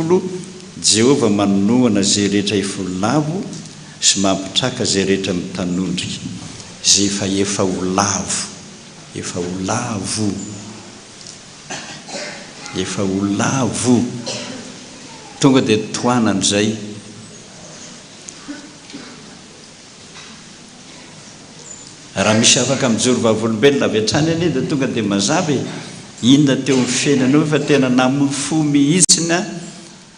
10, Jehovah manohana izay rehetra efa ho lavo sy mampitraka izay rehetra mitanondrika. Izay efa efa ho lavo. Efa ho lavo. Efa ho lavo. Tonga dia tohanany izay. Raha misy afaka mijoro vavolombelona avy hatrany anie dia tonga dia mazava e! Inona teo amin'ny fiainanao efa tena namoy fo mihitsiny aho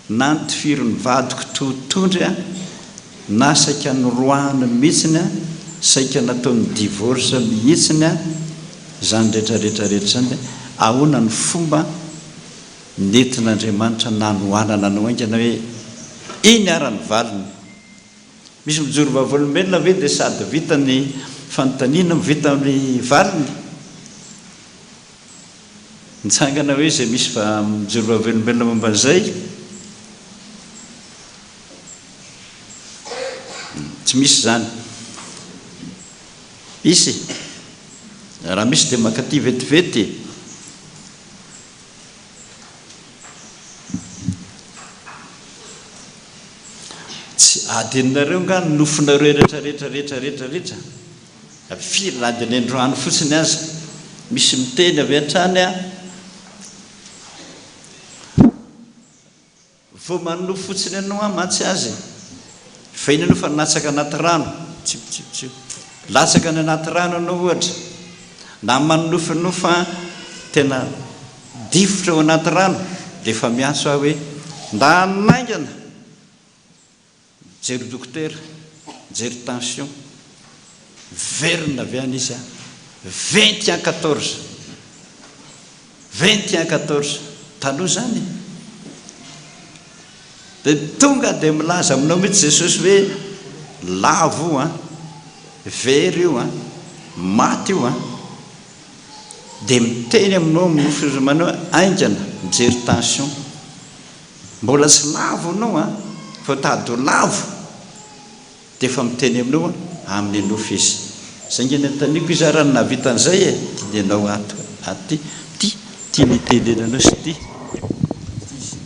na notifirin'ny vadiko totondry aho na saika noroahany mihitsiny aho saika nataony divorce mihitsiny aho izany rehetra rehetra rehetra izany dia ahoana ny fomba nentin'Andriamanitra nanohanana anao haingana hoe iny ara ny valiny Misy mijoro vavolombelona ve dia sady vita ny fanontaniana no vita ny valiny? Nitsangana hoe izay misy va mijoro vavolombelona momba an'izay? Tsy misy izany. Hisy? Raha misy dia mankaty vetivety e! Tsy adinonareo nga ny nofinareo rehetra rehetra rehetra rehetra rehetra? Firy na dia ny androany fotsiny aza misy miteny avy hatrany a! Vao manonofy fotsiny anao aho mantsy aza e! Fa iny ianao fa nilatsaka anaty rano, tsio tsio tsio, latsaka any anaty rano ianao ohatra, na manonofy anao fa tena difotra ao anaty rano dia efa miantso aho hoe ndana haingana! Mijery dokotera, mijery tension, miverina avy any izy an, vingt et un quatorze, vingt et un quatorze, taloha izany e! Dia tonga dia milaza aminao mihitsy Jesosy hoe lavo io an, very io an, maty io an, dia miteny aminao amin'ny nofy izy manao hoe haingana mijery tension. Mbola tsy lavo anao an, vao tady ho lavo dia efa miteny aminao amin'ny nofy izy. Zay nge ny anontaniako iza ara no nahavita an'izay e? Dinenao ato aty, ty, ty ny itenenanao sy ty,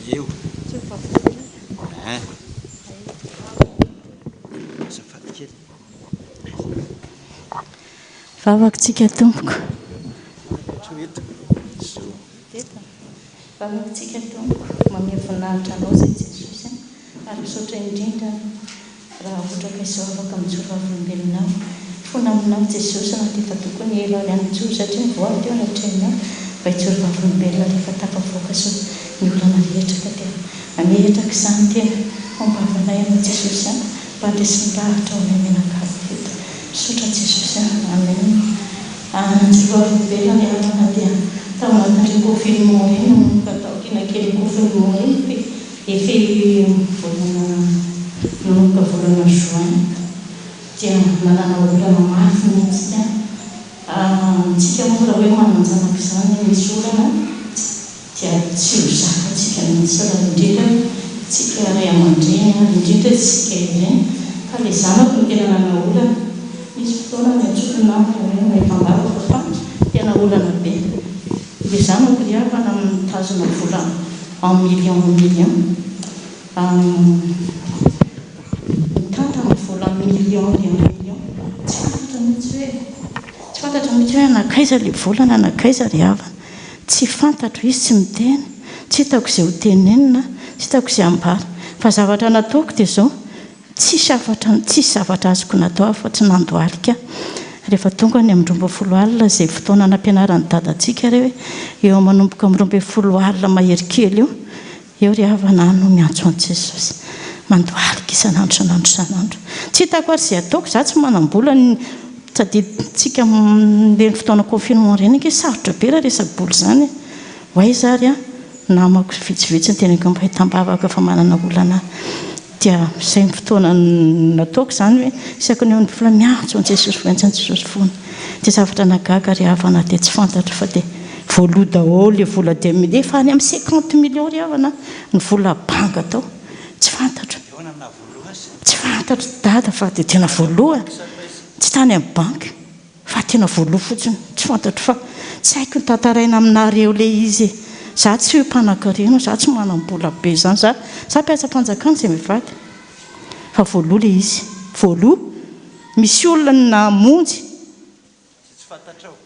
ty eo ein. Azafady kely. Vavaka tsika tompoko. Apetraho eto. Zao. Vavakitsika Tompo, mamehy voninahitra Anao izay Jesosy a, ary misaotra indrindra raha ohatra ka izao afaka mijoro vavolombelona aho. Mifona Aminao Jesosy na dia efa tokony ela aho ihany nijoro satria nivoady teo anatrehanao mba hijoro vavolombelona rehefa tafavoaka soa ny olana rehetra ka dia mametraka izany tena hombavanay Ianao Jesosy a, mba handresin-dahatra ho anay mianakavy teto. Misaotra Jesosy a, Amen. Anjely vavolombelona ny havana dia tao anatin'ireny confinement ireny nanomboka taoriana kely confinement ireny fe effet volana nanomboka volana juin dia nanana olana mafy mihitsy tsika moa raha hoe manan-janaka izany misy olana dia tsy ho zakantsika mihitsy raha indrindra tsika ray aman-dreny ary indrindra isika ireny fa le zanako no tena nanao olana nisy fotoana niantsoako ny namako hoe mba hitam-bavaka fa tena olana be le zanako ry havana mitazona vola en million en million mitantana vola en million en million tsy fantatra mihitsy hoe tsy fantatra mihitsy hoe nankaiza le vola na nankaiza ry havana Tsy fantatro, izy tsy miteny, tsy hitako izay ho tenenina, tsy hitako izay hambara. Fa zavatra nataoko dia izao, tsisy hafatra, tsisy zavatra azoko natao afa-tsy nandohalika aho. Rehefa tonga ny amin'ny 12 alina, izay fotoana nampianaran'i Dada antsika re hoe eo manomboka amin'ny 12 alina mahery kely eo, Eo ry havana aho no miantso an'i Jesosy. Mandohalika isan'andro isan'andro isan'andro. Tsy hitako ary izay ataoko, izaho tsy manam-bola, ny tadidintsika amin'ireny fotoana confinement ireny ange sarotra be raha resa-bola izany e. Ho aiza ary aho? Namako vitsivitsy no teneniko mba hitam-bavaka fa manana olana aho. Dia izay ny fotoana nataoko izany hoe isaky ny eo ny vola miantso an'i Jesosy miantso an'i Jesosy foana. Dia zavatra nahagaga ry havana dia tsy fantatro fa dia voaloa daholo ilay vola dia efa any amin'ny cinquante millions ry havana ny vola banga tao. Tsy fantatro. Tsy fantatro dada fa dia tena voaloa. Tsy tany amin'ny banky. Fa tena voaloa fotsiny, tsy fantatro fa tsy haiko ny tantaraina aminareo le izy e! Za tsy hoe mpanankarena, za tsy manam-bola be izany, za za mpiasam-panjakana izay mivady. Fa voaloa ilay izy. Voaloa. Misy olona namonjy. Izay tsy fantatrao.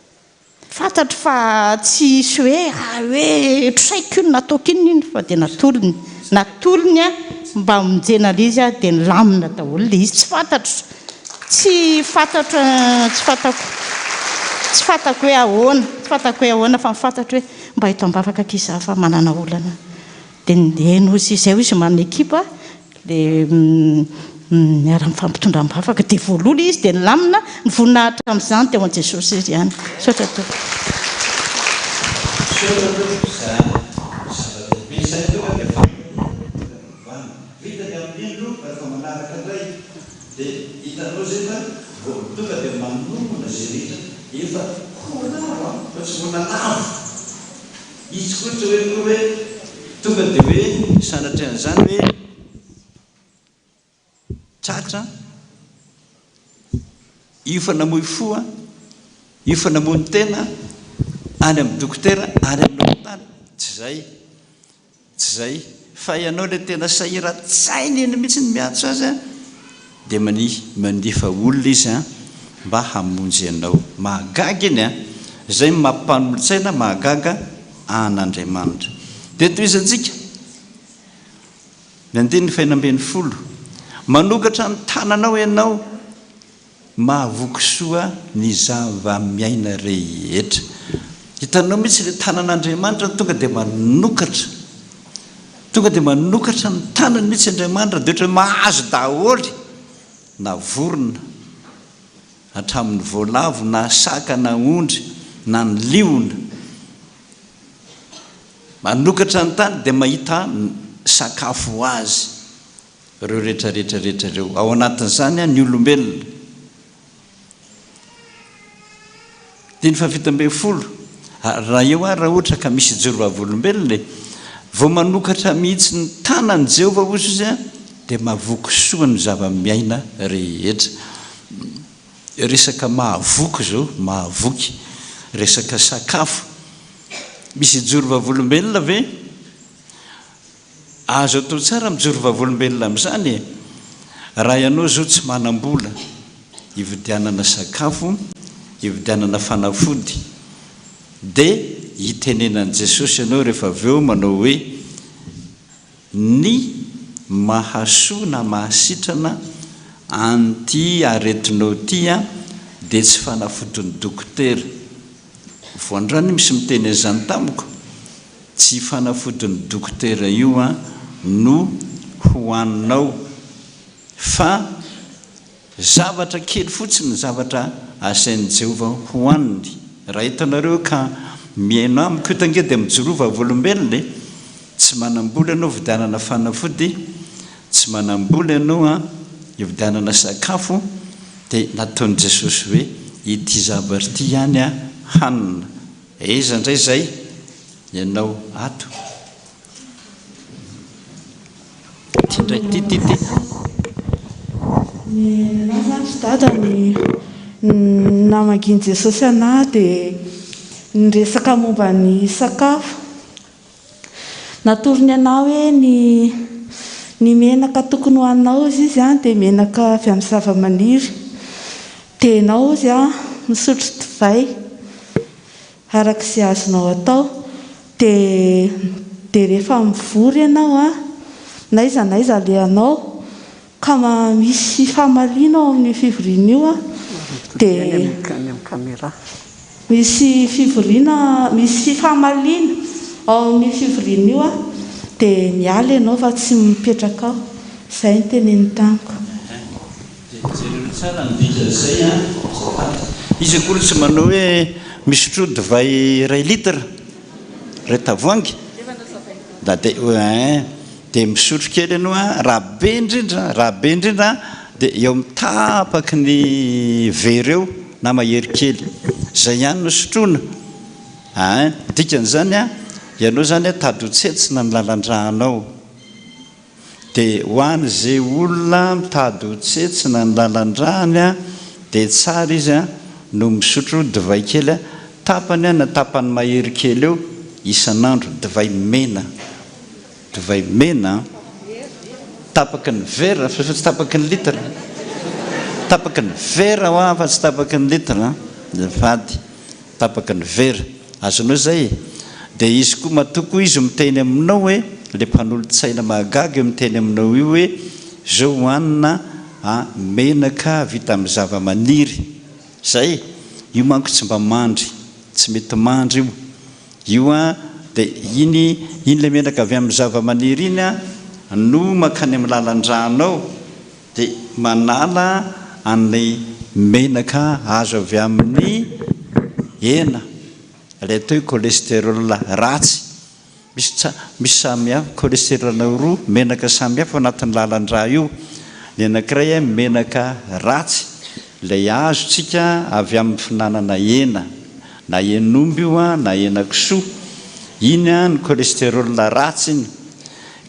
Fantatro fa tsy hisy hoe ah hoe trosaiko iny nataoko iny iny fa dia natolony. Natolony aho mba hamonjena ilay izy aho dia nilamina daholo ilay izy. Tsy fantatro, tsy fantatro, tsy fantako, tsy fantako hoe ahoana, tsy fantako hoe ahoana fa ny fantatro hoe mba eto am-bavaka akia izaho fa manana olana. Dia ndeha hozy izay hoy izy manana ekipa dia miara mifampitondra am-bavaka dia voaloha ilay izy dia nilamina, ny voninahitra amin'izany dia ho an'i Jesosy irery ihany. Misaotra tompoko. Misaotra tompoko za zava-dehibe izay tonga dia fanontaniana tonga dia mivanina. Vita ny amin'iny aloha fa rehefa manaraka indray dia hitanao izay fa vao tonga dia manonona izay rehetra efa ho lavo an fa tsy mbola lavo. Izy koa tsy hoe koa hoe tonga dia hoe sanatria an'izany hoe tratra, io fa namoy fo an, io fa namono tena, any amin'ny dokotera, any amin'ny hopitaly, tsy izay. Tsy izay fa ianao ilay tena sahiran-tsaina iny mihitsy ny miantso azy an, dia mania mandefa olona izy an mba hamonjy anao. Mahagaga iny an! Izay no maha-mpanolotsaina mahagaga an'Andriamanitra. Dia tohizantsika ny andininy fahenina ambinifolo, Manokatra ny tananao ianao Mahavoky soa ny zava-miaina rehetra. Hitanao mihitsy ilay tanan'Andriamanitra no tonga dia manokatra. Tonga dia manokatra ny tanany mihitsy Andriamanitra dia ohatran'ny mahazo daholo na vorona, hatramin'ny voalavo na saka na ondry na ny liona. Manokatra ny tany dia mahita sakafo ho azy. Ireo rehetra rehetra rehetra ireo. Ao anatin'izany ny olombelona. Diny faha-17. Raha eo ary raha ohatra ka misy hijoro vavolombelona e! Vao manokatra mihitsy ny tanan'i Jehovah hozy izy dia mahavoky soa ny zava-miaina rehetra. Resaka mahavoky izao, mahavoky. Resaka sakafo. Misy hijoro vavolombelona ve? Azo atao tsara mijoro vavolombelona amin'izany e! Raha ianao izao tsy manam-bola hividianana sakafo, hividianana fanafody, dia hitenenan'i Jesosy ianao rehefa avy eo manao hoe, Ny mahasoa na mahasitrana an'ity aretinao ity dia tsy fanafodin'ny dokotera. Voandrano misy miteny an'izany tamiko. Tsy fanafodin'ny dokotera io an no hohaninao fa zavatra kely fotsiny ny zavatra asain'i Jehovah hohaniny. Raha hitanareo ka mihaino amiko eto ange dia mijoroa vavolombelona e! Tsy manam-bola ianao hividianana fanafody, tsy manam-bola ianao an hividianana sakafo dia nataon'i Jesosy hoe ity zavatra ity ihany an hanina. Aiza indray izay ianao ato? Ity indray, ity, ity, ity. Ny anah zany ry dada ny namangian'i Jesosy anah dia niresaka momba ny sakafo. Natorony anah hoe ny ny menaka tokony hohaninao hozy izy an dia menaka avy amin'ny zavamaniry. Dia ianao hozy an misotro divay. Araka izay azonao atao. Dia dia rehefa mivory ianao an, n'aiza n'aiza alehanao, ka misy famaliana ao amin'io fivoriana io an, dia misy fivoriana, misy famaliana ao amin'io fivoriana io an, dia miala ianao fa tsy mipetraka ao. Izay no teneniny tamiko. Dia jereo tsara ny dikan'izay an, azafady. Izy akory tsy manao hoe misotroa divay iray litre, iray tavoahangy, da dia ein, dia misotro kely ianao an, raha be indrindra, raha be indrindra an, dia eo amin'ny tapaky ny vera eo na mahery kely. Izay ihany no sotroina. Ein, dikan'izany an, ianao izany an, tady ho tsentsina ny lalan-drànao. Dia ho an'izay olona mitady ho tsetsina ny lalan-drany dia tsara izy no misotro divay kely tapany na tapany mahery kely eo. isan'andro divay mena, divay mena an, tapaky ny vera fa tsy tapaky ny litre, tapaky ny vera hoa fa tsy tapaky ny litre an, azafady, tapaky ny vera, azonao izay e? Dia izy koa matoa koa izy miteny aminao hoe, ilay mpanolotsaina mahagaga io miteny aminao io hoe, zao hohanina an, menaka vita amin'ny zava-maniry, Zay, io manko tsy mba mandry, tsy mety mandry io. Io an, dia iny, iny ilay menaka avy amin'ny zava-maniry iny an, no mankany amin'ny lalan-dranao, dia manala an'ilay menaka azo avy amin'ny hena, ilay atao hoe cholestérol ratsy. Misy tsa, misy samy hafa, cholestérol roa, menaka samy hafa ao anatin'ny lalan-drà io. Ny anankiray menaka ratsy, ilay azontsika avy amin'ny fihinanana hena, na hen'omby io na henakisoa. Iny ny cholestérol ratsy iny.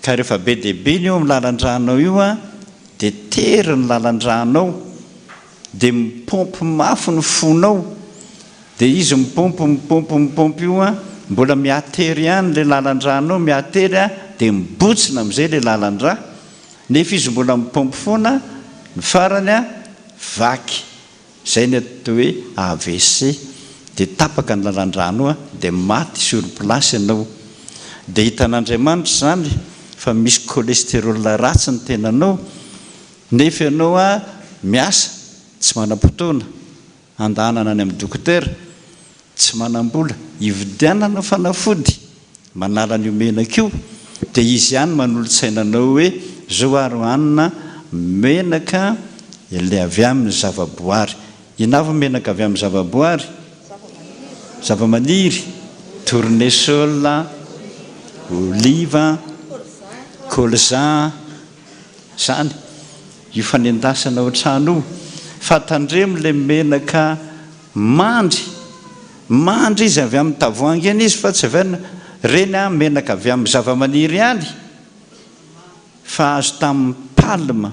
Ka rehefa be dia be iny eo amin'ny lalan-drànao io dia tery ny lalan-drànao. Dia mipaompy mafy ny fonao, dia izy mipaompy mipaompy mipaompy io an, mbola mihatery ihany ilay lalan-drànao, mihatery an, dia mibotsina amin'izay ilay lalan-drà, nefa izy mbola mipaompy foana, ny farany an, vaky, izay ny atao hoe AVC, dia tapaka ny lalan-drànao an, dia maty sur place ianao. Dia hitan'Andriamanitra izany fa misy cholestérol ratsy ny tenanao, Nefa ianao a miasa, tsy manam-potoana handahanana any amin'ny dokotera, tsy manam-bola hividianana fanafody manala an'io menaka io, dia izy ihany manolo-tsaina anao hoe zao ary hohanina menaka ilay avy amin'ny zava-boary. Inona avy ny menaka avy amin'ny zava-boary? Zava-maniry, tournesol, oliva, colza. Zany io fanendasana ao an-trano io fa tandremo le menaka mandry mandry izy avy amin'ny tavoahangy eny izy fa tsy avy any reny an menaka avy amin'ny zavamaniry ihany fa azo tamin'ny palme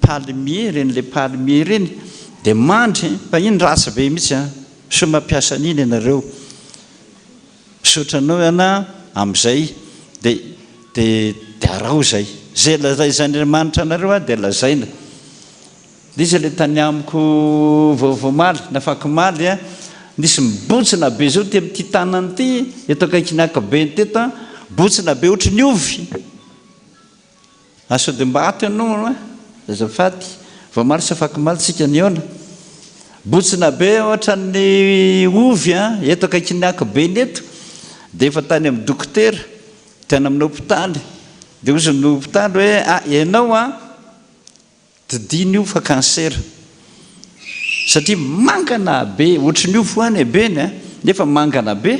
palmier reny le palmier reny dia mandry fa iny ratsy be mihitsy an sao mampiasa an'iny ianareo. Misaotra anao ianà amin'izay dia dia dia araho izay. Izay lazain'Andriamanitra anareo aho dia lazaina. Nisy ilay tany amiko vaovao omaly, nafakomaly a, nisy mibontsina be izao ety amin'ity tanana ity, eto akaikin'ny ankabeny teto a, bontsina be ohatry ny ovy. Ah sao dia mba ato ianao an! Azafady, vao omaly sa afakomaly tsika nihaona. Botsina be ohatran'ny ovy an, eto akaikin'ny ankibeny eto, dia efa tany amin'ny dokotera, tany amin'ny hopitaly, dia hozy ny hopitaly hoe ah ianao an! Didino io fa cancer. Satria mangana be, ohatry ny ovy hoa ny habeny a, nefa mangana be.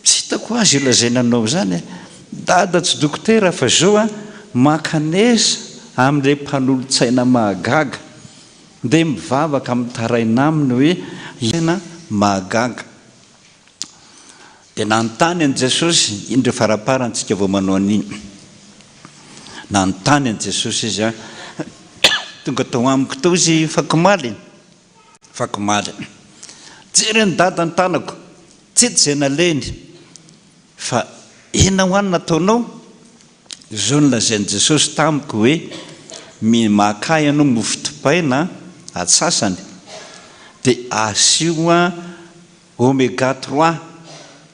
Tsy hitako azy io lazaina anao izany e. Dada tsy dokotera fa zao a, mankanesa amin'ilay mpanolotsaina mahagaga. Ndeha mivavaka mitaraina aminy hoe tena mahagaga. Dia nanontany an'i Jesosy, iny ireo faraparany tsika vao manao an'iny. Nanontany an'i Jesosy izy an, tonga tao amiko tao izy fakomaly, fakomaly. Jeren'i Dada ny tanako, tsy hita izay nalehiny, fa inona ho any nataonao? Izao no lazain'i Jesosy tamiko hoe, Maka ianao mofo dipaina atsasany, dia asio Omega trois,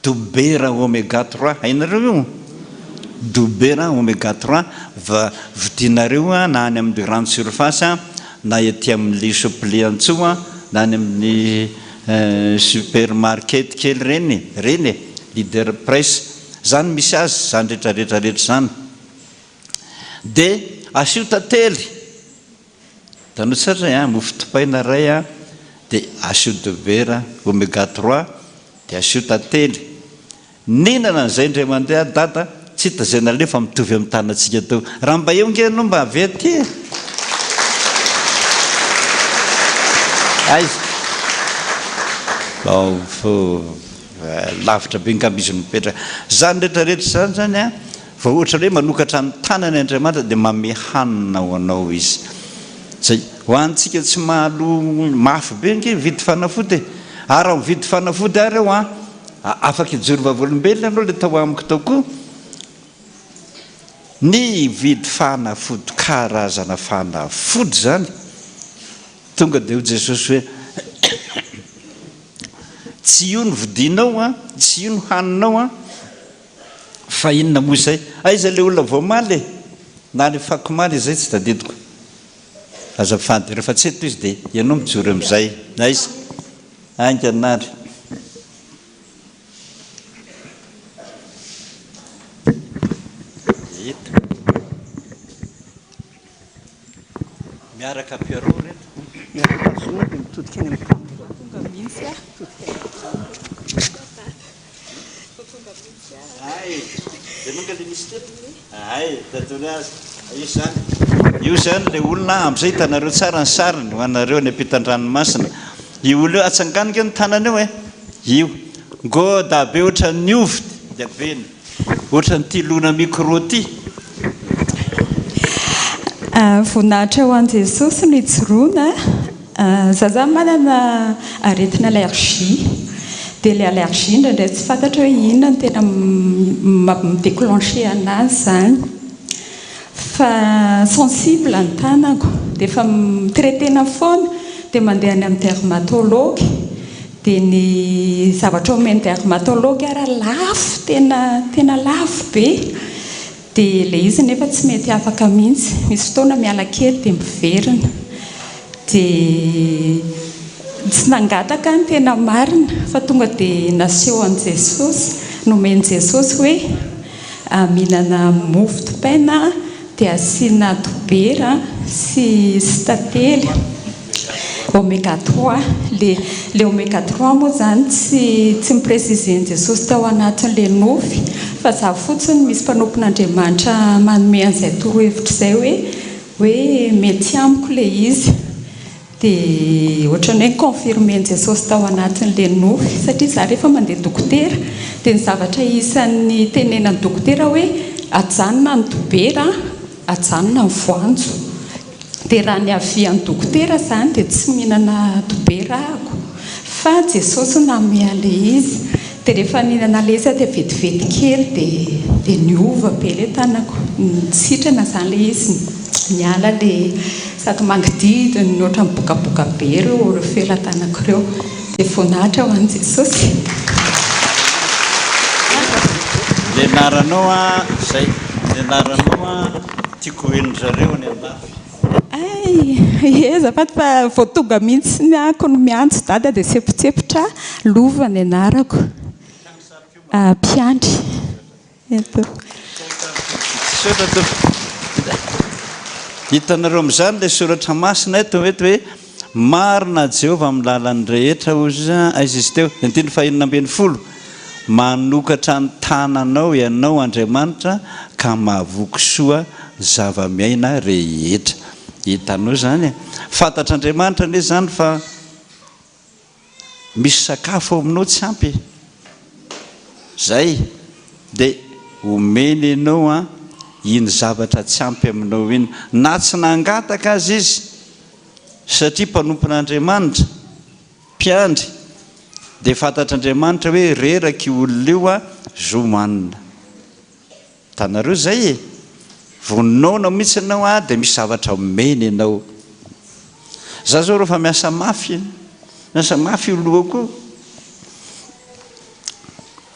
dobera omega trois, hainareo io? Dobera omega trois, va vidinareo na any amin'ny grande surface na ety amin'ny Sopliantsoa na any amin'ny supermarket kely ireny e, ireny e, leader price, zany misy azy zany retraretra rehetra zany. Dia asio tantely. Hitanao tsara zay an, mofo dipaina iray an, dia asio dobera omega trois, dia asio tantely. Nihinana an'izay indray mandeha aho dada, tsy hita izay naleha fa mitovy amin'ny tanantsika teo. Raha mba eo ange ianao mba avy aty e! Aiza? Lavitra be angamba izy no mipetraka. Izany rehetra rehetra izany izany an, Vao ohatra hoe manokatra ny tanany Andriamanitra dia manome hanina ho anao Izy. Zay. Ho antsika tsy mahaloa mafy be ange mividy fanafody e. Ary raha mividy fanafody ary aho an, Afaka hijoro vavolombelona ianao ilay tao amiko tao koa. Nividy fanafody karazana fanafody izany. Tonga dia hoy Jesosy hoe, Tsy io no vidianao an, tsy io no haninao an, fa inona moa izay? Aiza ilay olona vao omaly e? Na alefako omaly izay tsy tadidiko. Azafady, rehefa tsy eto izy dia ianao mijoro amin'izay. Aiza? Haingana ary. Eto. Miaraka Pierrot reto. Miaraka Zona dia mitodika any amin'ny caméra. Tonga mihitsy aho. Mitodika any amin'ny caméra. Tonga mihitsy aho. Hay, dia nonga le nisy teto? Hay, tadidiny azy. Io izany, io izany ilay olona, amin'izay hitanareo tsara ny sariny, ho anareo any ampitan-dranomasina. Io olona io, atsangano ange ny tanana io e. Io. Ngôda be ohatran'ny ovy dia be. Ohatran'ity lona micro ity. Voninahitra ho an'i Jesosy no ijoroana. Za zany manana aretina allergie. Dia ilay allergie indraindray tsy fantatra hoe inona no tena mi-déclencher anazy izany. Fa sensible ny tanako. Dia efa mi-traiter-na foana. Dia mandeha any amin'ny dermatologue. Dia ny zavatra omen'ny dermatologue ara lafo, tena tena lafo be. Dia ilay izy nefa tsy mety afaka mihitsy. Misy fotoana miala kely dia miverina. Dia tsy nangataka aho ny tena marina fa tonga dia naseho an'i Jesosy, nomen'i Jesosy hoe mihinana mofo dipaina dia asiana dobera sy sy tantely. Omega trois, le le omega trois moa zany tsy tsy ni-preciser-n'i Jesosy tao anatin'le nofy fa za fotsiny misy mpanompon'Andriamanitra manome an'izay torohevitra izay hoe hoe mety amiko le izy dia ohatran'ny hoe ni-confirmer-n'i Jesosy tao anatin'le nofy satria za rehefa mandeha dokotera dia ny zavatra isan'ny tenenan'ny dokotera hoe ajanona ny dobera ajanona ny voanjo. Dia raha ny avis an'i dokotera izany dia tsy mihinana dobera ahako fa Jesosy no nanome an'ilay izy. Dia rehefa nihinana ilay izy aho dia vetivety kely dia dia niova be ilay tanako. Nisitrana izany ilay izy, niala ilay sady mangidihidy no ohatran'ny bokaboka be ireo ireo felatanako ireo. Dia voninahitra ho an'i Jesosy. Ny anaranao an, izay, ny anaranao an. Tiako ho henon'ny zareo any andafy. Hay! Ie azafady fa vao tonga mihitsy ny ahako no miantso dada dia sepotsepotra lova ny anarako. Mpiandry. Eto. Misaotra tompoko. Hitanareo amin'izany ilay soratra masina eto eto hoe marina Jehovah amin'ny lalany rehetra hozy izy aiza izy teo andininy fahenina ambin'ny folo Manokatra ny tananao ianao Andriamanitra ka mahavoky soa ny zava-miaina rehetra. Hitanao izany e? Fantatr'Andriamanitra anie izany fa misy sakafo ao aminao tsy ampy e. Izay dia omeny ianao an iny zavatra tsy ampy aminao iny. Na tsy nangataka aza izy satria mpanompon'Andriamanitra. Mpiandry, dia fantatr'Andriamanitra hoe reraka io olona io a, zo manina. Hitanareo izay e? Vao noana mihitsy ianao a, dia misy zavatra omeny ianao. Za zao rehefa miasa mafy, miasa mafy io lohako io.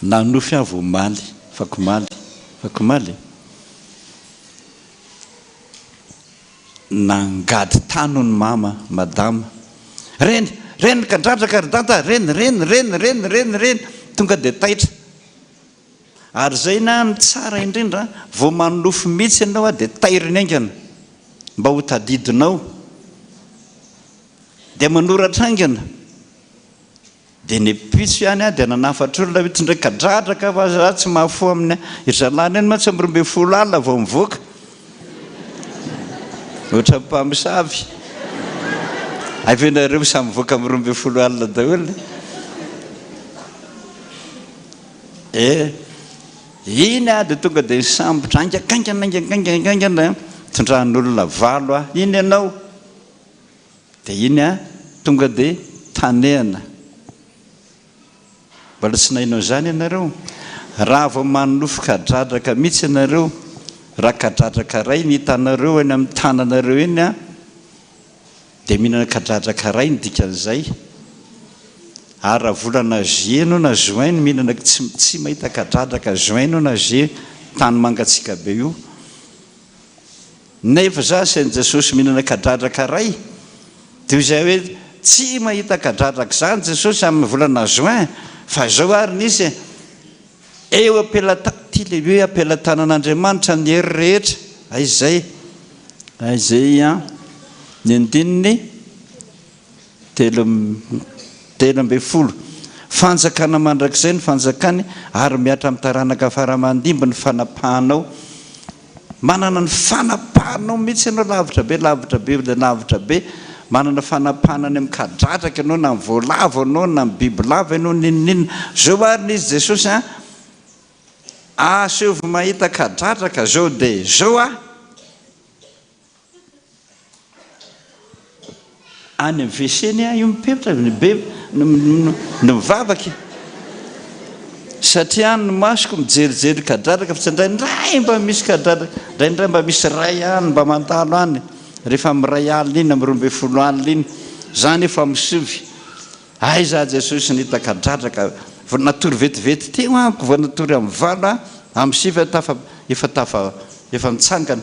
Nanofy aho vao omaly, afakomaly, afakomaly e. Nangady tany hono mama, madama. Reny! Reny kadradraka ry dada! Reny! Reny! Reny! Reny! Reny! Reny! Tonga dia taitra. Ary izay na ny tsara indrindra, vao manonofy mihitsy ianao dia tairiny haingana mba ho tadidinao. Dia manoratra haingana. Dia nipitso ihany aho dia nanafatra olona hoe tsy ndray kadradraka fa za tsy mahafoha amin'ny ry zalahy ireny mantsy amin'ny 12 alina vao mivoaka. Ohatran'ny mpamosavy. Hay ve nareo samy mivoaka amin'ny 12 alina daholo e? Eh, iny aho dia tonga dia nisambotra haingankaingana haingankaingana haingankaingana tondran'olona valo aho. Iny ianao. Dia iny an, tonga dia tanehana. Mbola tsy naheno an'izany ianareo? Raha vao manonofy kadradraka mihitsy ianareo, raha kadradraka iray ny hitanareo eny amin'ny tananareo eny an, dia mihinana kadradraka iray ny dikan'izay. Ary raha volana juillet ianao na juin no mihinana, tsy tsy mahita kadradraka juin ianao na juillet, tany mangatsiaka be io. Nefa za asain'i Jesosy mihinana kadradraka ray, dia hoy izahay hoe tsy mahita kadradraka izany Jesosy amin'ny volana juin, fa izao ary nisy e, eo am-pelata, ity le hoe am-pelatanan'Andriamanitra ny hery rehetra, aiza izay, aiza izay an, ny andininy. 13. Fanjakana mandrakizay ny fanjakany ary mihatra amin'ny taranaka fara aman-dimby ny fanapahanao. Manana ny fanapahanao mihitsy ianao lavitra be, lavitra be, lavitra be. Manana fanapahana any amin'ny kadradraka ianao, na amin'ny voalavo ianao, na amin'ny bibilava ianao, n'inon'inona. Zao ary ny izy Jesosy an! Aseovy mahita kadradraka zao dia zao aho. Any amin'ny WC ny ahy io mipetraka ny be no mivavaka e. Satria any ny masoko mijerijery kadradraka fa tsy indraindray mba misy kadradraka, indraindray mba misy ray any mba mandalo any rehefa amin'ny iray alina iny, amin'ny 12 alina iny. Za nefa misivy. Aiza aho Jesosy nahita kadradraka, vao natory vetivety teo amiko, vao natory amin'ny valo aho, amin'ny sivy aho tafa, efa tafa, efa nitsangana.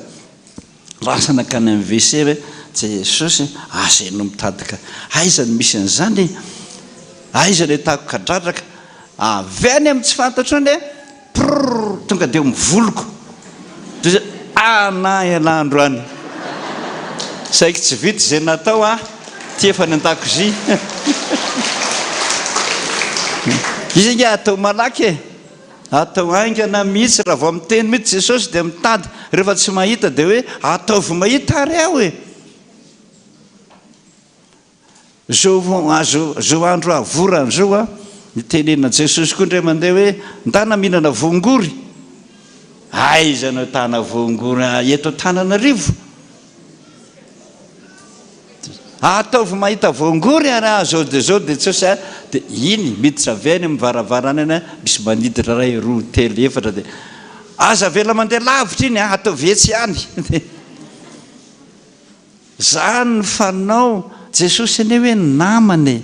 Lasa nankany amin'ny WC hoe, Jesosy, aza ianao mitady ka, aiza no misy an'izany e? Aiza no ahitako kadradraka? Avy any amin'ny tsy fantatro any e, prrr, tonga dia eo amin'ny voloko. Dia izay, ana ialahy androany. Saiky tsy vita izay natao aho, ity efa any an-dakozia. Izy ange atao malaky e. Atao haingana mihitsy, raha vao miteny mihitsy Jesosy dia mitady, rehefa tsy mahita dia hoe ataovy mahita ary aho e! Zao azo zao andro havorana zao a, nitenenana Jesosy koa indray mandeha hoe ndana mihinana voangory, aiza no ahitana voangory eto Antananarivo? Ataovy mahita voangory ary aho zao dia zao dia Jesosy a, dia iny miditra avy any amin'ny varavarana any misy manidina iray, roa, telo, efatra dia aza avela mandeha lavitra iny a, ataovy etsy ihany. Zany ny fanao, Jesosy anie hoe namana e,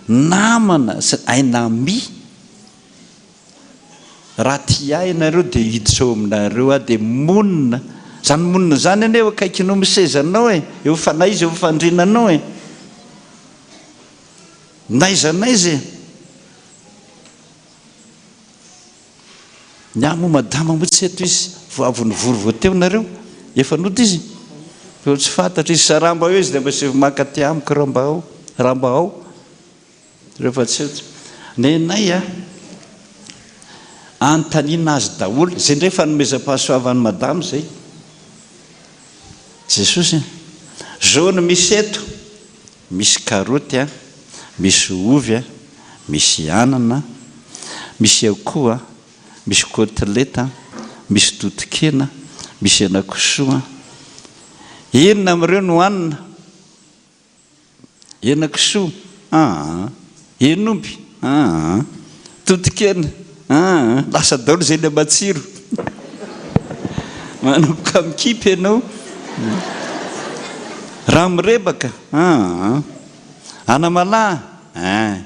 namana, un ami. Raha tia ahy ianareo dia hiditra ao aminareo aho dia monina. Izany monina izany anie eo akaikinao misy sezanao e, eo na iza eo fandrinanao e. N'aiza n'aiza e. Ny ahy moa madama moa tsy eto izy, vao avy nivory vao teo nareo, efa nody izy? Vao tsy fantatra izy, raha mba eo izy dia mba asaivo maka aty amiko raha mba ao, raha mba ao. Rehefa tsy eto. Nenay a! Anontaniana azy daholo. Izay indray fanomezam-pahasoavan'i madama izay. Jesosy a! Zao no misy eto. Misy karoty a, misy ovy a, misy anana, misy akoho a, misy kotileta, misy totokena, misy henakisoa. Inona amin'ireo no hanina? Henakisoa, aa. Hen'omby, aa. Totokena, aa. Lasa daholo izay ilay matsiro. Manomboka mikipy ianao. Raha mirebaka, aa. Anamalaha, aa.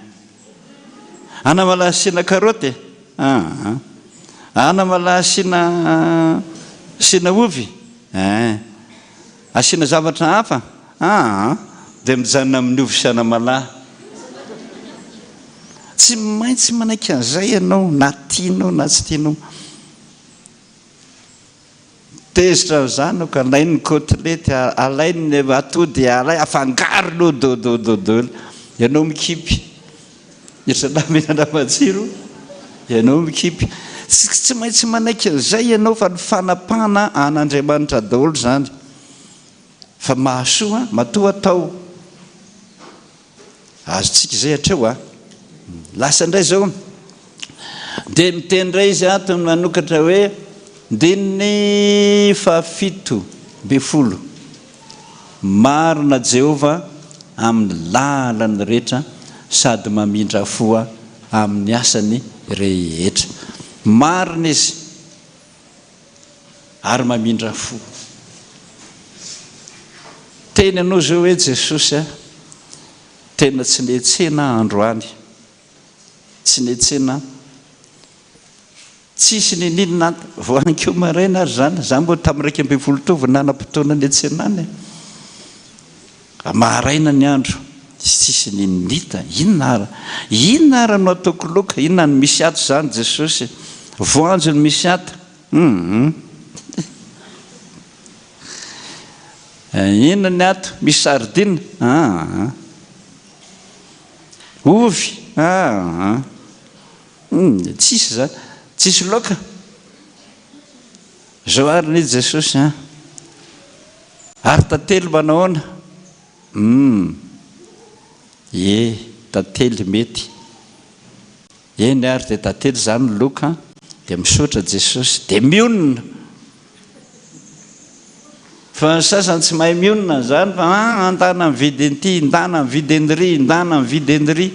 Anamalaha asiana karaoty, aa. Anamalaha asiana asiana ovy, aa. Asiana zavatra hafa? Aa dia mijanona amin'ny ovy sy anamalaho. Tsy maintsy manaiky an'izay ianao na tianao na tsy tianao. Tezitra ny zanako, alainy ny côtelette, alainy ny atody, alainy, afangarony eo dodododolo. Ianao mikipy. Ry zalahy mihinana matsiro, ianao mikipy. Tsy tsy maintsy manaiky an'izay ianao fa ny fanapahana an'Andriamanitra daholo izany. Fa mahasoa matoa atao. Azontsika izay hatreo a. Lasa indray izao. Dia miteny indray izy ato manokatra hoe ndininy faha-17. Marina Jehovah amin'ny lalany rehetra sady mamindra fo. amin'ny asany rehetra. Marina Izy ary mamindra fo. Teny anao izao hoe Jesosy a, tena tsy niantsena aho androany, tsy niantsena aho. Tsisy niniana an, vao hankeo maraina ary izany, za moa tamin'ny 11 teo vao nanam-potoana niantsenana e. Maraina ny andro, tsisy nininita, inona ara, inona ara no ataoko loka, inona no misy ato izany Jesosy, voanjo no misy ato, hum. Inona ny ato, misy sardine, aa. Ovy, aa. Humm tsisy zany, tsisy laoka. Zao ary ny Jesosy an. Ary tantely manahoana? Humm ie tantely mety. Eny ary dia tantely zany ny laoka an, dia misaotra Jesosy, dia mionona. Fa ny sasany tsy mahay mionona an'izany fa ah ndana mividy an'ity, ndana mividy an'iry, ndana mividy an'iry,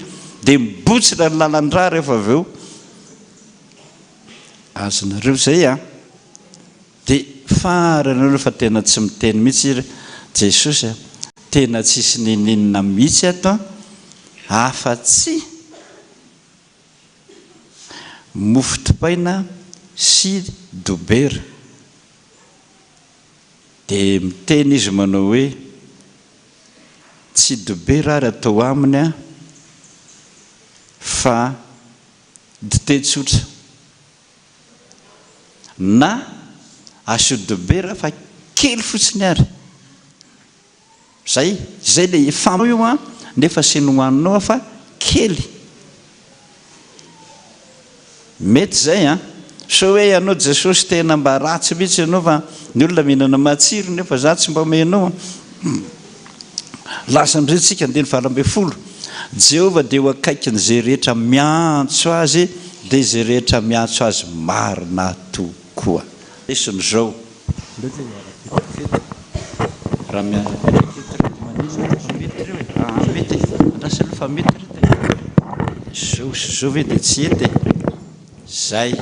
dia mibotsina ny lalan-drà rehefa avy eo. Azonareo izay an! Dia farany aloha fa tena tsy miteny mihitsy ry Jesosy a! Tena tsisy ninininona mihitsy ato an! Afa-tsy mofo dipaina sy dobera. Dia miteny izy manao hoe, Tsy dobera ary atao aminy an, fa dite tsotra. Na asio dobera fa kely fotsiny ary. Zay, zay le efa io an, nefa asiany hohaninao an fa kely. Mety zay an. Sao hoe ianao Jesosy tena mba ratsy mihitsy ianao fa ny olona mihinana matsiro nefa za tsy mba omenao an. Lasa amin'izay tsika andininy 18. Jehovah dia eo akaikin'izay rehetra miantso azy, dia izay rehetra miantso azy marina tokoa. Lesona izao. Aleo ve hiara-mipetraka eto e? Raha miara-mipetraka eto ry reto maninona fa mety ireo e? Aa mety e! Andraso aloha fa mety ry reto e! Zao sy zao ve dia tsy hety e? Zay!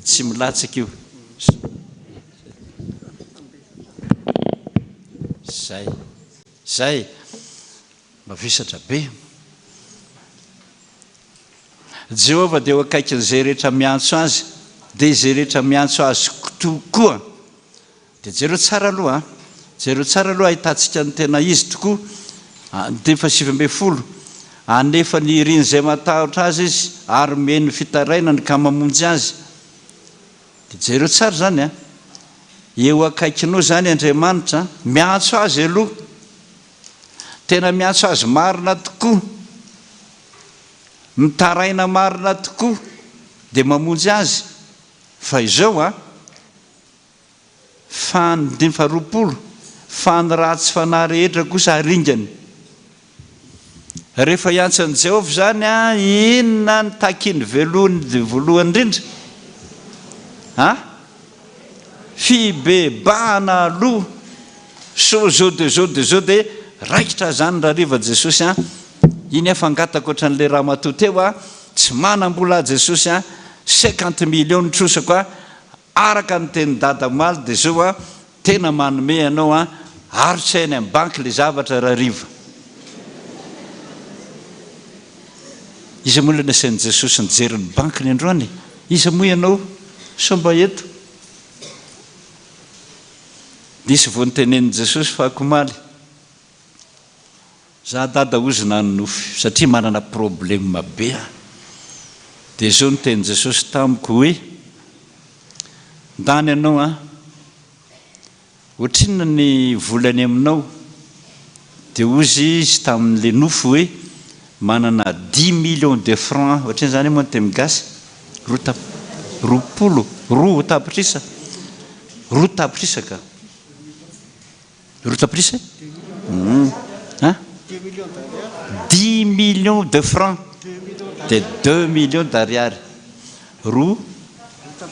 Tsy milatsaka io. Zay! Zay! Mavesatra be. Jehovah dia eo akaikin'izay rehetra miantso azy, dia izay rehetra miantso azy tokoa. Dia jereo tsara aloha an! Jereo tsara aloha ahitantsika ny tena izy tokoa. Andininy faha-19, Anefa ny irin'izay matahotra azy izy, ary mihaino ny fitarainany ka mamonjy azy. Dia jereo tsara izany an! Eo akaikinao izany Andriamanitra, miantso azy aloha. Tena miantso azy marina tokoa. Mitaraina marina tokoa dia mamonjy azy fa izao a! Fa ny andininy faharoapolo, fa ny ratsy fanahy rehetra kosa haringany. Rehefa hiantso an'i Jehovah izany a, inona no takiny velohany voalohany indrindra? A? Fibebahana aloha. Sao zao dia zao dia zao dia raikitra izany rahariva Jesosy a! Iny aho fangatako ohatran'ilay ramatoa teo a, tsy manam-bola aho Jesosy a, cinquante millions ny trosako a, araka ny tenin'i Dada omaly dia zao a, tena manome anao a, ary tsy any amin'ny banky ilay zavatra rahariva. Iza moa ilay nasain'i Jesosy nijery ny bankiny androany? Iza moa ianao? Sao mba eto? Nisy vao notenenin'i Jesosy fahakomaly. Za dada ozy nanonofy satria manana problème be aho. Dia zao no tenin'i Jesosy tamiko hoe, ndany ianao an, ohatrinona ny vola any aminao? Dia ozy izy tamin'le nofy hoe, manana dix millions de francs aho, ohatrinona zany moa ny teny gasy? Roa tap, 20, roa tapitrisa, roa tapitrisa ka. Roa tapitrisa e? Hum. Hein? Dix millions de francs. Dia deux millions d'ariary. Roa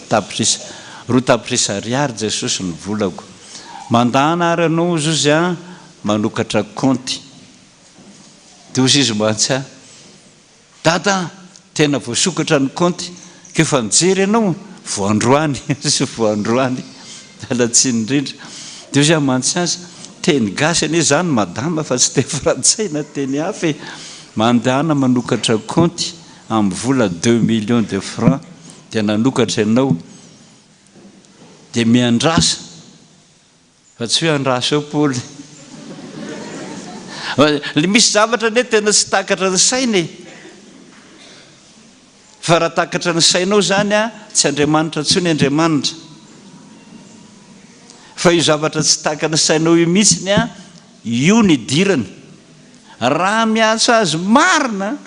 tapitrisa. Roa tapitrisa ariary Jesosy ny volako. Mandana ary anao ozy ozy an, manokatra kaonty. Dia ozy izy mantsy an. Dada a! Tena voasokatra ny kaonty k'efa nijery ianao vao androany sy vao androany. Miala tsiny indrindra. Dia hoy aho mantsy azy, teny gasy anie izany madama fa tsy teny frantsay na teny hafa e! Mandehana manokatra kaonty amin'ny vola deux millions de francs dia nanokatra ianao dia miandrasa. Fa tsy hoe andraso eo Paoly. Le misy zavatra anie tena tsy takatra ny saina e. Fa raha takatra ny sainao zany a, tsy Andriamanitra intsony Andriamanitra. Fa io zavatra tsy takany ny sainao io mihitsiny a, io ny idirany. Raha miantso azy marina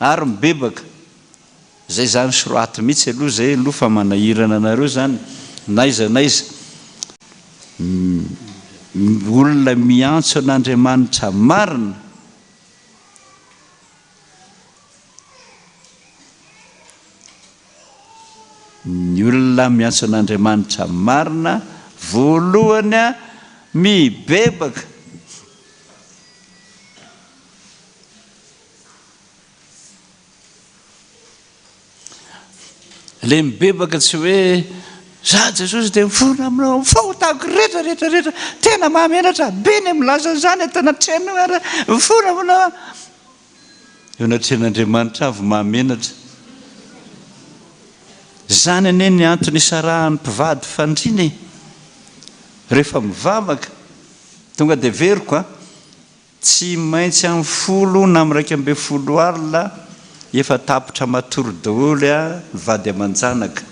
ary mibebaka. Zay zany soraty mitsy aloha zay aloha fa manahirana anareo zany n'aiza n'aiza olona miantso an'Andriamanitra marina. Ny olona miantso an'Andriamanitra marina voalohany a mibebaka. Le mibebaka tsy hoe za Jesosy dia mifona aminao amin'ny fahotako rehetra rehetra rehetra, tena mahamenatra be ny milaza an'izany ato anatrehanao ary mifona aminao aho. Eo anatrehan'Andriamanitra avy mahamenatra. Izany anie ny antony isarahan'ny mpivady fandriana e. Rehefa mivavaka, tonga dia averiko a. Tsy maintsy amin'ny folo na amin'ny 11 alina efa tapitra matory daholo ny vady aman-janaka.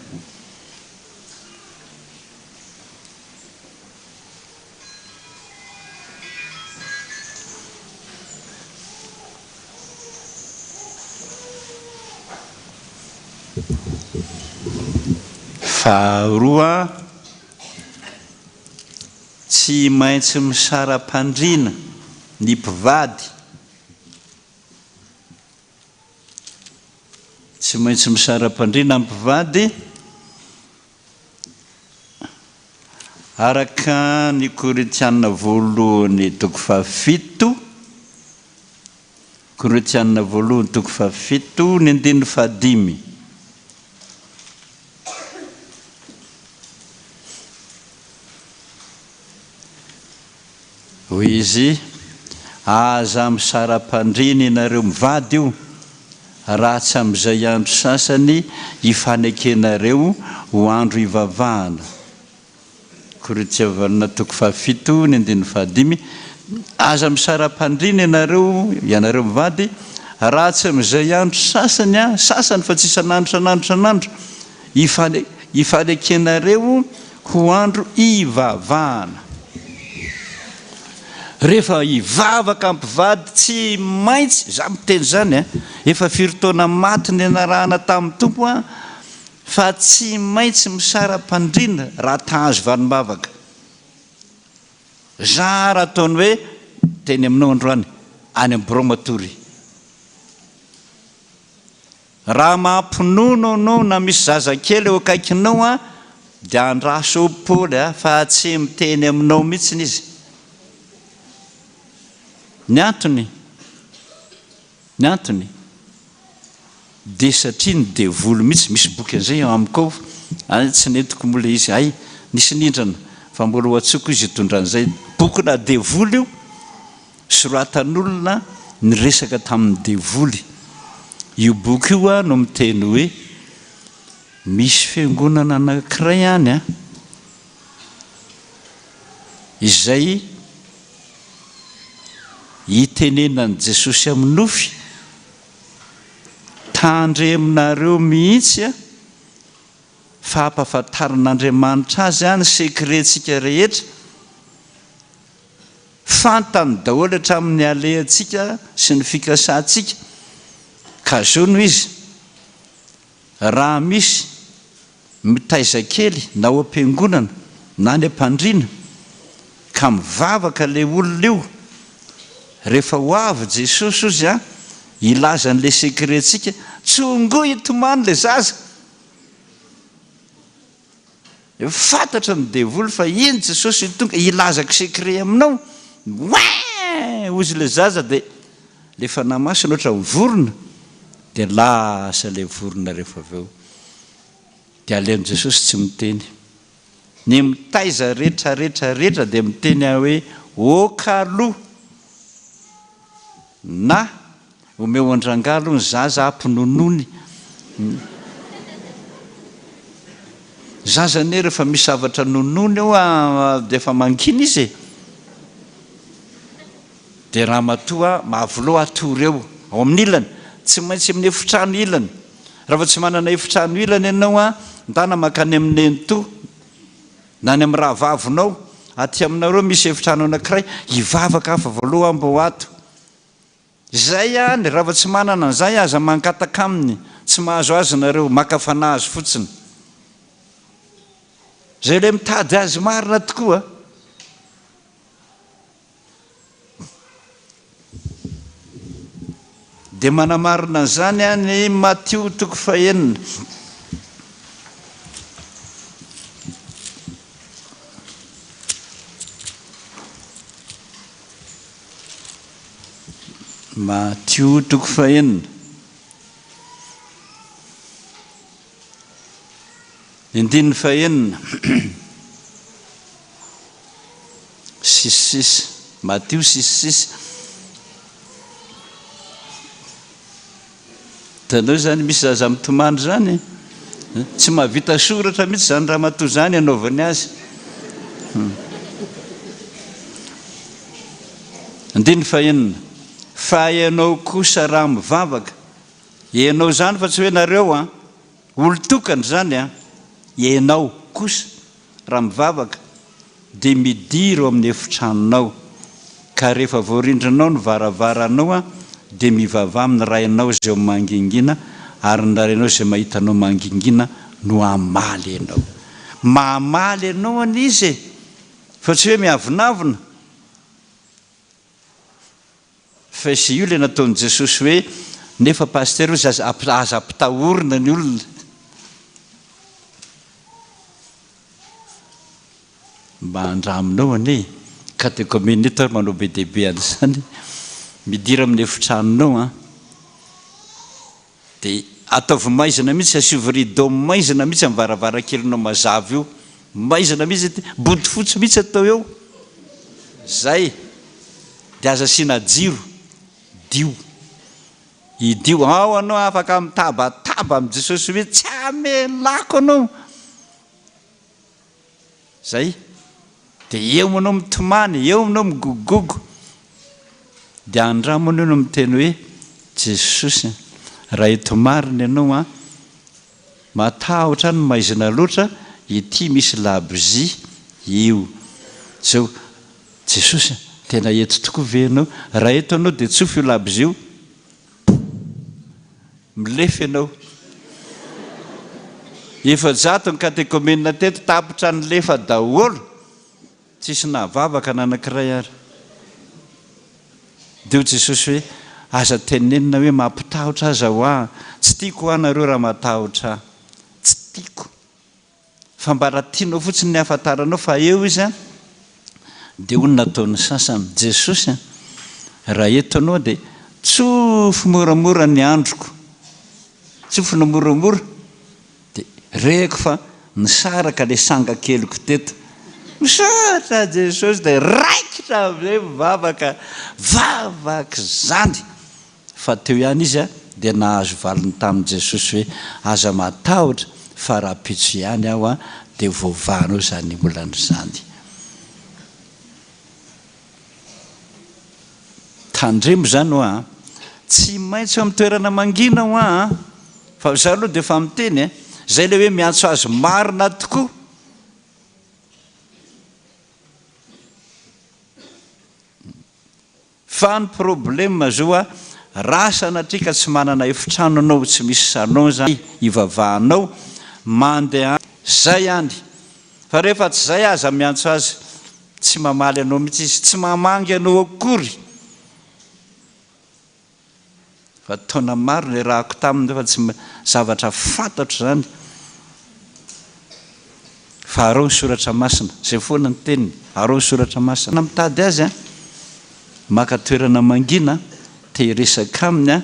Faharoa. Tsy maintsy misara-pandriana ny mpivady. Tsy maintsy misara-pandriana ny mpivady araka ny Korintiana voalohany toko fahafito, Korintiana voalohany toko fahafito ny andininy fahadimy. Hoy izy, Aza misara-pandriana ianareo mivady io, raha tsy amin'izay andro sasany hifanekenareo ho andro hivavahana. Korintiavanina toko fahafito ny andininy fahadimy, Aza misara-pandriana ianareo, ianareo mivady, raha tsy amin'izay andro sasany, an, sasany fa tsy isan'andro isan'andro isan'andro, hifane, hifanekenareo ho andro hivavahana. Rehefa hivavaka mpivady tsy maintsy, za miteny izany an, efa firy taona maty nianarahana tamin'ny Tompo an, Fa tsy maintsy misara-pandriana raha ta-hahazo valim-bavaka. Zara ataony hoe teny aminao androany, any amin'ny birao matory. Raha mampinono anao na misy zazakely eo akaikinao an, dia andraso eo Paoly a, fa tsy miteny aminao mihitsiny izy. Ny antony? Ny antony dia satria ny devoly mihitsy, misy boky an'izay ao amiko ao, any tsy nentiko moa ilay izy, hay nisy nindrana fa mbola ho antsoiko izy hitondra an'izay, bokina devoly io, soratan'olona niresaka tamin'ny devoly, io boky io no miteny hoe misy fiangonana anankiray any an, izay itenenan'i Jesosy amin'ny nofy, tandremonareo mihitsy fa ampahafantarin'Andriamanitra azy ny secret-tsika rehetra, fantany daholo hatramin'ny alehantsika sy ny fikasantsika, ka zao no izy, Raha misy mitaiza kely na ao am-piangonana na any am-pandriana ka mivavaka ilay olona io, rehefa ho avy Jesosy ozy an, hilaza an'ilay secret-tsika, tsongoy hitomany ilay zaza! Efa fantatry ny devoly fa iny Jesosy io tonga hilazako secret aminao, ouin! Hozy ilay zaza dia. Ilay Fanahy Masina ohatran'ny vorona, dia lasa ilay vorona rehefa avy eo. Dia aleon'i Jesosy tsy miteny. Ny mitaiza rehetra rehetra rehetra dia miteny aho hoe ok aloha na omeo an-drangahy aloha ny zaza hampinonoiny. Ny zaza anie rehefa misy zavatra nonoiny eo dia efa mangina izy e. Dia ramatoa Mavoloha hatory eo, ao amin'ny ilany. Tsy maintsy amin'ny efitrano ilany. Raha vao tsy manana efitrano ilany ianao an, ndana mankany amin'ny nenitoa, na any amin'ny rahavavinao, aty aminareo misy efitrano anankiray, hivavaka aho fa voaloha aho mba ho ato. Izay ihany, raha vao tsy manana an'izay aza mangataka aminy, tsy mahazo azy nareo, maka fanahy azy fotsiny. Izay ilay mitady azy marina tokoa. Dia manamarina an'izany ny Matio toko fahenina. Matio toko fahenina. Ny andininy fahenina. Six six. Matio six six. Hitanao izany misy zaza mitomany izany e. Tsy mahavita soratra mihitsy izany ramatoa izany anaovany azy. Andininy fahenina. Fa ianao kosa raha mivavaka, ianao izany fa tsy hoe nareo an, olon-tokana izany an, ianao kosa Raha mivavaka, dia midira ao amin'ny efitranonao, ka rehefa voarindrinao ny varavaranao, dia mivavaha amin'ny Rainao izay ao mangingina, ary ny Rainao izay mahita anao mangingina no hamaly anao. Mamaly anao anie Izy e! Fa tsy hoe miavonavona. Fa izay io ilay nataon'i Jesosy hoe nefa Pasteur hozy aza aza ampitahorina ny olona. Mba andraminao anie e. Catéchumène eto ary manao be dia be an'izany. Midira amin'ny efitranonao an. Dia ataovy maizina mihitsy, asiovy rideau maizina mihitsy amin'ny varavarankelinao mazava io. Maizina mihitsy ity, bodofotsy mihitsy atao eo. Zay. Dia aza asiana jiro. Dio. Idio. Ao anao afaka mitabataba amin'i Jesosy hoe tsy hamelako anao. Zay. Dia eo anao mitomany, eo anao migogogogo. Dia andramo anao no miteny hoe, Jesosy a, raha eto marina ianao an, matahotra aho ny maizina loatra, ity misy labozia, io. Zao, Jesosy a, tena eto tokoa ve ianao? Raha eto ianao dia tsofy io labozia io. Milefa ianao. 400 ny katekomena teto, tapitra nilefa daholo. Tsisy nahavavaka na anankiray ary. Dia hoy Jesosy hoe, Aza tenenina hoe mampitahotra aza hoa, tsy tiako hoa nareo raha matahotra ahy. Tsy tiako. Fa mba raha tianao fotsiny ny hahafantaranao fa eo Izy an, dia hoy ny nataon'ny sasany, Jesosy an, raha eto Ianao dia tsofy moramora ny androko, tsofina moramora, dia reko fa nisaraka ilay sanga keliko teto. Misaotra Jesosy dia raikitra amin'izay mivavaka, vavaka izany. Fa teo ihany izy dia nahazo valiny tamin'i Jesosy hoe, Aza matahotra fa rahampitso ihany aho dia voavahanao izany olana izany. Tandremo izany hoa an! Tsy maintsy eo amin'ny toerana mangina hoa an! Fa izaho aloha dia efa miteny e! Izay ilay hoe miantso azy marina tokoa. Fa ny problème zao a, raha sanatria ka tsy manana efitrano anao, tsy misy salon zany hivavahanao, mandeha zay any, fa rehefa tsy zay aza miantso azy, tsy mamaly anao mihitsy izy, tsy mamangy anao akory. Fa taona maro niarahako taminy nefa tsy zavatra fantatro izany fa arao ny soratra masina, izay foana ny teniny, arao ny soratra masina. Mitady azy an, maka toerana mangina. te hiresaka aminy an,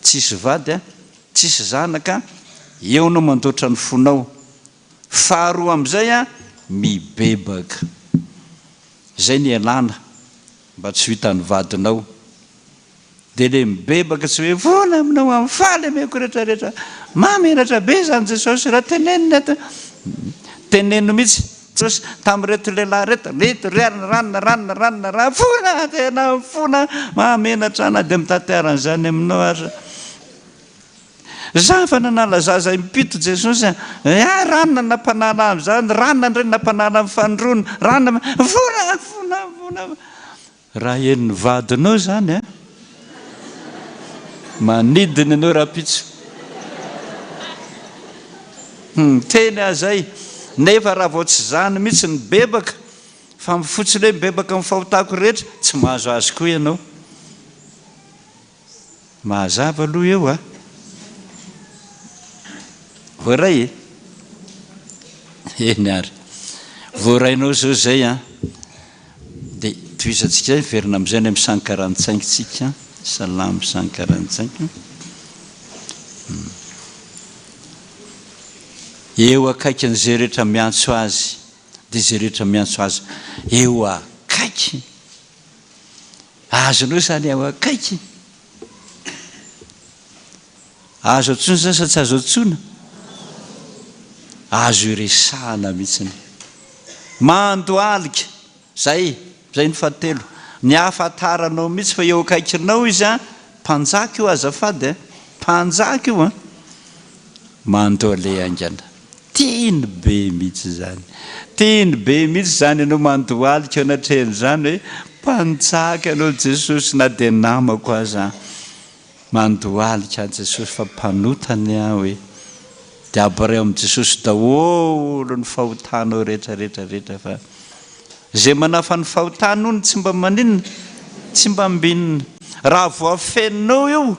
tsisy vady an, tsisy zanaka an, eo anao mandoatra ny fonao. Faharoa amin'izay an, mibebaka. Izay ny ialana mba tsy ho hitan'ny vadinao. Dia le mibebaka tsy hoe vola aminao aho mifaly ameko rehetra rehetra mahamenatra be izany Jesosy raha tenenina eto teneno mihitsy Jesosy tamin'ireto lehilahy ireto reto ranona ranona ranona ranona raha fona tena fona mahamenatra na dia mitantara an'izany aminao aza za fa nanala zaza impito Jesosy a ah ranona nampanala amin'izany ranona indray nampanala amin'ny fandroana ranona fona fona fona Raha henon'ny vadinao izany an! Manidina ianao rahampitso. Hum, teny aho izay. Nefa raha vao tsy izany mihitsy ny bebaka, fa fotsiny hoe mibebaka amin'ny fahotako rehetra, tsy mahazo azy koa ianao. Mahazava aloha eo a! Voaray e! Eny ary. Voarainao izao izay an! Dia tohizantsika hiverina amin'izay any amin'ny sankaran-tsaingy tsika. Salamo sankaran-tsaingy. Eo akaikin'izay rehetra miantso azy, dia izay rehetra miantso azy eo akaiky. Azonao izany ao akaiky. Azo antsoina izany sa tsy azo antsoina? Azo iresahana mihitsiny. Mandohalika. Izay, izay ny fahatelo. Ny ahafantaranao mihitsy fa eo akaikinao izy an, mpanjaka io azafady an, mpanjaka io an. Mandohaleha haingana. Tiany be mihitsy izany. Tiany be mihitsy izany ianao mandohalika eo anatrehan'izany hoe mpanjaka ianao Jesosy na dia namako aza mandohalika aho Jesosy fa mpanota anie aho e. Dia abareo amin'i Jesosy daholo ny fahotanao rehetra rehetra rehetra fa izay manafa ny fahotany hono tsy mba maninona? Tsy mba ambinina. Raha voafeninao io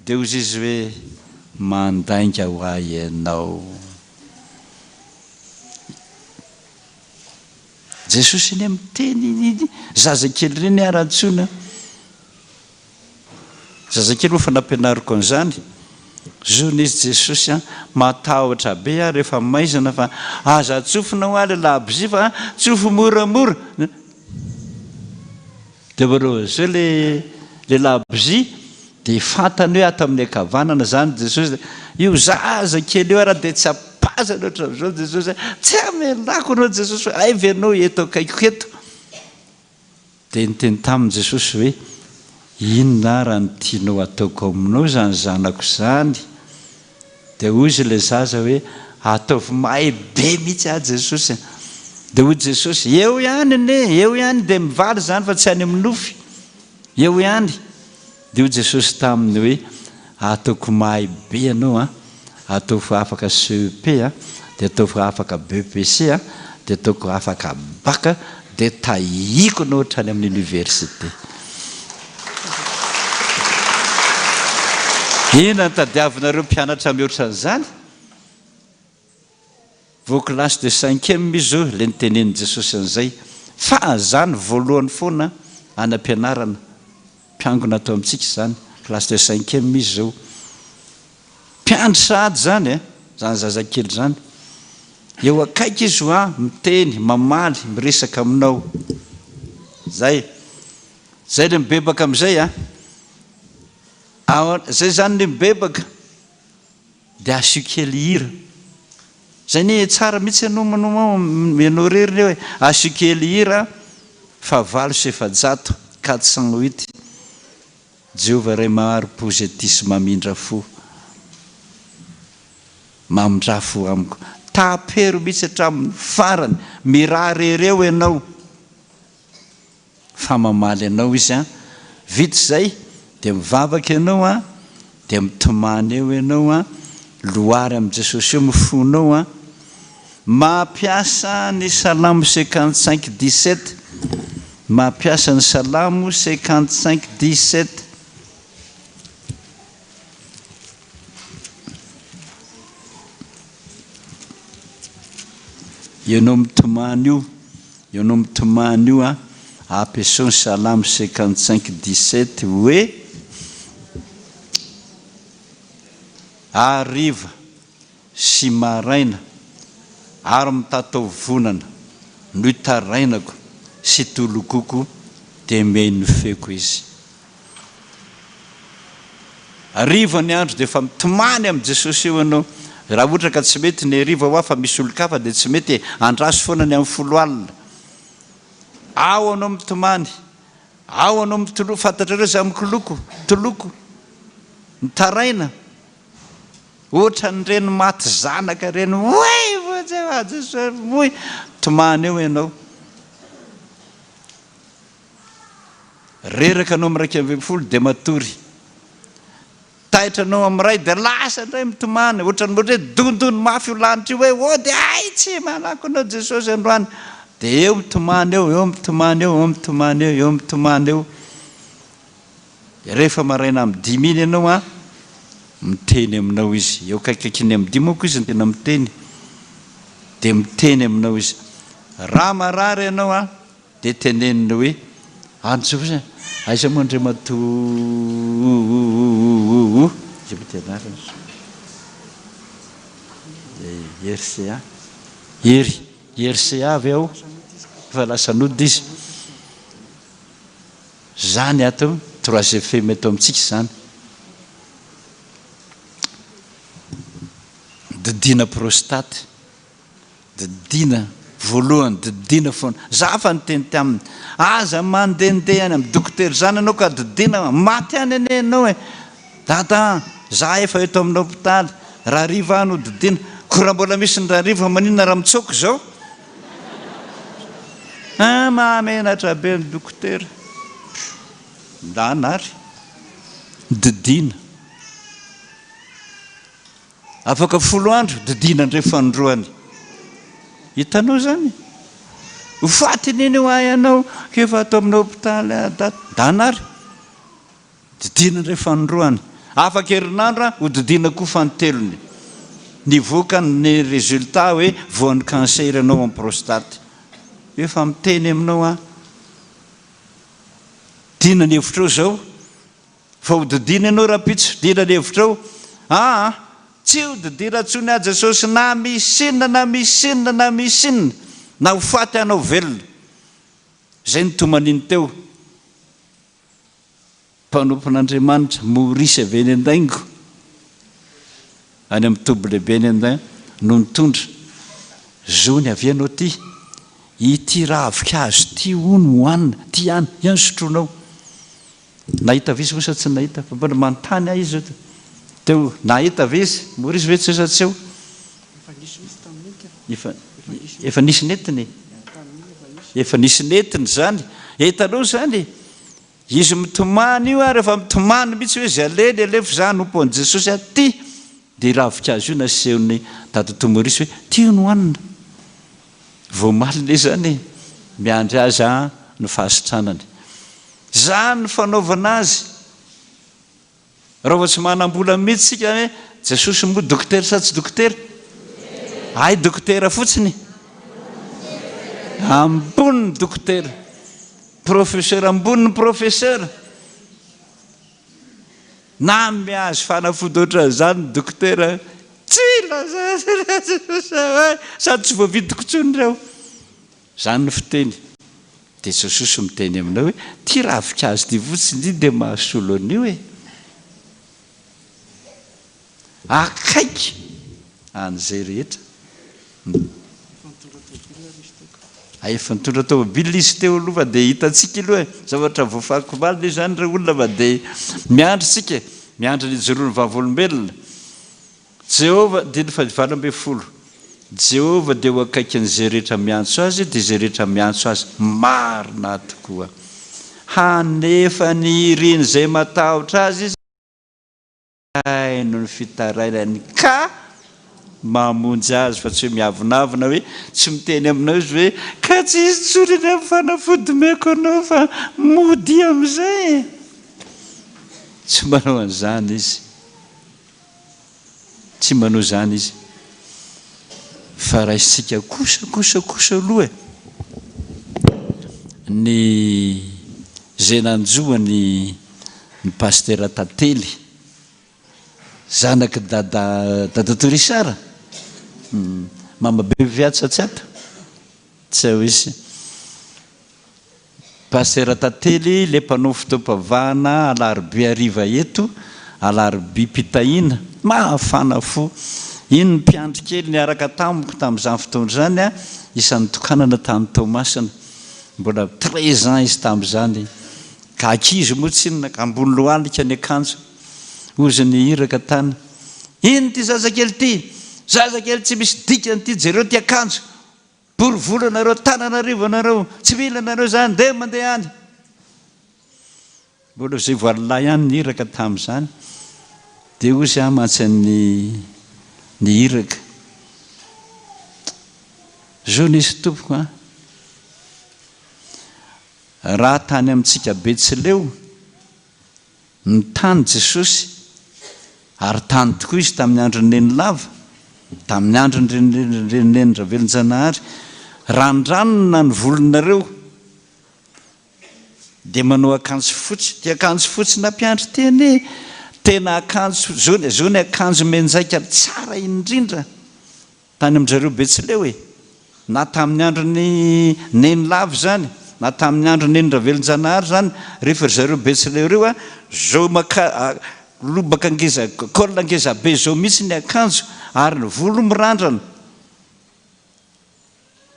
Dia hozy izy hoe, Mandainga ho ahy ianao. Jesosy anie miteny iny zazakely ireny ary antsoina. Zazakely moa fa nampianariko an'izany. Zony izy Jesosy an, matahotra be aho rehefa maizina fa aza tsofina hoa ilay labozia fa tsofy moramora. Dia manao an'izao ilay ilay labozia, dia fantany hoe ato amin'ny ankavanana izany Jesosy, dia io zaza kely io ara dia tsy ampazany ohatran'izao Jesosy, tsy hamelako anao Jesosy fa hay ve ianao eto akaikiko eto. Dia niteny taminy Jesosy hoe, inona ara no tianao hataoko aminao izany zanako izany? Dia hoy izy ilay zaza hoe, Ataovy mahay be mihitsy aho Jesosy a! Dia hoy Jesosy, Eo ihany anie, eo ihany, dia mivaly izany fa tsy any amin'ny nofy, eo ihany. Dia hoy Jesosy taminy hoe, Ataoko mahay be ianao an, ataovy afaka CEP an, dia ataovy afaka BEPC an, dia ataoko afaka Bac, dia tahiako ianao hatrany amin'ny université. Inona no tadiavinareo mpianatra mihoatra an'izany? Vao classe de cinquième izy zao ilay nitenenin'i Jesosy an'izay. Fa zany voalohany foana any am-pianarana. Mpiangona ato amintsika izany. Classe de cinquième izy zao. Mpiandry sahady izany e! Izany zazakely izany. Eo akaiky izy hoa miteny, mamaly, miresaka aminao. Zay. Zay le mibebaka amizay a. Zay zany le mibebaka. Dia asio kely hira. Zay anie tsara mihitsy ianao manao ianao irery eo e. Asio kely hira fa 408, 408. Jehovah Ray mahari-po izay tia sy mamindra fo. Mamindrà fo amiko. Tapero mihitsy hatramin'ny farany. Mirary ereo ianao. Fa mamaly anao Izy an. Vita izay dia mivavaka ianao an, dia mitomany eo ianao an, loary amin'i Jesosy eo ny fonao an. Mampiasa ny Salamo 55 17, mampiasa ny Salamo 55 17. Ianao mitomany io, ianao mitomany io an, Ampiasao ny Salamo 55 17 hoe, Hariva sy maraina ary mitataovonana no itarainako sy tolokoko dia mihaino ny feoko izy. Hariva ny andro dia efa mitomany amin'i Jesosy eo ianao. Raha ohatra ka tsy mety ny hariva hoa fa misy olon-kafa dia tsy mety e. Andraso foana ny amin'ny foloalina. Ao ianao mitomany. Ao ianao mitoloko. Fantatrareo izay mikoloko, mitoloko, mitaraina. Ohatran'ireny maty zanaka ireny, Oay! Vonjeo aho Jesosy! Oay! Tomany eo ianao. Reraka anao amin'ny 11 dia matory. Taitra anao amin'ny iray dia lasa indray mitomany. Ohatran'ny ohatra hoe dondony mafy io lanitra io hoe oh dia hay tsy manako anao Jesosy androany. Dia eo mitomany eo, eo mitomany eo, eo mitomany eo, eo mitomany eo. Rehefa maraina amin'ny dimy iny ianao an, miteny aminao Izy. Eo akaikikaikin'ny amin'ny dimy manko Izy no tena miteny. Dia miteny aminao Izy. Raha marary ianao an, dia teneniny hoe, antsoy fotsiny, aiza moa Andriamatoa o, iza moa ty anarany? Hery CA. Hery, Hery CA ve ao? Efa lasa nody izy. Zany ato trois FM eto amintsika izany. Didiana prostate. Didiana voalohany, didiana foana. Za fa niteny taminy, aza mandehandeha any amin'ny dokotera izany ianao ka didiana, maty any anie ianao e. Dada an, za efa eto amin'ny hopitaly, rahariva aho no didiana. Koa raha mbola misy ny rahariva maninona raha mitsoaka izao? Ah, mahamenatra be ny dokotera. Ndana ary. Didiana. Afaka folo andro, didiana indray fanindroany. Hitanao izany? Ho faty anie ho ahy ianao, efa ato amin'ny hopitaly Ndana ary. Didiana indray fanindroany. Afaka herinandro ho didiana koa fanintelony. Nivoaka ny résultat hoe voan'ny cancer ianao amin'ny prostate. Efa miteny aminao aho. Dina ny hevitrao izao. Fa ho didiana ianao rahampitso. Dina ny hevitrao. Aa! Tsy ho didiana intsony aho Jesosy na misy inona na misy inona na misy inona. Na ho faty aho na ho velona. Izay no tomaniny teo. Mpanompon'Andriamanitra, Maurice avy any Andaingo, any amin'ny toby lehibe any Andain, no nitondra. Zony avy ianao ity, ity ravin-kazo ity hono hohanina, ity ihany, ihany sotroinao. Nahita ve izy moa sa tsy nahita? Fa mbola manontany ahy izy teo, nahita ve izy? Maurice ve tsy eo sa tsy eo? Efa nisy mihitsy tamin'iny ka. Efa, efa nisy nentiny e. Efa nisy nentiny izany. Hitanao izany e. Izy mitomany io ary efa mitomany mihitsy hoe izay alehany alefa za hanompo an'i Jesosy aho ty dia ravikazo io nasehon'i dadatoa Maurice hoe ty no hohanina. Vao omaly anie izany e, miandry azy an ny fahasitranany. Izany ny fanaovana azy. Raha vao tsy manam-bola mihitsy isika hoe Jesosy moa dokotera sa tsy dokotera? Hay dokotera fotsiny. Ambony ny dokotera. Professeur ambony ny professeur. Na mihazo fanafody ohatran'izany ny dokotera, tsy laza sady tsy voavidiko intsony ireo. Izany ny fiteny. Dia Jesosy miteny aminao hoe, ity ravinkazo ity fotsiny ity dia mahasolo an'io e! Akaiky an'izay rehetra. Efa nitondra tômôbila ary izy teo ka. Hay efa nitondra tômôbila izy teo aloha fa dia hitantsika aloha e! Zavatra voafariko omaly anie izany re olona fa dia miandry isika e! Miandry ny hijoroan'ny vavolombelona. Jehovah, andininy faha-18, Jehovah dia ho akaikin'izay rehetra miantso Azy, dia izay rehetra miantso Azy marina tokoa. Hanefa ny irin'izay matahotra Azy Izy, haino ny fitarainany ka mamonjy azy, fa tsy hoe miavonavona hoe tsy miteny aminao Izy hoe, ka tsy hisy intsony anie ny fanafody omeko anao fa modia amin'izay e! Tsy manao an'izany Izy. Tsy manao izany izy. Fa raisintsika kosa kosa kosa aloha e! Ny izay nanjo an'i ny Pasitera Tantely, zanak'i Dada Dadatoa Richard? Mama be ve ato sa tsy ato? Tsy ao izy. Pasitera Tantely le mpanao fotoam-pivavahana alarobia hariva eto, alarobia-pitahiana, mahafana fo. Iny ny mpiandry kely niaraka tamiko tamin'izany fotoana izany, isan'ny nitokanana tany Toamasina. Mbola 13 ans izy tamin'izany, ka ankizy moa tsinona ka ambony lohalika ny akanjo. Hozy ny iraka tany, Ino ity zazakely ity? Zazakely tsy misy dikany ity, jereo ity akanjo. Bory volo anareo, Tananarivo anareo, tsy mila anareo zany, ndeha mandeha any. Mbola izay voalolahy ihany ny iraka tamin'izany. Dia hozy aho mantsy an'ny ny iraka. Zo nisy tompoko an. Raha tany amintsika Betsileo, Ny tany Jesosy, ary tany tokoa Izy tamin'ny andron'i Nenilava, tamin'ny andron'i Neny Ravelonjanahary. Randranina ny volonareo, dia manao akanjo fotsy. Ity akanjo fotsy nampiandry ity anie, tena akanjo, zao ny akanjo mianjaika tsara indrindra. Tany amin-dry zareo Betsileo e! Na tamin'ny andron'i Nenilava izany, na tamin'ny andron'i Neny Ravelonjanahary izany, rehefa ry zareo Betsileo ireo a, zao maka lobaka ngeza, col ngeza be zao mihitsy ny akanjo, ary ny volo mirandrana.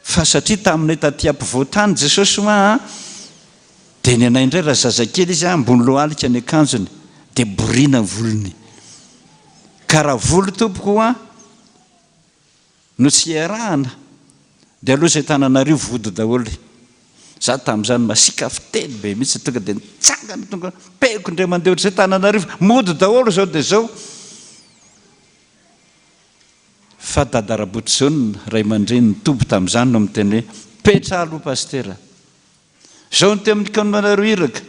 Fa satria taminay taty ampovoan-tany Jesosy hoa a, dia ny anay indray raha zazakely izy a, ambony lohalika ny akanjony, dia borina ny volony. Ka raha volo tompoko hoa no tsy iarahana, dia aleo izay tananareo vody daholo. Za tamin'izany masiaka fiteny be mihitsy, tonga dia nitsangana tonga pehiko indray mandeha ohatr'izay tananarivo, mody daholo izao dia izao. Fa Dada Rabotojaona, ray aman-dreny nitoby tamin'izany no miteny hoe, Petraha aloha Pasitera. Izao no teo amin'ny kaonanareo iraka.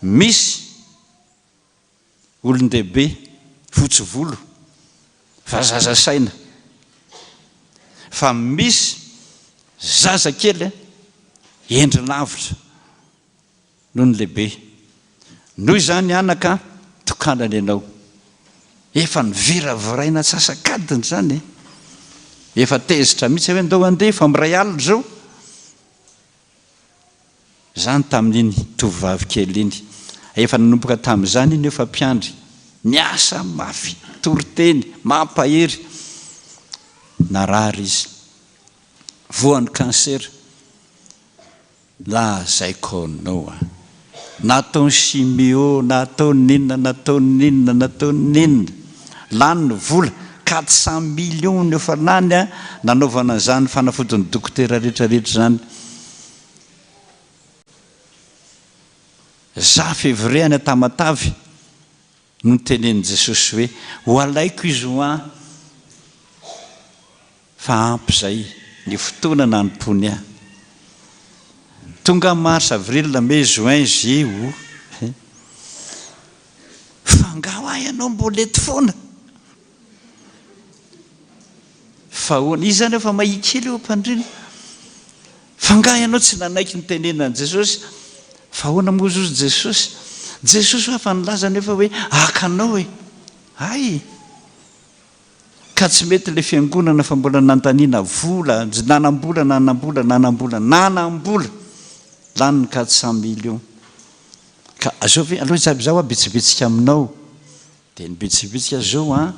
Misy olon-dehibe fotsy volo fa zaza saina. Fa misy zaza kely hendry lavitra. Noho ny lehibe. Noho izany anaka tokanana ianao. Efa niviraviraina antsasak'adiny izany e. Efa tezitra mihitsy hoe ndao handeha fa miray alina izao. Izany tamin'iny tovovavy kely iny. Efa nanomboka tamin'izany iny efa mpiandry. Niasa mafy, toriteny, mampahery. Narary izy. Voan'ny cancer. Lazaiko anao a! Nataony chimio, nataony inona, nataony inona, nataony inona. Lany ny vola, 400 millions no efa lany a, nanaovana an'izany fanafodin'ny dokotera rehetra rehetra izany. Za février any Tamatave no notenenin'i Jesosy hoe, ho alaiko izy ho an. Fa ampy izay ny fotoana nanompoany ahy. Tonga mars, avril, mai, juin, juillet, août. Fa angaha hoa ianao mbola eto foana? Fa ahoana? Izy izany efa mahia kely eo am-pandriana. Fa angaha ianao tsy nanaiky ny tenenan'i Jesosy? Fa ahoana moa ozy Jesosy? Jesosy hoa efa nilaza anefa hoe haka anao e! Hay! Ka tsy mety le fiangonana fa mbola nandaniana vola, nanambola, nanambola, nanambola, nanambola! Lany ny 400 millions. Ka zao ve, aleo izaho hoa bitsibitsika aminao. Dia nibitsibitsika zao an,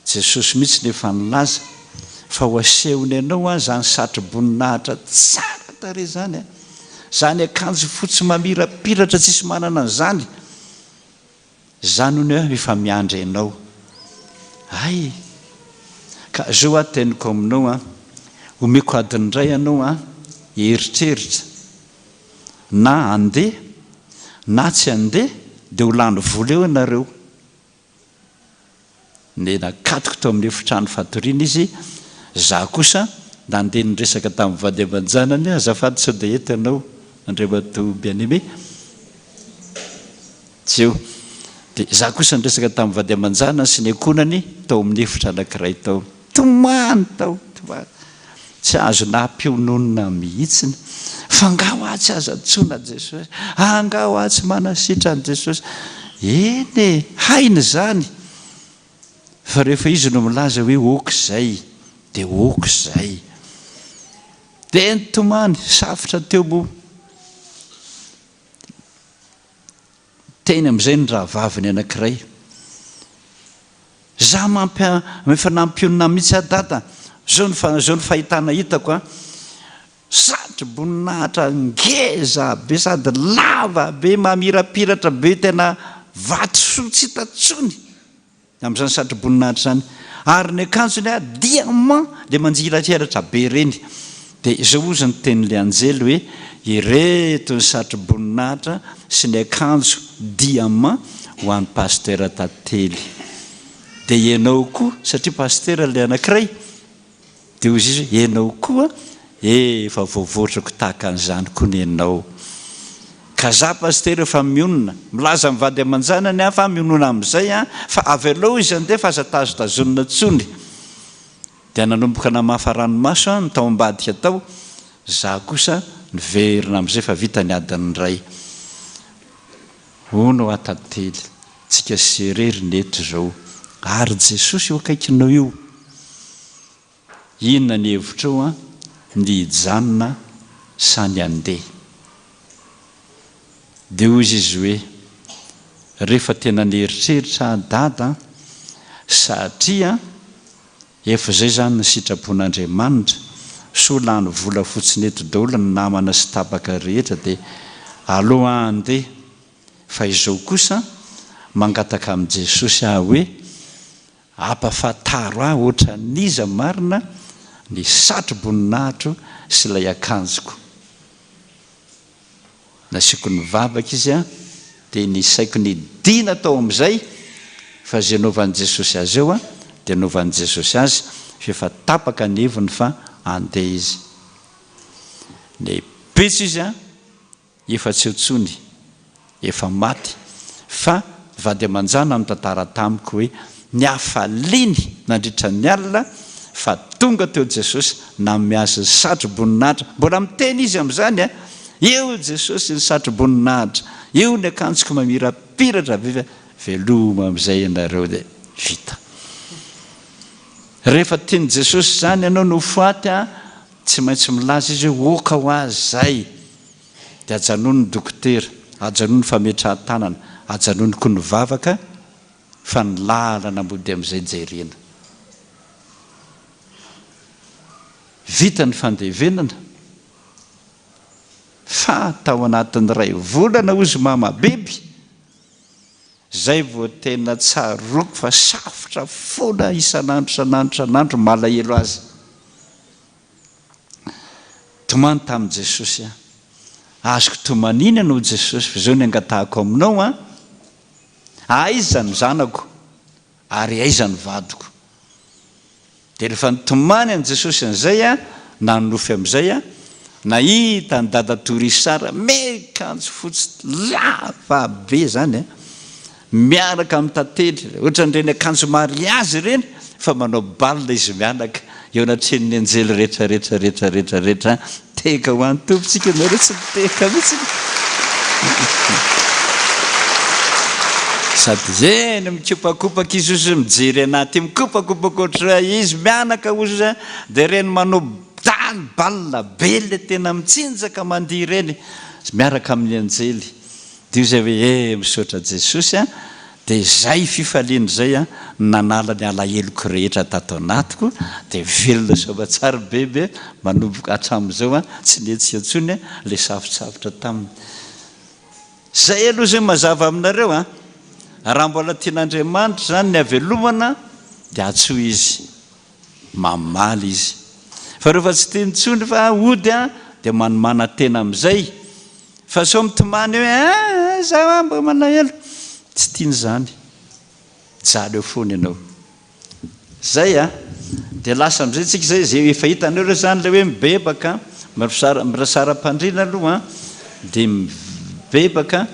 Jesosy mihitsy no efa nilaza fa ho asehony anao an zany satro-boninahitra tsara tarehy zany an, zany akanjo fotsy mamirapiratra tsisy manana an'izany. Zany hono aho efa miandry anao. Hay! Ka zao aho teniko aminao an, omeko adiny iray ianao an, hieritreritra na handeha na tsy handeha dia ho lany vola eo ianareo. Dia nakatoko tao amin'ny efitrano fatoriana izy, za kosa nandeha niresaka tamin'ny vady aman-janany, azafady sao dia eto ianao Andriamatoa Bien-Aimé? Tsy eo. Dia izaho kosa niresaka tamin'ny vady aman-janany sy ny ankohonany tao amin'ny efitra anankiray tao. Tomany tao, tomany. Tsy azo nampiononina mihitsiny. Fa nga hoa tsy azo antsoina Jesosy? Ah nga hoa tsy manasitrana Jesosy? Eny e, hainy izany. Fa rehefa Izy no milaza hoe ok izay, dia ok izay. Dia nitomany, safotra teo moa. Teny amin'izay ny rahavaviny anankiray. Za mampia, efa nampionona mihitsy aho dada, zao ny fa, zao ny fahitana hitako an, satro-boninahitra ngeza be sady lava be mamirapiratra be tena vatosoa tsy hita tsony. Amin'izany satroboninahitra izany. Ary ny akanjony a, diamant, ilay manjiratreratra be ireny. Dia izao hozy ny tenin'ilay anjely hoe, Ireto ny satroboninahitra sy ny akanjo diamant ho an'i Pasteur Tantely. Dia ianao koa, satria Pasteur ilay anankiray, Dia hoy Izy hoe, Ianao koa, efa voavoatrako tahaka an'izany koa ny anao. Ka za Pasitera efa mionona, milaza amin'ny vady aman-janany aho fa mionona amin'izay an, fa avelao izy handeha fa aza tazotazonina intsony. Dia nanomboka namafa ranomaso aho ny tao ambadika tao, za kosa niverina amin'izay fa vita ny adiny iray. Hono aho Tantely, tsika sy irery ny eto izao, ary Jesosy eo akaikinao io. Inona ny hevitrao an, ny hijanona sa ny handeha? Dia hoy izy hoe, rehefa tena nieritreritra aho Dada an, satria efa izay izany ny sitrapon'Andriamanitra, soa lany vola fotsiny eto daholo ny namana sy tapaka rehetra dia aleo aho handeha, fa izao kosa mangataka amin'i Jesosy aho hoe, Ampafantaro ahy ohatran'iza marina ny satro-boninahitro sy ilay akanjoko. Nasiako nivavaka izy an, dia nisaiko nidina tao amin'izay fa izay novan'i Jesosy azy eo an, dia novan'i Jesosy azy fa efa tapaka ny heviny fa andeha izy. Nipitso izy an, Efa tsy eo tsony, efa maty, fa vady aman-janany nitantara tamiko hoe ny hafaliany nandritra ny alina fa tonga teo Jesosy nanome azy ny satro-boninahitra, mbola miteny izy amin'izany a, eo Jesosy ny satro-boninahitra, eo ny akanjoko mamirapiratra be fa veloma amin'izay ianareo dia vita. Rehefa tian'i Jesosy izany ianao no ho faty a, Tsy maintsy milaza izy hoe oka ho azy izay dia ajanony ny dokotera, ajanony ny fametrahan-tanana, ajanony koa ny vavaka fa ny lalana mody amin'izay jerena. Vita ny fandevenana fa tao anatin'ny iray volana hozy mama beby izay vao tena tsaroako fa safotra foana isan'andro isan'andro isan'andro malahelo azy. Tomany tamin'i Jesosy aho. Azoko tomaniana ianao Jesosy fa izao ny angatahako aminao an! Aiza ny zanako ary aiza ny vadiko? Dia rehefa nitomany an'i Jesosy an'izay aho, nanonofy amin'izay aho, nahita an'i Dadatoa Richard miakanjo fotsy lava be izany an, miaraka amin'ny tantely, ohatran'ireny akanjo mariazy ireny, fa manao bal izy mianaka, eo anatrehan'ny anjely rehetra rehetra rehetra rehetra rehetra an, Tehaka ho an'ny Tompo tsika nareo tsy mitehaka mihitsy. Sady eny mikopakopaka izy ozy mijery anah ty mikopakopaka ohatry izy mianaka ozy dia ireny manao dany bal be le tena mitsinjaka mandihy ireny miaraka amin'ny anjely. Dia io izay hoe eh misaotra Jesosy a, dia izay fifaliana izay a nanala ny alaheloko rehetra tato anatiko, dia velona soamatsara bebe manomboka hatramin'izao a, tsy nihetsika intsony a ilay safotsafotra taminy. Izay aloha izay mazava aminareo a, raha mbola tian'Andriamanitra izany ny havelomana dia antsoy Izy. Mamaly izy. Fa rehefa tsy tiany intsony fa hody an, dia manomana tena amin'izay. Fa sao mitomany hoe ah, za ah, mba malahelo. Tsy tiany izany. Mijaly eo foana ianao. Zay an. Dia lasa amin'izay tsika izay, izay efa hitanareo izany ilay hoe mibebaka, mirasara-pandriana aloha an, dia mibebaka,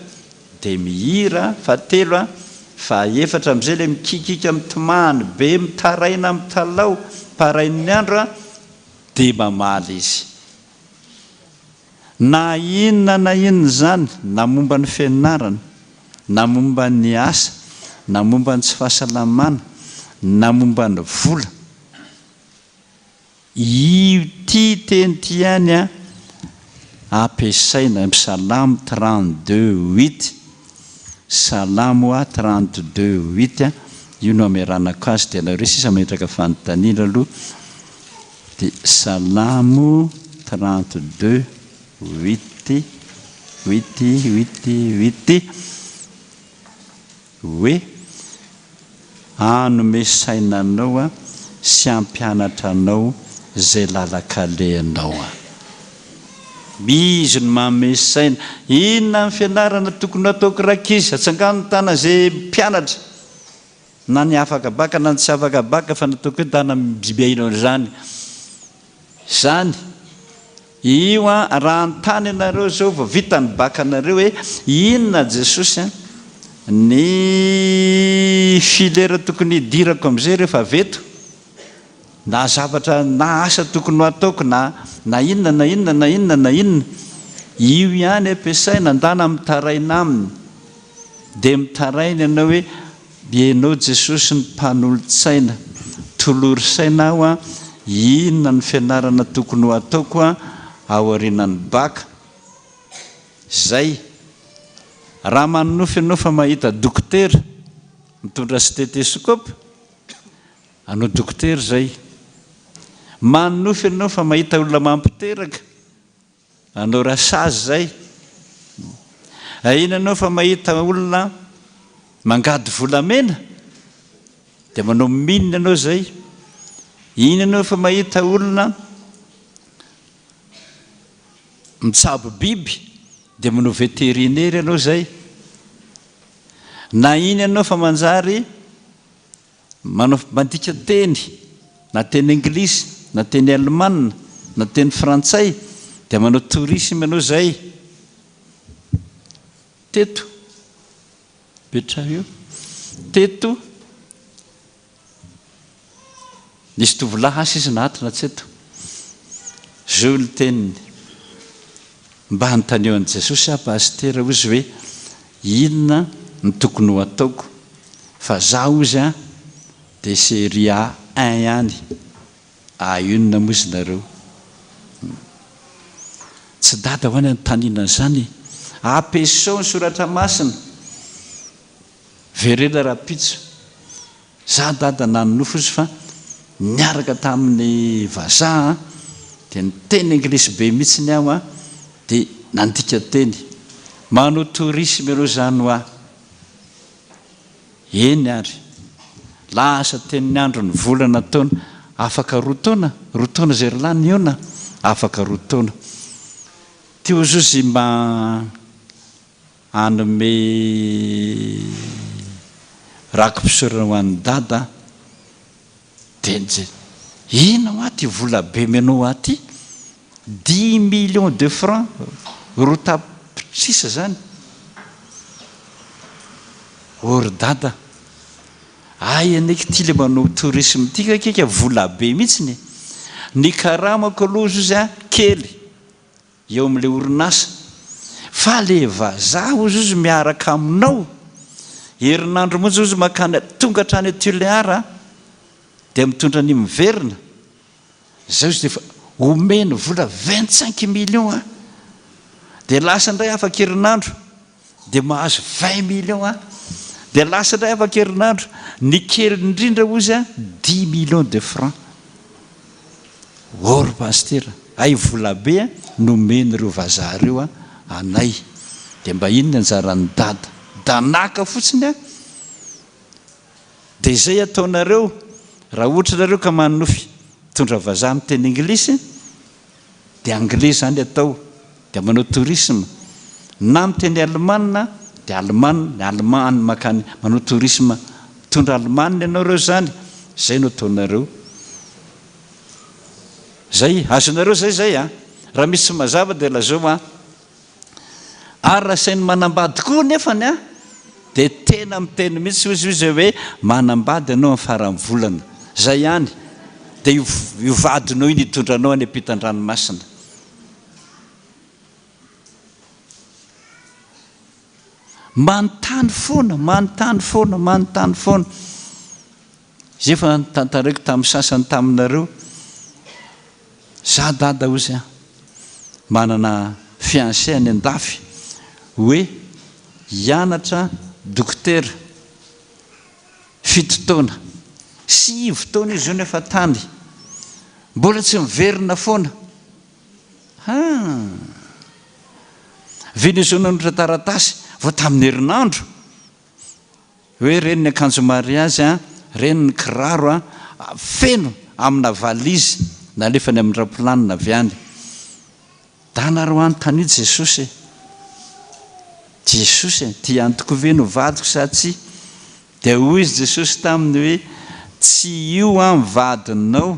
Dia mihira, fahatelo a, fahaefatra amin'izay ilay mikikika mitomany be, mitaraina mitalaho, parain'ny andro a. Dia mamaly izy. Na inona na inona izany, na momba ny fianarana, na momba ny asa, na momba ny tsy fahasalamana, na momba ny vola, ity teny ity ihany an, ampiasaina, Salamo 32 huit, Salamo a 32 huit an, io no ameranako azy, dia nareo sisa mametraka fanontaniana aloha. Dia Salamo 32 huit huit huit huit hoe, Hanome saina anao Aho sy hampianatra anao izay lalan-kalehanao Aho. Izy no manome saina. Inona ny fianarana tokony hataoko rankizy? Atsangano ny tanana izay mpianatra. Na ny afaka baka na ny tsy afaka baka fa nataoko hoe dana mibiaina ohatr'izany. Izany. Io an, raha anontany ianareo izao vao vita ny bac nareo hoe inona Jesosy an, ny filière tokony hidirako amin'izay rehefa avy eto, na zavatra na asa tokony ho ataoko na na inona na inona na inona na inona. Io ihany ampiasaina, andana mitaraina aminy. Dia mitaraina ianao hoe Ianao Jesosy ny mpanolotsaina, tolory saina aho an, inona no fianarana tokony ho ataoko an aorianan'ny bac? Zay. Raha manonofy ianao fa mahita dokotera mitondra stetescope, anao dokotera zay. Manonofy ianao fa mahita olona mampiteraka, Anao rasazy zay. Ahiana anao fa mahita olona mangady volamena dia manao mine anao zay. Iny anao fa mahita olona mitsabo biby dia manao vétérinaire anao zay. Na iny anao fa manjary Manao mandika teny, na teny anglisy, na teny alemana, na teny frantsay, dia manao tourisme ianao izay. Teto, petraho eo, teto nisy tovolahy asa izy na ato na tsy eto. Zao ny teniny, mba anontanio an'i Jesosy aho Pasitera hozy hoe inona no tokony ho ataoko Fa za ozy an de serie A un ihany, A une moa izy nareo. Tsy dada ho any anontaniana an'izany e! Ampiasao ny soratra masina. Verena rahampitso. Za dada nanonofy ozy fa niaraka tamin'ny vazaha an, dia niteny anglisy be mihitsiny aho an, dia nandika teny. Manao tourisme ianao izany hoa. Eny ary. Lasa teny ny andro ny volana taona afaka roa taona, roa taona izay ry lahy nihaona, afaka roa taona. Teo ozozy mba hanome raki-pisaorana ho an'i Dada aho. Dia nijery, inona hoa ty vola be omenao ahy ty? Dix millions de francs, roa tapitrisa zany. Oh ry dada, hay anie ity le manao tourisme ity kay kika vola be mihitsiny e! Ny karamako aloha ozy a kely eo amin'ilay orinasa, fa le vazaha ozy ozy miaraka aminao, herinandro monja ozy mankany tonga hatrany Tuléar a, dia mitondra an'io miverina, Zay ozy defa omeny vola 25 millions a! Dia lasa indray afaka herinandro dia mahazo 20 millions a! Dia lasa indray afaka herinandro, ny kely indrindra ozy a 10 millions de francs. Or pasitera, hay vola be a nomen'ireo vazaha ireo a anay. Dia mba inona ny anjaran'i dada? Danaka fotsiny a! Dia izay ataonareo raha ohatra nareo ka manonofy mitondra vazaha miteny anglisy dia anglais izany atao dia manao tourisme na miteny alemana dia aleman ny allemand any makany manao tourisme mitondra alemana ianao reo izany izay no ataonareo zay azonareo zay zay a raha misy tsy mazava dia lazao a Ary raha asainy manambady koa nefany an, dia tena miteny mihitsy hozy izy hoe manambady ianao amin'ny faran'ny volana. Zay ihany. Dia io io vadinao io no hitondra anao any ampitan-dranomasina. Manontany foana, manontany foana, manontany foana. Izay efa notantaraiko tamin'ny sasany taminareo. Za dada ozy an, manana fiancé any andafy hoe hianatra dokotera fito taona, sivy taona izy zao nefa tany, mbola tsy miverina foana. Haa. Venezuela nanolotra taratasy vao tamin'ny herinandro hoe ireny ny akanjo mariazy an, ireny ny kiraro an, feno amina valise nalefany amin'ny raoplanina avy any. Danareo anontanio Jesosy e! Jesosy e, ty ihany tokoa ve no vadiko sa tsia? Dia hoy izy Jesosy taminy hoe, Tsy io an vadinao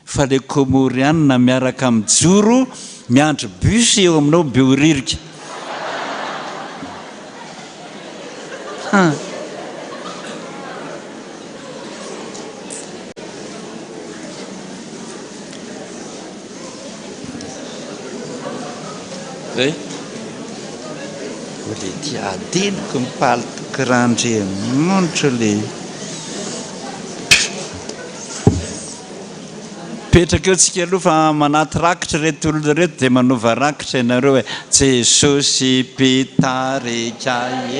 fa le Komorianina miaraka mijoro miandry bus eo aminao Behoririka. Han. Zay. Ole ty adinoko ny paltoko Randriamonitra le. Mipetraka eo tsika aloha fa manaty rakitra ireto olona ireto dia manova rakitra ianareo e. Jesosy mpitarika e.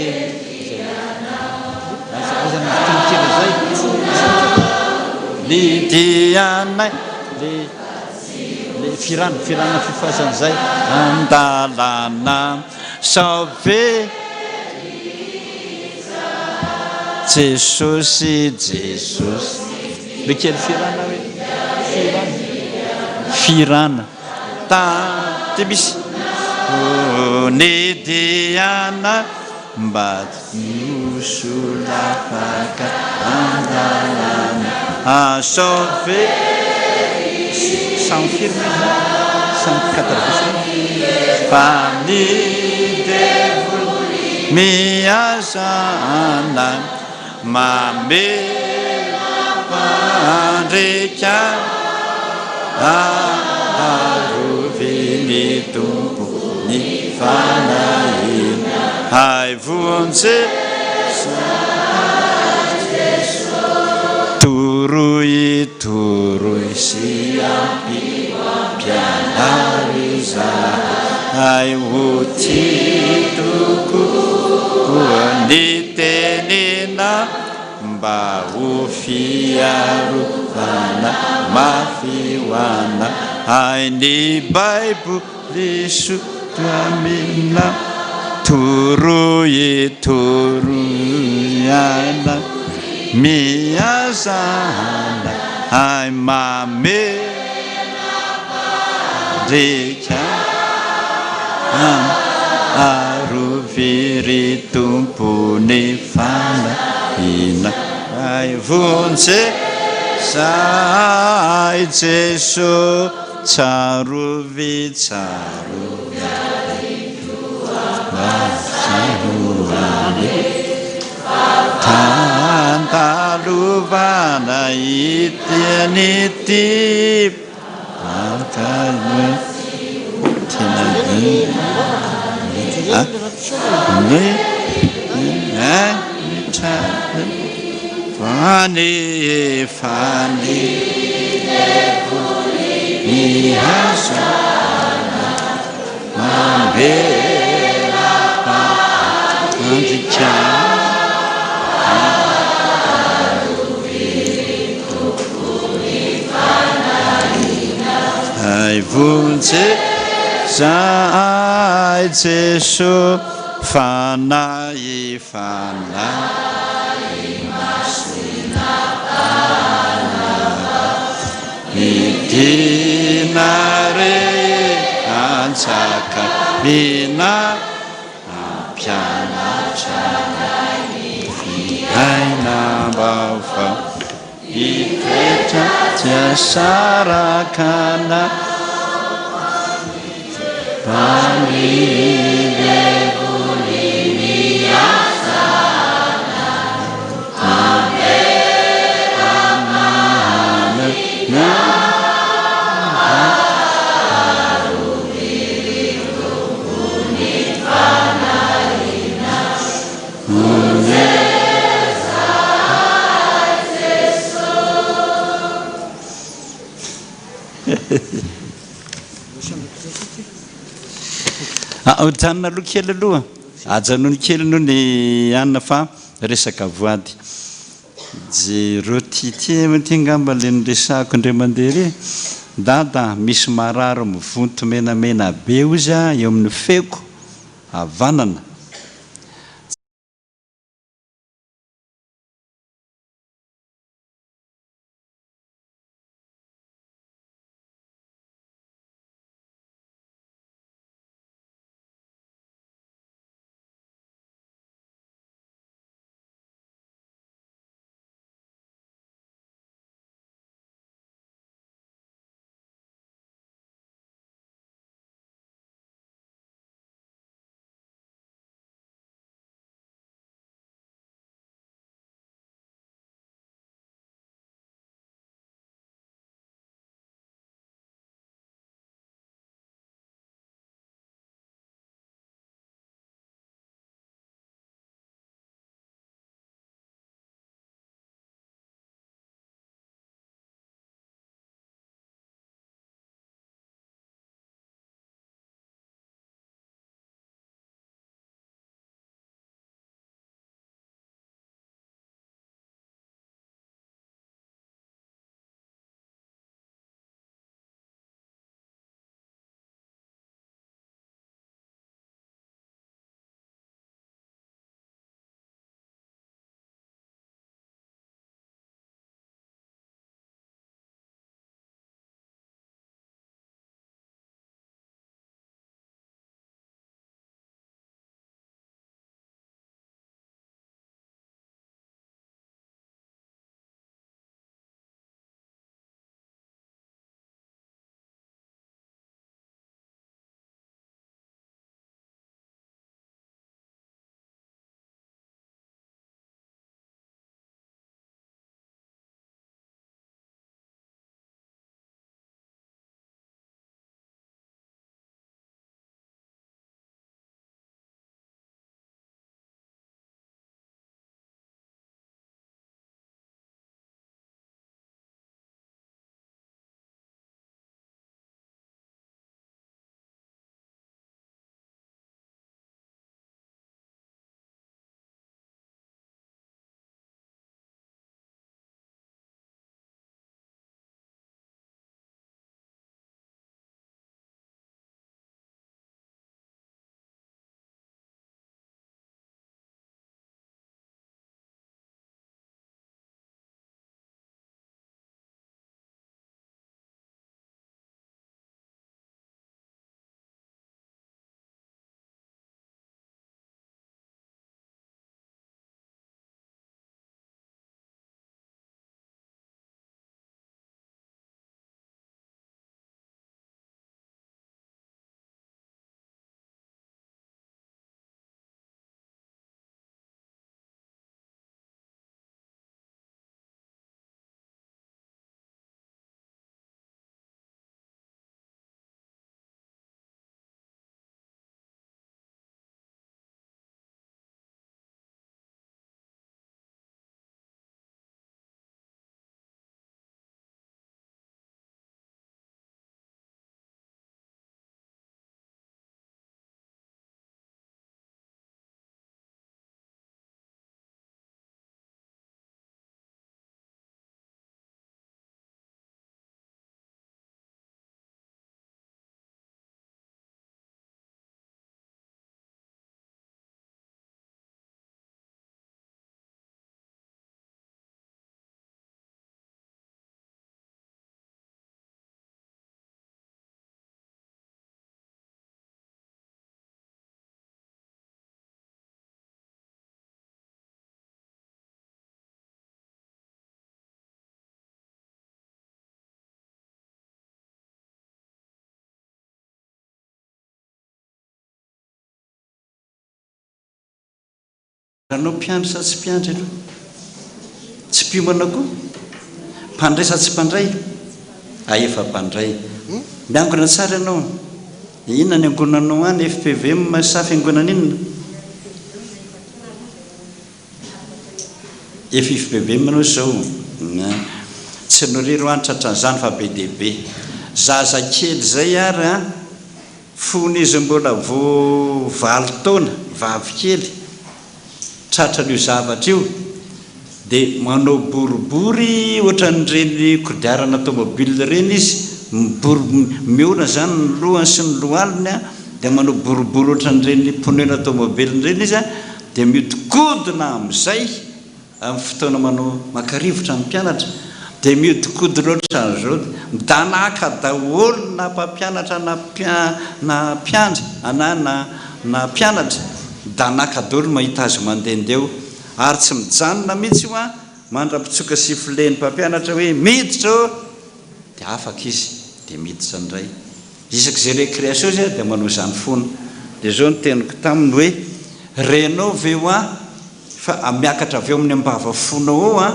Aiza aiza misy tononkira zay? Ny dianay le le firana firana fifazana zay andalana sao ve Jesosy Jesosy le kely firana hoe firana firana ta ty misy oh, ny diana Mba ho solafaka an-dalana Asao ve Samy firy moa izy zany? Samy quatre verset Fa ny devoly mihazana Mamela fandrika Arovy ny Tompo ny fanahiny Hay vonjy Toroy toroy sy ampio ampianaro izahay ho tia tokoa ny teninao Mba ho fiarovana mafy ho anay ny Baiboly soa Toroy toroy anay mihazana ay mamela fandrika Arovy ry Tompo ny Fanahinay vonjy zahay Jeso tsarovy tsarovy tsarovy Tandalovana ity an'ity Hay vonjy zahay Jeso Fanahy Fanahy Masina Midina re anjaka mina Hampianatra ny fiainam-baovao Hitoetra tsy hahasaraka anay Fa ny devoly miasa anay. Ajanona aloha kely aloha. Ajanony kely aloha ny anona fa resaka voady. Jereo ty ty ty angamba le niresahako indray mandeha ry. Dada, misy marary mivonto menamena be ozy ah eo amin'ny feko havanana. Anao mpiandry sa tsy mpiandry aloha? Tsy mpiomana koa? Mpandray sa tsy mpandray? Ah efa mpandray. Miangona tsara ianao. Inona ny angonanao any? FPVM sa fiangonana inona? Efa FPVM ianao izao. Tsy noriry ho any tratran'izany fa be dia be. Zazakely izay ary an, fony izy mbola vao valo taona, vavy kely, tratran'io zavatra io, dia manao boribory ohatran'ireny kodiarana tomobile ireny izy, mibory, mihaona izany ny lohany sy ny lohaliny an, dia manao boribory ohatran'ireny pneu-na tomobile ireny izy an, dia mihodinkodina amin'izay. Amin'ny fotoana manao maka rivotra ny mpianatra dia mihodinkodina ohatran'izao dia midanàka daholo na mpampianatra na na mpiandry na na na mpianatra, midanàka daholo mahita azy mandehandeha eo ary tsy mijanona mihitsy io an, mandra-pitsoka sifflet ny mpampianatra hoe miditra ô! dia afaka izy dia miditra indray. Isaky izay récréation izy dia manao izany foana. Dia izao no teniko taminy hoe renao ve hoa fa miakatra avy eo amin'ny ambava fonao ao an,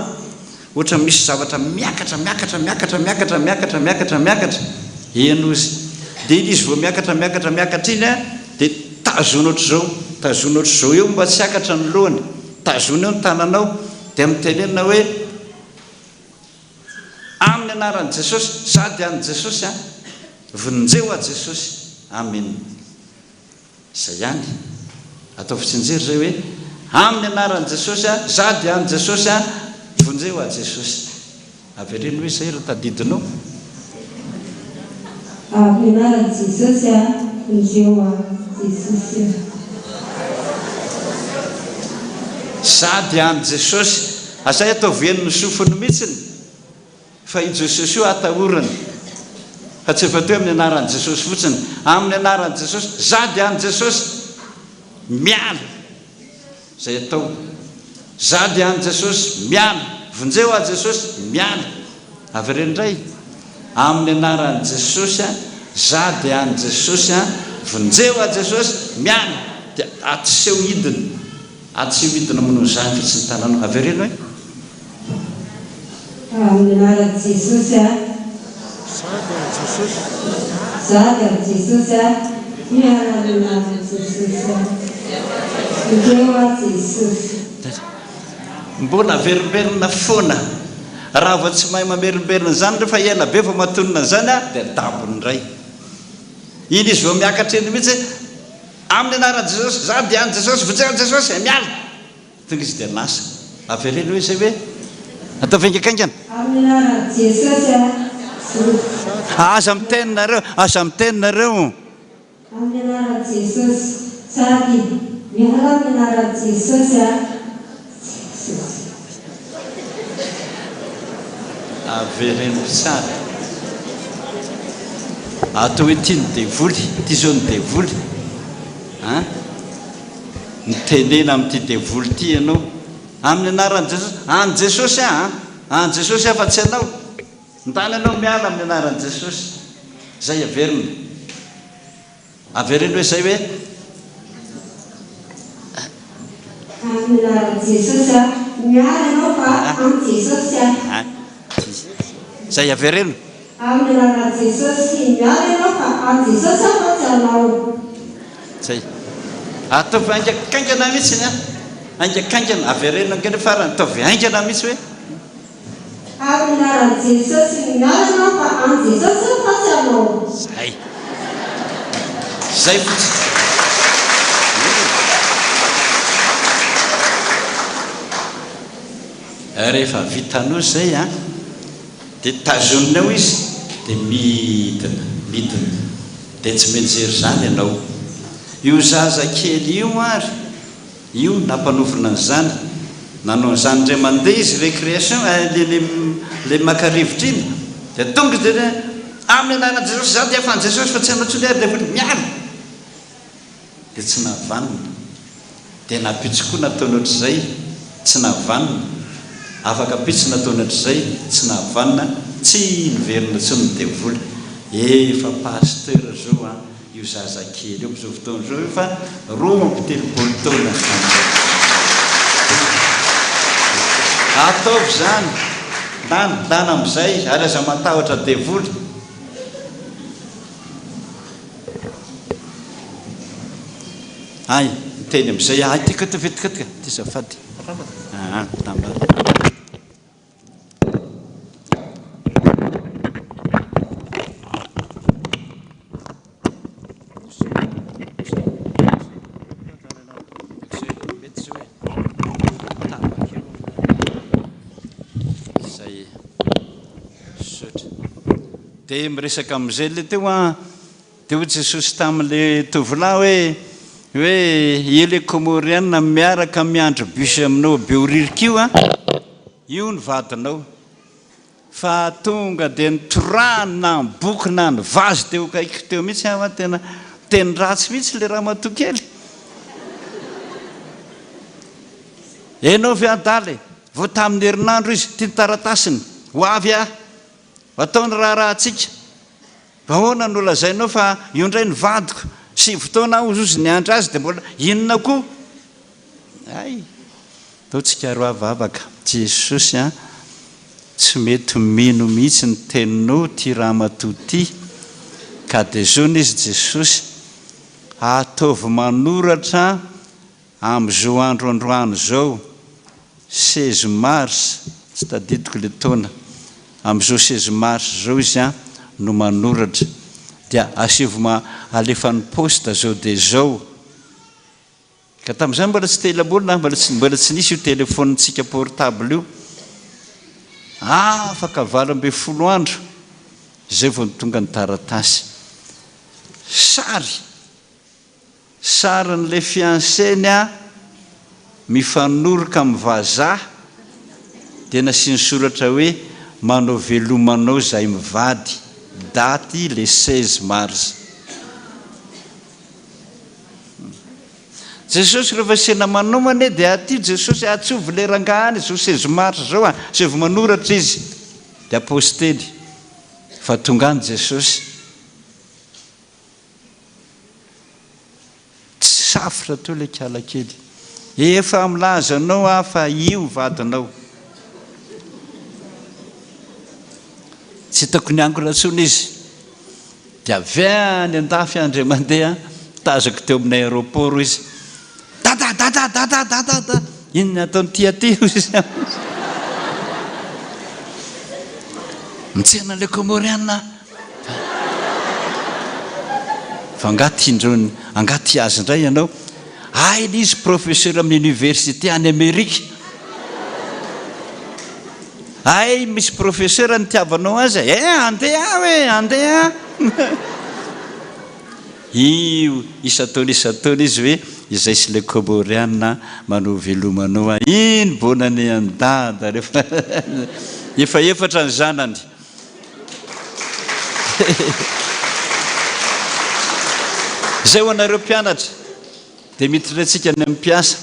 ohatra misy zavatra miakatra miakatra miakatra miakatra miakatra miakatra miakatra, eny ozy. Dia iny izy vao miakatra miakatra miakatra iny an, dia tazony ohatr'izao, tazony ohatr'izao eo mba tsy hiakatra ny lohany, tazony eo ny tananao, dia mitenenina hoe, Amin'ny anaran'i Jesosy, sady an'i Jesosy an, vonjeo aho Jesosy, Amen. Izay ihany. Ataovy tsinjery izay hoe, Amin'ny anaran'i Jesosy an, sady an'i Jesosy an, vonjeo aho Jesosy. Avereno hoe izay raha tadidinao. Amin'ny anaran'i Jesosy an, vonjeo aho Jesosy an. Sady an'i Jesosy. Asay ataovy henon'ny sofiny mihitsiny fa i Jesosy io atahorana fa tsy efa toe amin'ny anaran'i Jesosy fotsiny. Amin'ny anaran'i Jesosy, za dia an'i Jesosy. Miala. Zay atao. Za dia an'i Jesosy. Miala. Vonjeo aho Jesosy. Miala. Avereno indray. Amin'ny anaran'i Jesosy a, za dia an'i Jesosy a, vonjeo aho Jesosy. Miala. Dia atiseho hidina. Atsy midina manao izany fotsiny tananao. Avereno e. Amin'ny anaran'i Jesosy a. Za dia an'i Jesosy. Za dia an'i Jesosy a. Miala amin'ny anaran'i Jesosy a. Ekeo aho Jesosy. Mbola averimberina foana. Raha vao tsy mahay mamerimberina izany rehefa ela be vao matonina an'izany a, dia dabony indray. Iny izy vao miakatra iny mihitsy. Amin'ny anaran'i Jesosy, za dia an'i Jesosy, vonjeo an'i Jesosy e, miala! Tonga izy dia lasa. Avereno hoe izay hoe, ataovy haingakaingana. Amin'ny anaran'i Jesosy a, Jesosy. Aza miteny nareo, aza miteny nareo. Amin'ny anaran'i Jesosy, sady miala amin'ny anaran'i Jesosy a, Jesosy. Avereno tsara. Atao hoe ity ny devoly, ity izao ny devoly an! Mitenena amin'ity devoly ity ianao. Amin'ny anaran'i Jesosy, an'i Jesosy aho an! An'i Jesosy aho fa tsy anao. Ndana ianao miala amin'ny anaran'i Jesosy. Izay averina. Avereno hoe izay hoe. Amin'ny anaran'i Jesosy aho. Miala ianao fa amin'i Jesosy aho. Izay avereno. Amin'ny anaran'i Jesosy. Miala ianao fa amin'i Jesosy aho fa tsy anao. Izay. Ataovy haingakaingana mihitsy an. Haingakaingana. Avereno haingana farany. Ataovy haingana mihitsy hoe. Amin'ny anaran'i Jesosy miarana fa an'i Jesosy aho fa tsy anao. Zay. Zay fotsiny. Rehefa vitanao izay an, dia tazoninao izy dia midina, midina. Dia tsy mianjery izany ianao. Io zaza kely io ary Io nampanovona an'izany. Nanao an'izany indray mandeha izy récréation eh le le le maka rivotra iny dia tonga izy dia hoe amin'ny anaran'i Jesosy izaho dia efa an'i Jesosy fa tsy anao intsony ary devoly miala! Dia tsy nahavanona. Dia nampitso koa nataony ohatr'izay, tsy nahavanona. Afaka ampitso nataony ohatr'izay, tsy nahavanona, tsy niverina intsony ny devoly. Efa pasteur zao an! Io zazakely io amin'izao fotoana izao efa 32 taona amin'izao. Ataovy izany, ndana, ndana amin'izay ary aza matahotra devoly. Hay, miteny amin'izay aho, hay, tika, tika, tika, tika, ity azafady. Ah, tambatra. Dia miresaka amin'izay ilay teo an, dia hoy Jesosy tamin'ilay tovolahy hoe, hoe io ilay Comoriana miaraka miandry bus aminao Behoririka io an, io ny vadinao. Fa tonga dia nitorahany na ny boky na ny vazy teo akaikiko teo mihitsy aho an, tena teny ratsy mihitsy ilay ramatoa kely. Enao ve adala e? Vao tamin'ny herinandro izy, ity ny taratasiny, ho avy aho. Atao ny raharahantsika. Ahoana no lazainao fa io indray ny vadiko, sivy taona aho hozy niandry azy dia mbola inona koa? Hay! Ataontsika roa vavaka. Jesosy an! Tsy mety mino mihitsy ny teninao ity ramatoa ity ka dia zao izy Jesosy, ataovy manoratra Amin'izao andro androany izao, seize mars, tsy tadidiko ilay taona, amin'izao seize mars izao izy an, no manoratra. Dia asivo ma alefan'ny poste izao dia izao. Ka tamin'izany mbola tsy tela-bolona, mbola tsy mbola tsy nisy io telephone-tsika portable io. Afaka 18 andro izay vao tonga ny taratasy. Sary. Sarin'ilay fiancé-ny aho mifanoroka amin'ny vazaha dia nasiany soratra hoe manao veloma anao izahay mivady, daty le 16 mars. Jesosy rehefa sena manomana e dia aty Jesosy atsovy le rangahy any zao 16 mars zao a, asaivo manoratra izy dia apostely fa tonga any Jesosy. Tsy safotra teo ilay kala kely. Efa milaza anao aho fa io vadinao. Tsy hitako niangona intsony izy. Dia avy any an-dafy indray mandeha, tazako teo amin'ny aéroport izy. Dada, dada, dada, dada, dada. Inona ataon'ity aty hoy izy. Mitsena ilay Comoriana aho. Fa angaha tiandreo angaha tia azy indray ianao? Hay ilay izy professeur amin'ny université any Amerika. Hay misy professeur nitiavanao azy e! Eh andeha aho e! Andeha aho! Io isan-taona isan-taona izy hoe izay sy ilay Comoriana manao veloma anao aho. Iny bonne année an'i Dada rehefa efa efatra ny zanany. Izay ho anareo mpianatra dia miditra antsika any amin'ny mpiasa.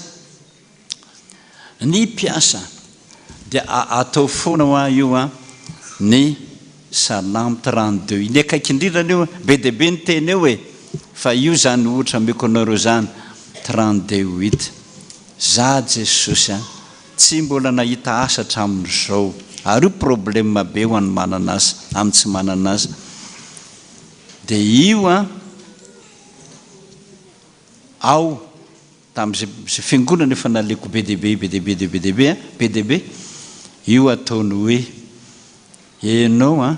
Ny mpiasa dia atao foana hoa io an ny Salamo 32. Ny akaiky indrindra an'io, be dia be ny teny eo e, fa io izany ohatra ameko anareo izany, 32 huit. Za Jesosy an. Tsy mbola nahita asa hatramin'izao. Ary io problème be ho an'ny manana asa, amin'ny tsy manana asa. Dia io an, ao tamin'izay izay fiangonana efa naleko be dia be, be dia be dia be dia be an, be dia be, io ataony hoe enao an,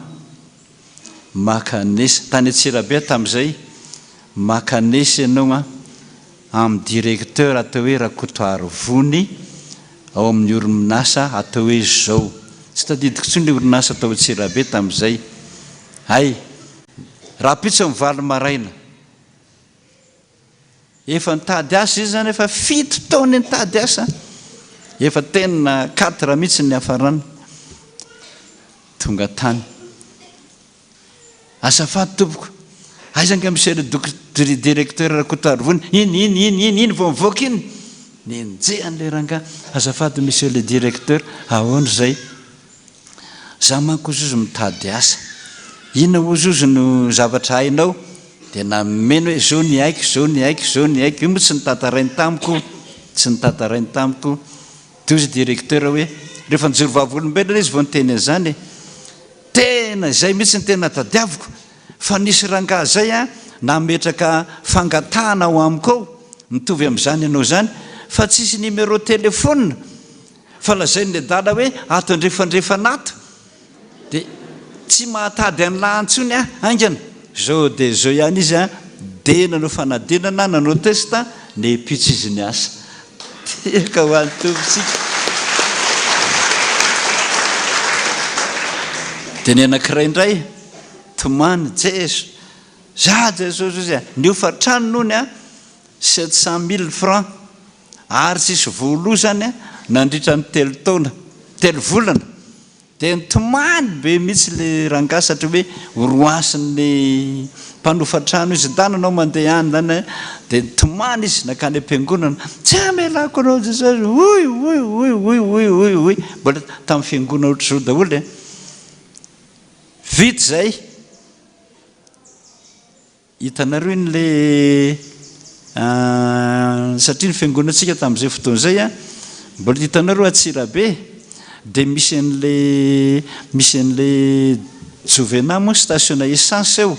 Makanesa, tany Antsirabe aho tamin'izay, makanesa ianao an, amin'ny directeur atao hoe Rakotoarivony ao amin'ny orinasa atao hoe zao. Tsy tadidiko intsony ilay orinasa tao Antsirabe tamin'izay. Hay, rahampitso amin'ny valo maraina. Efa nitady asa izy izany, efa fito taona nitady asa. Efa tena cadre mihitsy ny niafarany. Tonga tany. Azafady tompoko, aiza angaha monsieur le directeur Rakotoarivony? Iny, iny, iny, iny, iny vao mivoaka iny. Nenjehan'ilay rangahy. Azafady monsieur le directeur, ahoana izay? Za manko ozy ozy mitady asa. Inona ozy ozy no zavatra hainao? Dia nameno hoe zao ny haiko, zao ny haiko, zao ny haiko. Io moa tsy notantarainy tamiko, tsy notantarainy tamiko. Dia hozy directeur hoe, rehefa nijoro vavolombelona izy vao niteny an'izany e. Tena izay mihitsy no tena tadiaviko, fa nisy rangahy izay an, nametraka fangatahana ao amiko ao, mitovy amin'izany ianao izany, fa tsisy numéro téléphone. Fa lazain'ny adala hoe ato andrefandrefana ato dia tsy mahatady an'lah intsony aho, haingana. Zao dia zao ihany izy an, dia nanao fanadinana, nanao test, nempitso izy niasa. Tehaka ho an'ny Tompo isika. Dia ny anankiray indray. Tomany Jeso! Za Jesosy ozy a! Ny hofantrano nony a 700 mille francs ary tsisy voaloa zany a nandritra ny telo taona, telo volana. Dia nitomany be mihitsy le rangahy satria hoe horoasin'ny mpanofa trano izy, ndana anao mandeha any zany a! Dia nitomany izy nankany am-piangonana, tsy hamelako anao Jesosy, hoy hoy hoy hoy hoy hoy hoy, mbola tamin'ny fiangonana ohatr'izao daholo e! Vita izay. Hitanareo iny le satria ny fiangonantsika tamin'izay fotoana izay an, mbola hitanareo Antsirabe dia misy an'le misy an'le Jovena moa station essence eo,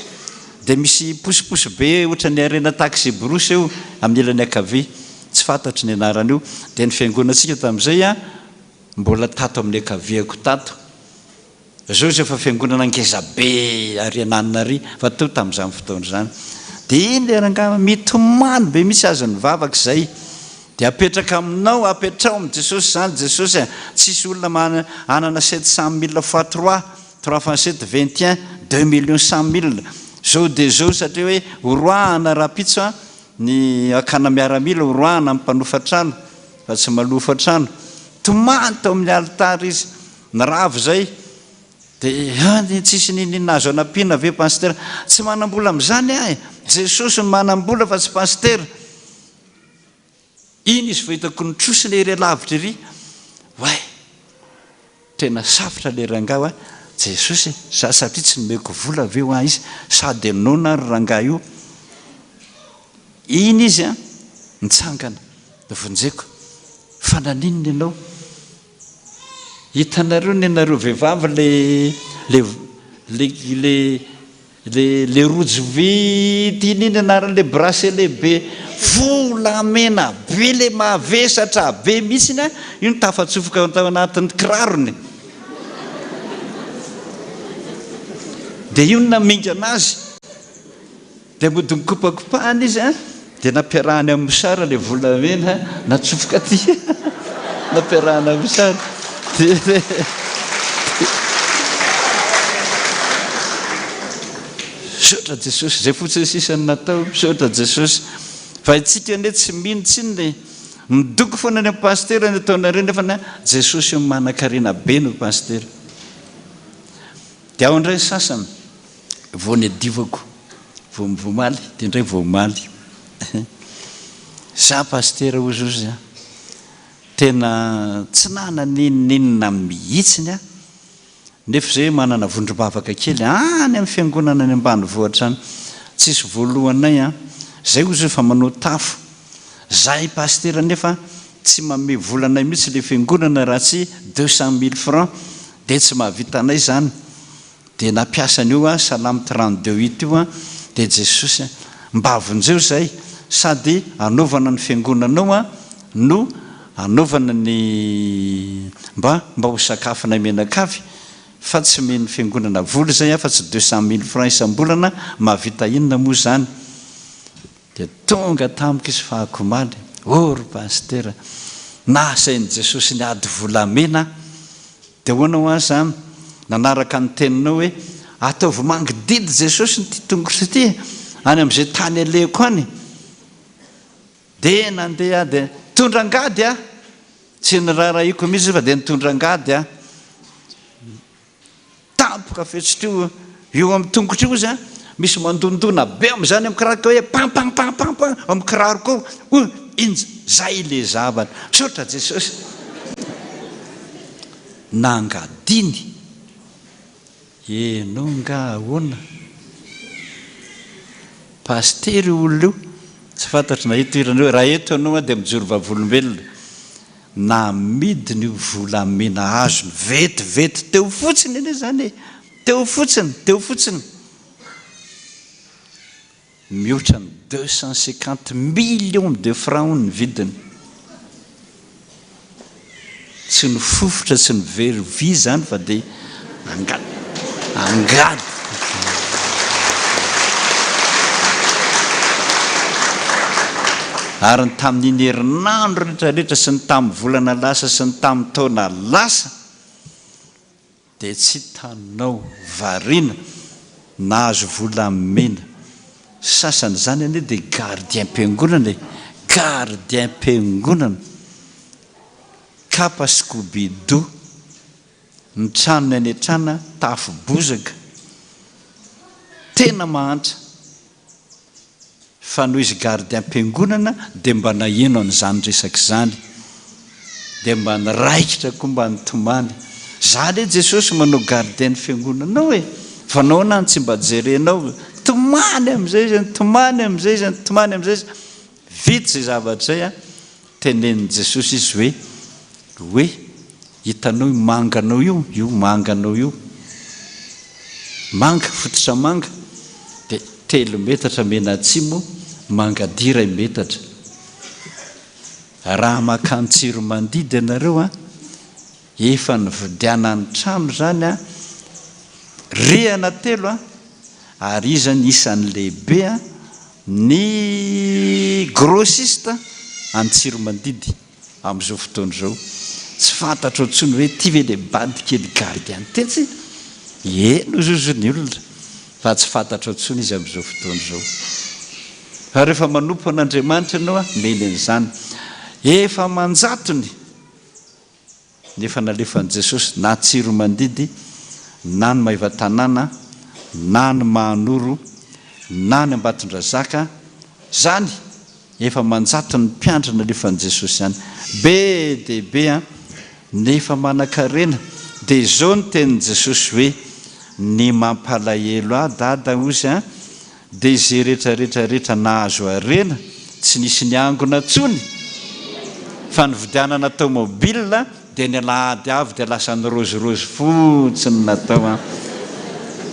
dia misy posiposy be ohatran'ny arena taxi brousse eo amin'ny ilany ankavia, tsy fantatro ny anaran'io, dia ny fiangonantsika tamin'izay an mbola tato amin'ny ankaviako tato. Zao izy efa fiangonana ngeza be ary ananona ary fa teo tamin'izany fotoana izany. Dia iny le rangahy mitomany be mihitsy aza nivavaka izay. Dia apetraka aminao, apetraho amin'i Jesosy izany Jesosy a! Tsisy olona mana hanana sept cent mille fois trois, trois fois sept vingt un, deux millions cent mille. Zao dia zao satria hoe horoahana rahampitso a, ny hakana miaramila horoahana amin'ny mpanofa trano fa tsy malofa trano. Tomany tao amin'ny alitara izy. Nirava izay dia any tsisy niniana azo anampiana ve Pasitera? Tsy manambola amin'izany aho e! Jesosy no manambola fa tsy Pasitera. Iny izy vao hitako nitrosona ery alavitra ery, oay! Tena safotra ilay rangahy hoa, Jesosy e! Za satria tsy nomeko vola ve hoa izy? Sady noana ary rangahy io. Iny izy an, nitsangana, vonjeko, fa naninona ianao? Hitanareo nenareo vehivavy le le le le le le rojo vy ity iny anarany le bracelet be volamena be le mavesatra be mihitsiny a, io no tafatsofoka tao anatin'ny kirarony dia io no namingana azy. Dia mody nikopakopahana izy an, dia nampiarahany amin'ny mosara ilay volamena natsofoka aty, nampiarahana amin'ny mosara. Dia Misaotra Jesosy, izay fotsiny sisa no natao, misaotra Jesosy. Fa isika anie tsy mino tsinona e. Midoko foana ny amin'ny pasitera ny ataonareo nefa ny Jesosy io manan-karena be no pasitera. Dia ao indray ny sasany. Vao niadivako vao voamaly dia indray vao omaly. Za pasitera hozy hozy a, tena tsy nanana n'inon'inona mihitsiny aho, nefa izay manana vondrom-bavaka kely any amin'ny fiangonana any ambanivohitra any, tsisy voalohanay an, zay hozy efa manao tafo, zahay pasitera nefa tsy manome vola anay mihitsy ilay fiangonana raha tsy 200 mille francs dia tsy mahavita anay izany, Dia nampiasa an'io an Salamo 32 huit io an, dia Jesosy an, mba vonjeo izay, sady anaovana ny fiangonanao an, no anaovana ny mba mba ho sakafonay mianakavy, fa tsy omen'ny fiangonana vola izay afa tsy 200 mille francs isam-bolana, mahavita inona moa izany? Dia tonga tamiko izy fahakomaly, oh ry Pasitera, nahasain'i Jesosy niady volamena aho, Dia ahoana hoa zany? Nanaraka ny teninao hoe ataovy mangididy Jesosy ity tongotro ity e, any amin'izay tany alehako any. Dia nandeha aho dia nitondra angady aho, tsy niraharahiako mihitsy fa dia nitondra angady aho. Tampoka fetsy teo eo amin'ny tongotro io izy an, misy mandondona be amin'izany amin'ny kiraroko hoe pam pam pam pam pam amin'ny kiraroko eo, hoy injy, zay le zavatra, misaotra Jesosy. Nangadiny, enao nga ahoana? Pasitera io olona io, tsy fantatro na eto ianareo, raha eto ianao dia mijoro vavolombelona. Namidiny io volamena azony vetivety teo fotsiny anie izany e! Teo fotsiny, teo fotsiny. Mihoatra ny 250 millions de francs hono ny vidiny. Tsy nifofotra, tsy nivery vy izany fa dia angady, angady. Ary ny tamin'iny herinandro rehetra rehetra sy ny tamin'ny volana lasa sy ny tamin'ny taona lasa dia tsy hitanao variana. Nahazo volamena. Sasany izany anie dia gardien-piangonana e! Gardien-piangonana! Kapa Scooby-Doo. Ny tranony any an-trana tafo bozaka. Tena mahantra. Fa noho izy gardien-piangonana dia mba naheno an'izany resaka izany. Dia mba niraikitra koa mba nitomany. Za anie Jesosy manao gardien ny fiangonanao e! Fa nahoana no tsy mba jerenao? Tomany amin'izay izy, nitomany amin'izay izy, nitomany amin'izay izy. Vita izay zavatra izay an, tenenin'i Jesosy izy hoe, hoe, hitanao io manganao io, io manganao io, manga, fototra manga, dia telo metatra mianatsimo, mangadia iray metatra. Raha makany Tsiromandidy ianareo an, efa nividianany trano izany an, rihana telo an, ary izy zany isan'ny lehibe an, ny grossiste any Tsiromandidy amin'izao fotoana izao. Tsy fantatrao intsony hoe ity ve ilay bandy kely gardien tetsy? Eny hozy hozy ny olona fa tsy fantatrao intsony izy amin'izao fotoana izao. Fa rehefa manompo an'Andriamanitra ianao an, meny an'izany. Efa aman-jatony ny efa nalefan'i Jesosy na Tsiromandidy, na ny Maevatanàna, na ny Mahanoro, na ny Ambatondrazaka, izany efa aman-jatony ny mpiandry nalefan'i Jesosy any. Be dia be an! Nefa manan-karena. Dia izao ny tenin'i Jesosy hoe, Ny mampalahelo ahy dada hozy an, Dia izay rehetra rehetra rehetra nahazo harena tsy nisy niangona tsony fa nividianana tomobile dia ny alahady avy dia lasa nirozirozy fotsiny natao an!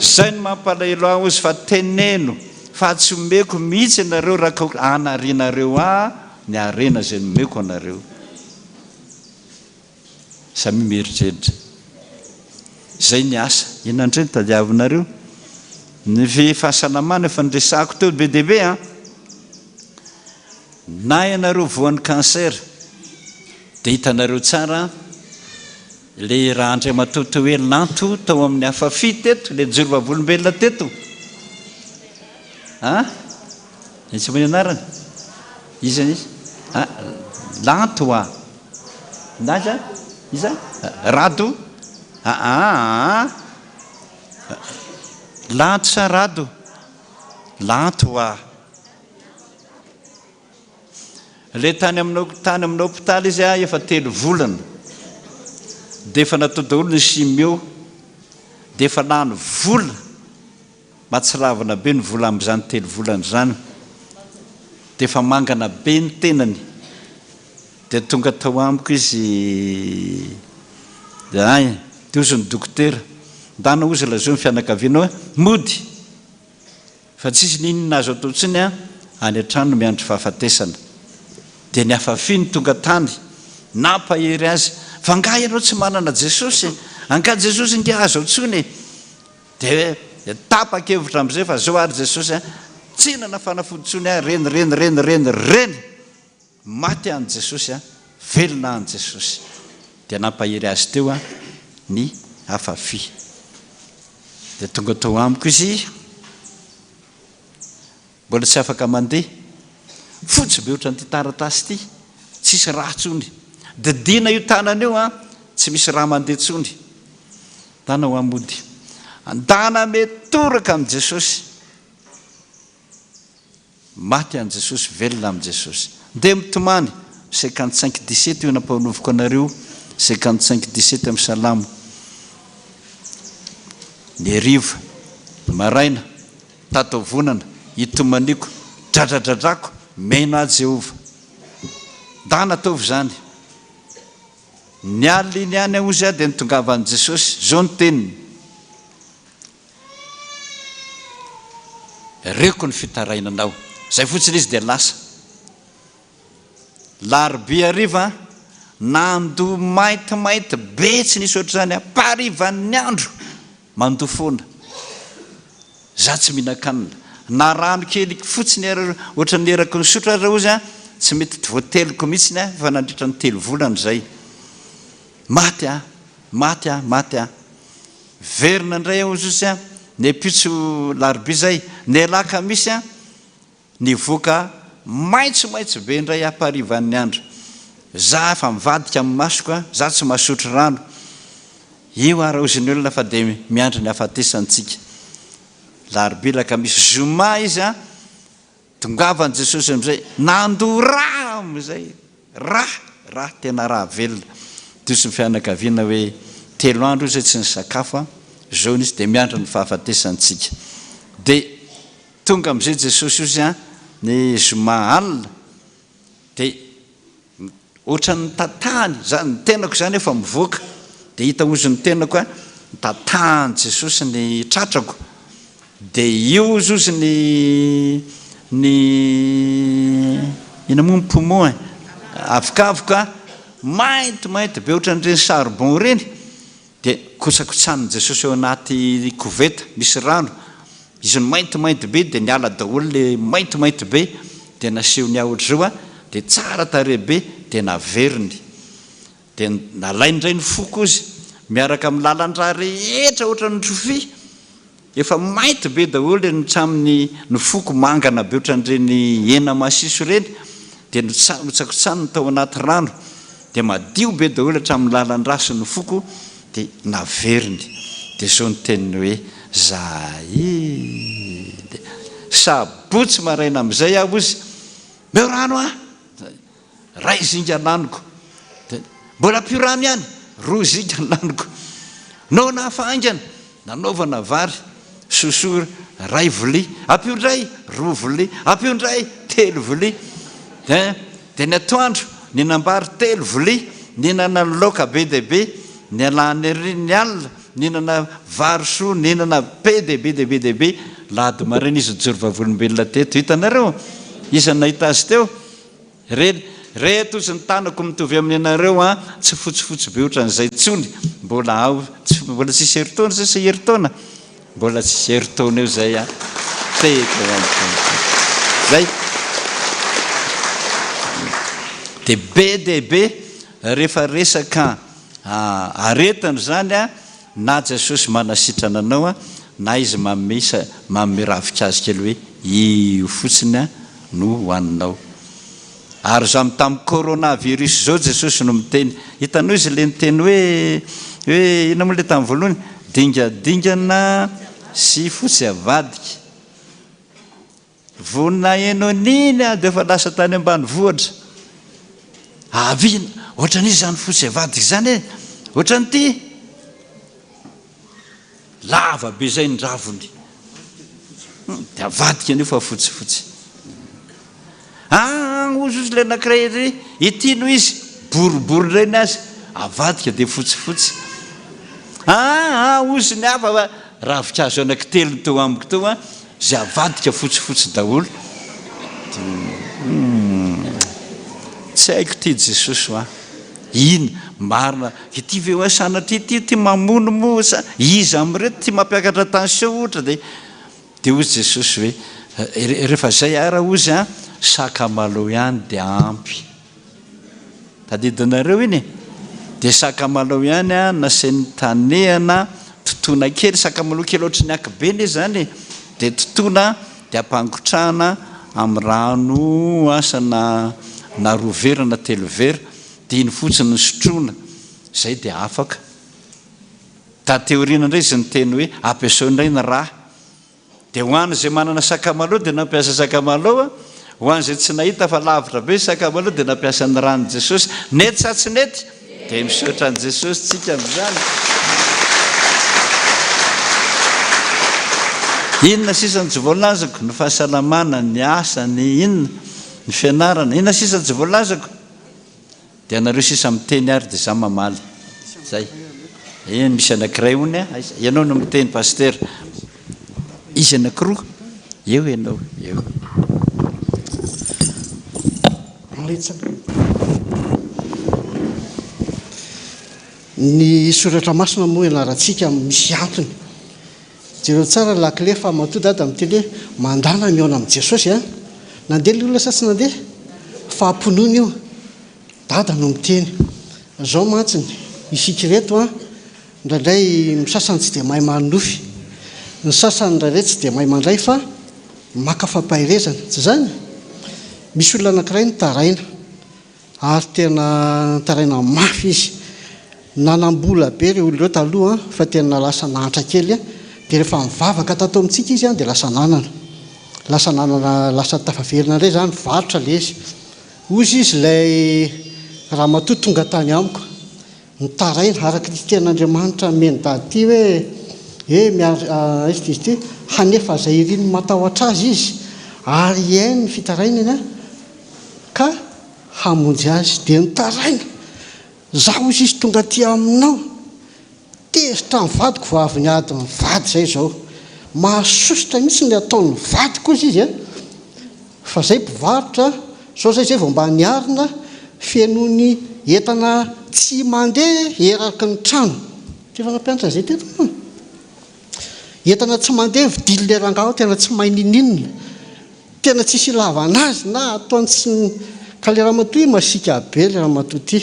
Zay no mampalahelo ahy ozy fa teneno fa tsy omeko mihitsy ianareo raha ka anarianareo ahy ny harena izay nomeko anareo. Samia mieritreritra. Izay ny asa. Inona indray no tadiavinareo? Ny fahasalamana efa niresahako teo be dia be an! Na ianareo voan'ny cancer dia hitanareo tsara ilay raha Andriamatoa teo hoe Lanto tao amin'ny Afafi teto, ilay nijoro vavolombelona teto. An? Inona moa ny anarany? Iza izy? An? Lanto a! Naza? Iza? Rado? Aa! Lanto sa Rado? Lanto a! Ilay tany amin'ny tany amin'ny hopitaly izy a, efa telo volana. Dia efa natao daholo ny chimio. Dia efa lany vola. Mahatsiravina be ny vola amin'izany telo volana izany. Dia efa mangana be ny tenany. Dia tonga tao amiko izy, dia hay, dia hozy ny dokotera, ndana hozy lazao ny fianakavianao hoe mody fa tsisy n'inona azo atao intsony an, any an-trano miandry fahafatesana. Dia ny Afafi no tonga tany, nampahery azy, fa angaha ianao tsy manana Jesosy e? Angaha Jesosy ange azo antsoina e? Dia tapa-kevitra amin'izay fa zao ary Jesosy an, tsy hinana fanafody intsony aho, reny, reny, reny, reny, reny! Maty any Jesosy a, velona any Jesosy. Dia nampahery azy teo a ny Afafi. Dia tonga tao amiko izy, mbola tsy afaka mandeha, fotsy be ohatran'ity taratasy ity, tsisy rà intsony. Didiana io tanana io a, tsy misy rà mandeha intsony. Ndana hoa mody. Ndana mitoraka amin'i Jesosy. Maty an'i Jesosy, velona amin'i Jesosy. Ndeha mitomany, 55 17 io nampanoviko anareo, 55 17 amin'ny Salamo. Ny hariva, ny maraina, tataovonana, itomaniako, dradradradrako, mino ahy Jehovah. Ndana ataovy izany. Ny alina iny ihany hozy aho dia nitongavan'i Jesosy, izao ny teniny. Reko ny fitarainanao. Zay fotsiny izy dia lasa. Larobia hariva, nandoa maintimainty be tsy nisy ohatr'izany aho. Mpaharivan'ny andro, mandoa foana. Za tsy mihinan-kanina. Na rano kely fotsiny ary ohatran'ny eraky ny sotro aza hozy aho, tsy mety voateliko mihitsiny aho efa nandritra ny telo volana izay. Maty aho, maty aho, maty aho. Verina indray aho Jesosy a! Ny ampitso larobia izay, ny alakamisy an, nivoaka maitsomaitso be indray amparivan'ny andro. Za efa mivadika amin'ny masoko an, za tsy mahasotro rano. Io ary hozy ny olona fa dia miandry ny hafatesantsika. Larobia, alakamisy, zoma izy an, Tongavan'i Jesosy amin'izay, nandoa rà amin'izay, rà, rà, tena rà velona. Diso ny fianakaviana hoe telo andro izay tsy nisakafo an, izao nisy dia miandry ny fahafatesantsika. Dia tonga amin'izay Jesosy ozy an, ny zoma alina, dia Ohatran'ny nitatahany, za, ny tenako izany efa mivoaka, dia hita ozy ny tenako a, nitatahan'i Jesosy ny tratrako, dia io ozy ozy ny, ny, inona moa ny poumon e, avokavoka maintimainty be ohatran'ireny charbon ireny, Dia kotsakotsanin'i Jesosy ao anaty koveta misy rano, izy maintimainty be dia niala daholo le maintimainty be, dia nasehony ahy ohatr'izao a, dia tsara tarehy be, dia naveriny. Dia nalainy indray ny foko izy, miaraka amin'ny lalan-drà rehetra ohatran'ny rofia, Efa mainty be daholo ireny hatramin'ny ny foko mangana be ohatran'ireny hena masiso ireny dia notsakotsaniny tao anaty rano dia madio be daholo hatramin'ny lalan-drà sy ny foko dia naveriny dia izao ny teniny hoe zahay dia sabotsy maraina amin'izay aho ozy meo rano aho Ray zinga laniko. Dia mbola ampio rano ihany, roa zinga laniko. Noana hafa haingana, nanaovana vary sosoa iray vilia. Ampio indray, roa vilia. Ampio indray, telo vilia. Dia dia ny atoandro, nihinam-bary telo vilia, nihinana laoka be dia be, nialana ery ny alina, nihinana vary soa, nihinana be dia be dia be dia be. Lahady maraina izy nijoro vavolombelona teto. Hitanareo? Iza no nahita azy teo? Re, reto ozy ny tanako mitovy amin'ny anareo an, tsy fotsifotsy be otran'izay tsony, mbola ao, tsy, mbola tsisy herintaona zay sa herintaona? Mbola tsisy herintaona eo zay an, tehaka ho an'ny Tompo. Zay. Dia be dia be rehefa resaka aretina izany an, na Jesosy manasitrana anao an, na Izy manome, manome ravinkazo kely hoe io fotsiny an, no hohaninao. Ary zam tam corona virus zao Jesosy no miteny. Hitanao izy le niteny hoe hoe inona moa le tam voalohany? Dingadingana sy fotsy avadika. Vao naheno an'iny aho dia efa lasa tany ambanivohitra. Avy ohatran'iza izany fotsy avadika izany e? Ohatran'ity. Lava be izay ny raviny. Dia avadika an'io fa fotsifotsy. Ah, ozy ozy ilay anankiray ery, ity no izy, boribory indray ny azy, avadika dia fotsifotsy. Ah, ah, ozy ny hafa fa ravinkazo anankitelo ny teo amiko teo an, izay avadika fotsifotsy daholo. Hmm, tsy haiko ity Jesosy hoa. Iny marina ity ve hoe sanatria ity ity mamono moa sa iza amin'ireto ity mampiakatra tension ohatra dia dia hoy Jesosy hoe rehefa zay ara hozy an sakamalaho ihany dia ampy tadidinareo iny e dia sakamalaho ihany an nasainy tanehana totoina kely sakamalaho kely ohatry ny ankibe anie zany e dia totoina dia ampangotrahana amin'ny rano asa na na roa vera na telo vera dia iny fotsiny no sotroina izay dia afaka. Taty aoriana indray izy niteny hoe ampiasao indray ny rà. Dia ho an'izay manana sakamalaho dia nampiasa sakamalaho, ho an'izay tsy nahita fa lavitra be sakamalaho dia nampiasa ny ràn'i Jesosy. Nety sa tsy nety? Dia misaotra an'i Jesosy tsika amin'izany. Inona sisa no tsy voalazako? Ny fahasalamana, ny asa, ny inona? Ny fianarana. Inona sisa no tsy voalazako? Dia ianareo sisa miteny ary dia izaho mamaly. Zay. Eny, misy anankiray hono a. Aiza? Ianao no miteny, Pasitera. Izy anankiroa. Eo ianao, eo. Ny soratra masina moa ianarantsika misy antony. Jereo tsara ny lakile fa matoa dada miteny hoe mandana mihaona amin'i Jesosy a! Nandeha ilay olona sa tsy nandeha? Fahampinoana io. Dada no miteny. Zao mantsiny, isika ireto an, indraindray ny sasany tsy dia mahay manonofy. Ny sasany indraindray tsy dia mahay mandray fa maka fampaherezana, tsy izany? Misy olona anankiray nitaraina ary tena nitaraina mafy izy. Nanam-bola be ireo olona ireo taloha fa tena lasa nahantra kely dia rehefa nivavaka tato amintsika izy dia lasa nanana. Lasa nanana, lasa tafaverina indray izany, varotra ilay izy. Hozy izy ilay ramatoa tonga tany amiko. Mitaraina, araka ity tenin'Andriamanitra nomen'i Dada ity hoe, E, miary, aiza ity izy ity? Hanefa izay irin'ny matahotra Azy Izy, ary hihaino ny fitarainany ka hamonjy azy. Dia nitaraina, Izaho, hozy izy, tonga aty aminao, tezitra ny vadiko vao avy niady nivady izay izao. Mahasosotra mihitsy ny ataon'ny vadiko, hozy izy a! Fa zay mpivarotra zao zay zay vao mba niarina feno ny entana tsy mandeha eraky ny trano. Tsy efa nampianatra an'izay teto moa? Entana tsy mandeha vidin'ilay rangahy ao tena tsy mahay ninoninona. Tena tsisy ilavana azy na ataony tsy ka ilay ramatoa io masiaka be ilay ramatoa ity.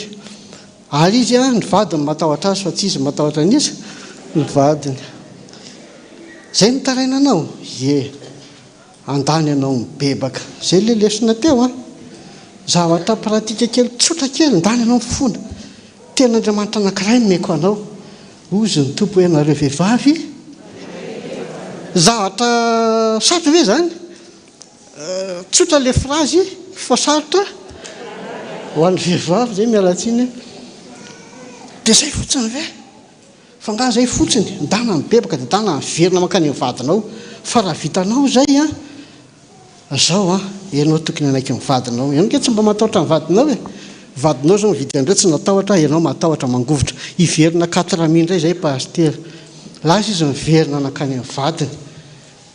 Ary izy an, ny vadiny matahotra azy fa tsy izy matahotra an'iza? Ny vadiny. Zay no tarainanao? Ie. Andany ianao mibebaka. Zay le lesona teo an! Zavatra pratique kely tsotra kely, ndany ianao mifona. Tenin'Andriamanitra anankiray nomeko anao. Hozy ny Tompo hoe nareo vehivavy Zavatra sarotra ve zany? Tsotra le phrase fa sarotra ho an'ny vehivavy zay miala tsiny. Dia zay fotsiny ve? Fa nga zay fotsiny, ndana mibebaka de ndana miverina mankany amin'ny vadinao, fa raha vitanao zay an, zao an, enao tokony hanaiky ny vadinao, enao nge tsy mba matahotra ny vadinao e, vadinao zao mividy an'ireo tsy natahotra, enao matahotra mangovitra, hiverina quatre mille ndray zay pasitera, lasa izy miverina nankany amin'ny vadiny,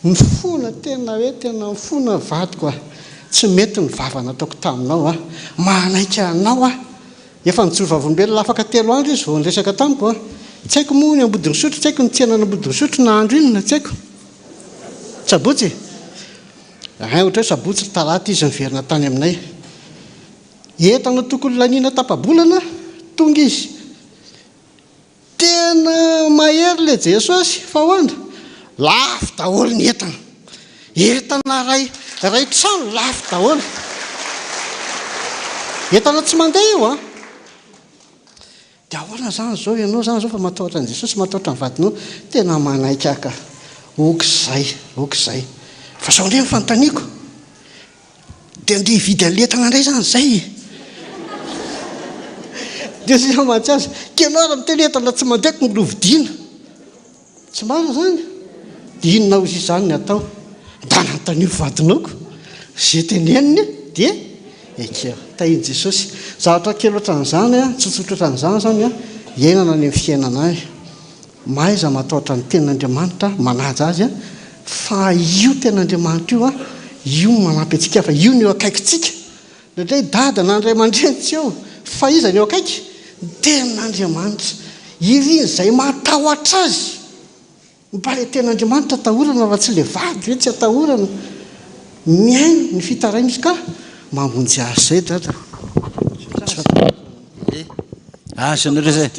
mifona tena hoe tena mifona vadiko a, tsy mety ny vava nataoko taminao a, manaiky anao aho. Efa nijoro vavolombelona afaka telo andro izy vao niresaka tamiko an! Tsy haiko moa ny Ambodin'Isotry, tsy haiko ny tsenan'Ambodin'Isotry na andro inona, tsy haiko. Sabotsy e? Ein, ohatra hoe sabotsy, talata izy niverina tany aminay. Entana tokony laniana tapa-bolana, tonga izy. Tena mahery le Jesosy fa ahoana? Lafo daholo ny entana. Entana ray ray trano lafo daholo. Entana tsy mandeha io an. Dia ahoana zany zao ianao zany zao fa matahotra an'i Jesosy, matahotra ny vadinao. Tena manaiky aho ka. Ok zay, ok zay. Fa zao indray ny fanontaniako. Dia andeha hividy an'ilay entana indray izany izay e! Dia izay hamatsy azy, ka ianao ary miteny hoe entana tsy mandeha ko no vidiana. Tsy marina izany? Dia inona hozy izany ny atao? Ndana anontanio vadinao ko! Izay teneniny dia ekeo. Tahin'i Jesosy. Zavatra kely ohatran'izany, tsotsotra ohatran'izany izany iainana any amin'ny fiainana any. Mahaiza matahotra ny tenin'Andriamanitra, manaja azy, fa io tenin'Andriamanitra io, io no manampy antsika, fa io no eo akaikintsika. Indraindray dada na ny ray aman-dreny tsy eo, fa iza no eo akaiky? Ny tenin'Andriamanitra. Irin'izay matahotra azy. Mba ilay tenin'Andriamanitra atahorana fa tsy ilay vady ve tsy atahorana. Mihaino ny fitaraina izy ka mamonjy azy izay dada. Azonareo izay.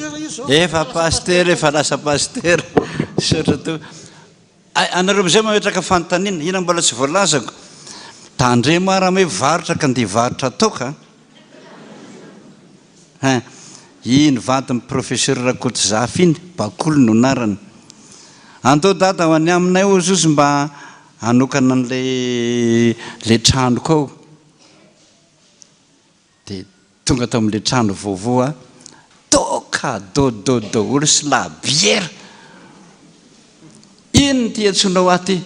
Efa pasitera, efa lasa pasitera. Misaotra tompoko. Anareo amin'izay mametraka fanontaniana, inona mbola tsy voalazako? Tandremo ary raha hoe varotra ka andeha hivarotra toaka. Hein. Iny vadin'i Professeur Rakotozafy iny, Bakoly no anarany. Andao dada ho any aminay hozy ozy mba hanokana an'ilay ilay tranoko ao. Dia tonga tao amin'ilay trano vaovao aho, toaka dodo daholo sy labiera. Inona ity antsoinao ahy ity?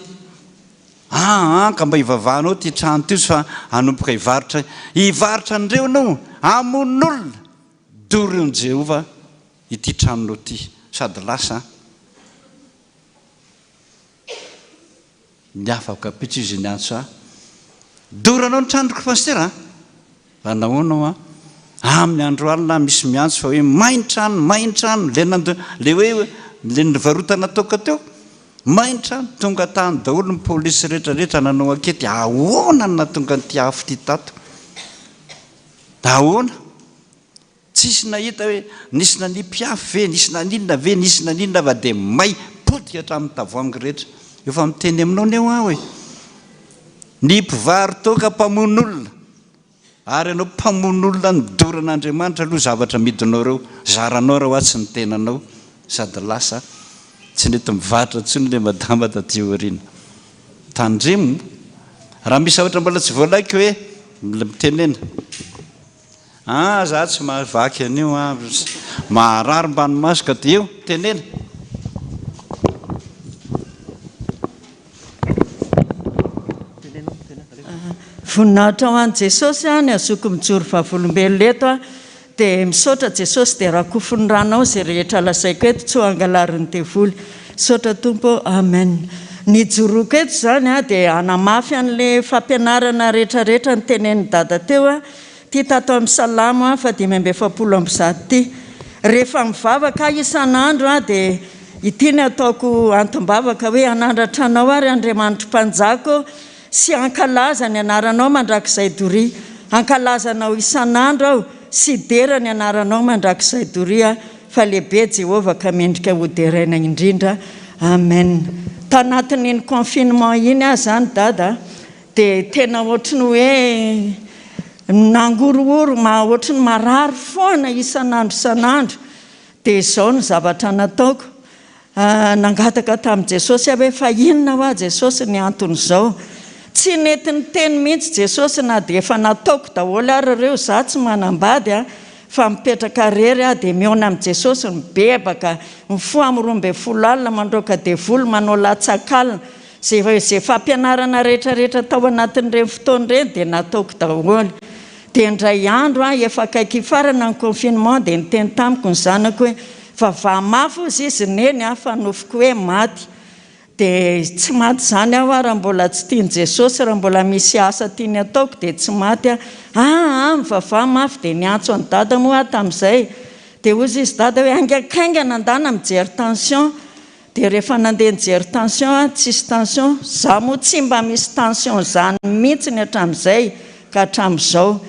Aa ka mba hivavahanao ity trano ity fa hanomboka hivarotra hivarotra an'ireo ianao, hamono olona. Doron'i Jehovah ity tranonao ity sady lasa an. Ny afaka ampitso izy niantso ahy. Doranao ny tranoko Pasitera a! Fa nahoana hoa? Amin'ny andro alina aho misy miantso fa hoe may ny trano, may ny trano, le nando, le hoe le nivarotana toaka teo, may ny trano, tonga tany daholo ny polisy rehetra rehetra nanao ankety, ahoana no nahatonga an'ity afo ity tato? Ahoana? Tsisy nahita hoe nisy nanipy afo ve, nisy naninona ve, nisy naninona fa dia may potika hatramin'ny tavoahangy rehetra. Efa miteny aminao anie aho e! Ny mpivaro-toaka mpamono olona, ary ianao mpamono olona nodoran'Andriamanitra aloha zavatra amidinao ireo, zaranao raha hoa tsy ny tenanao, sady lasa tsy nety mivarotra intsony ilay madama taty aoriana. Tandremo, raha misy zavatra mbola tsy voalaiko hoe mitenena. Ah za tsy mahavaky an'io ah, maharary mbany maso ka dia io, tenena. Voninahitra ho an'i Jesosy a, ny azoko mijoro vavolombelona eto a, dia misaotra Jesosy dia rakofin'ny ranao izay rehetra lazaiko eto tsy ho angalarin'ny devoly. Misaotra Tompo ô, Amen. Ny ijoroako eto izany a dia hanamafy an'ilay fampianarana rehetra rehetra notenenin'i Dada teo a, Ity tato amin'ny Salamo faha-145 ity. Rehefa mivavaka aho isan'andro dia ity ny ataoko antom-bavaka hoe, Hanandratra Anao aho ry Andriamanitro Mpanjaka ô, sy hankalaza ny anaranao mandrakizay doria. Hankalaza Anao isan'andro aho sy hidera ny anaranao mandrakizay doria, fa lehibe Jehovah ka mendrika hoderaina indrindra. Amen. Tanatin'iny confinement iny aho izany Dada Dia tena ohatry ny hoe nangorohoro, ohatry ny marary foana isan'andro isan'andro. Dia izao ny zavatra nataoko, nangataka tamin'i Jesosy aho hoe fa inona hoa Jesosy ny anton'izao? Tsy nety niteny mihitsy Jesosy na dia efa nataoko daholo ary ireo, izaho tsy manambady an, fa mipetraka irery aho dia mihaona amin'i Jesosy, mibebaka, mifoha amin'ny 12 alina, mandroaka devoly, manao latsak'alina, Izay izay fampianarana rehetra rehetra tao anatin'ireny fotoana ireny dia nataoko daholo. Dia indray andro aho efa akaiky hifarana ny confinement dia niteny tamiko ny zanako hoe vavaha mafy hozy izy neny a fa nofiko hoe maty. Dia tsy maty izany aho raha mbola tsy tian'i Jesosy, raha mbola misy asa tiany ataoko dia tsy maty aho. Aa mivavaha mafy dia niantso an'i dada moa aho tamin'izay. Dia hozy izy dada hoe haingankaingana andana mijery tension. Dia rehefa nandeha nijery tension aho, tsisy tension, za moa tsy mba misy tension zany mihitsiny hatramin'izay ka hatramin'izao.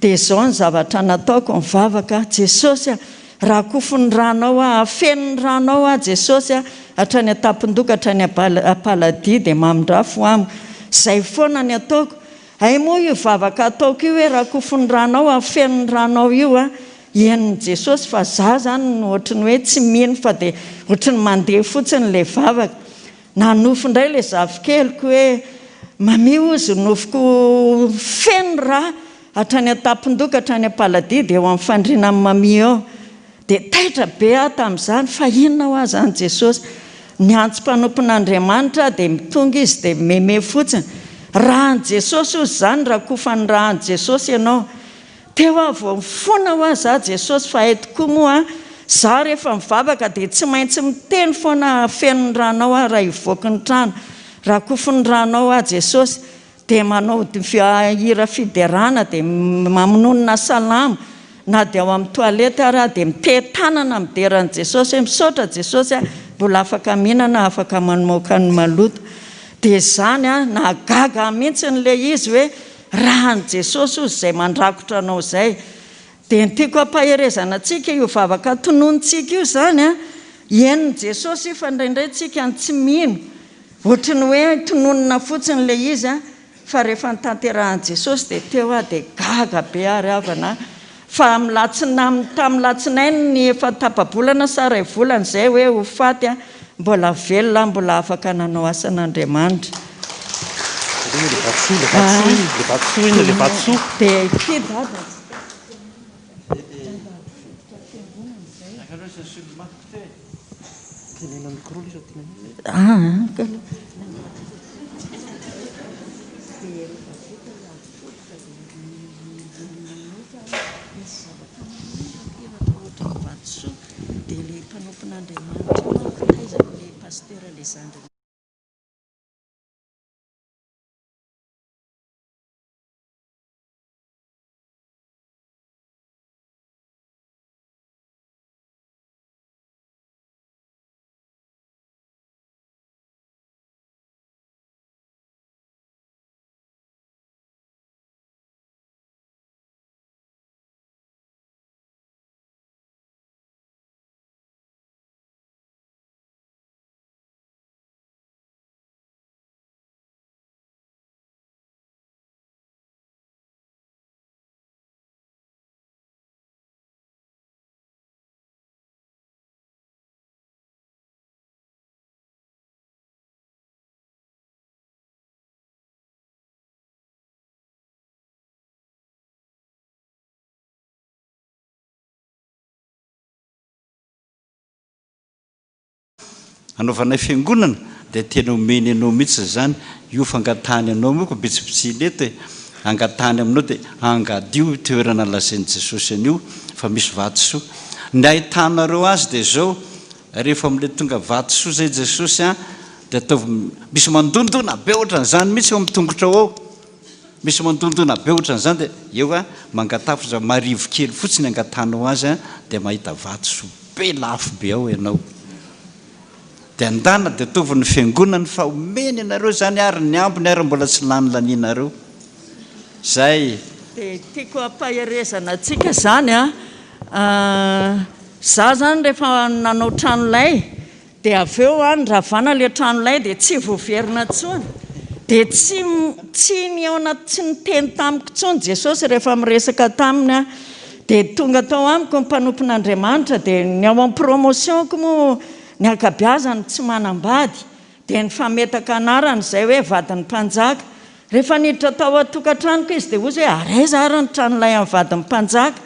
Dia izao ny zavatra nataoko, nivavaka aho, Jesosy a, rakofin'ny ranao aho, afeno ny ranao aho Jesosy a, hatrany an-tampon-doha ka hatrany am-paladia dia mamindrafo amiko. Izay foana ny ataoko. Hay moa io vavaka ataoko io hoe rakofin'ny ranao afeno ny ranao io a, henon'i Jesosy fa za zany no ohatry ny hoe tsy mino fa dia ohatry ny mandeha fotsiny ilay vavaka. Nanofy indray ilay zafikeliko hoe mamia hozy nofiko feno ra hatrany an-tampon-doha ka hatrany am-paladia dia eo amin'ny fandriana amin'i mamia eo. Dia taitra be aho tamin'izany, fa inona hoa izany Jesosy? Niantso mpanompon'Andriamanitra aho dia mitonga izy dia meme fotsiny. Rahan'i Jesosy hozy izany, rakofan'ny rahan'i Jesosy ianao. Teo aho vao nifona hoa za Jesosy fa hay tokoa moa za rehefa mivavaka dia tsy maintsy miteny foana feno ny ranao aho raha hivoaky ny trano, rakofin'ny ranao aho Jesosy. Dia manao hira fiderana dia mamononona salamo na dia ao amin'ny toilette ary aho dia mitehi-tanana midera an'i Jesosy hoe misaotra Jesosy a, mbola afaka mihinana afaka mamoaka ny maloto. Dia izany a, nahagaga ahy mihitsy ilay izy hoe raha an'i Jesosy hozy izay mandrakotra anao izay. Dia ny tiako hampaherezana antsika io vavaka tononintsika io izany a, henon'i Jesosy io fa indraindray tsika no tsy mino. Ohatry ny hoe tononina fotsiny ilay izy an, fa rehefa notanterahan'i Jesosy dia teo aho dia gaga be aho ry havana an, fa amin'ny latsinam tamin'ny latsinainy ny efa tapa-bolana sa iray volana izay hoe ho faty an, mbola velona aho mbola afaka nanao asan'Andriamanitra. Dia ity dada tsy Anaovanay fiangonana dia tena omeny anao mihitsy izany io fangatahany anao moa ko bitsibitsihina eto e, angatahany aminao dia angadio io toerana lazain'i Jesosy an'io fa misy vatosoa. Ny ahitanareo azy dia izao, rehefa amin'ilay tonga vatosoa izay Jesosy an, dia ataovy misy mandondona be ohatran'izany mihitsy eo amin'ny tongotrao ao, misy mandondona be ohatran'izany dia eo an, mangataha fotsiny, marivo kely fotsiny angatahanao azy an, dia mahita vatosoa be lafo be ao ianao. Dia andana dia ataovy ny fiangonany fa omeny anareo izany ary ny ambiny ary mbola tsy lany lanianareo. Zay. Dia tiako hampaherezana antsika izany an, za zany rehefa nanao trano lay dia avy eo an niravana ilay trano lay dia tsy voaverina intsony, dia tsy tsy nihaona tsy niteny tamiko intsony Jesosy rehefa miresaka taminy aho, Dia tonga tao amiko ny mpanompon'Andriamanitra dia ny ao amin'ny promotion-ko moa ny ankabiazany tsy manambady dia nifametaka anarana izay hoe vadin'ny mpanjaka. Rehefa niditra tao an-tokantranoko izy dia hozy hoe ary aiza ary ny tranolay an'ny vadin'ny mpanjaka?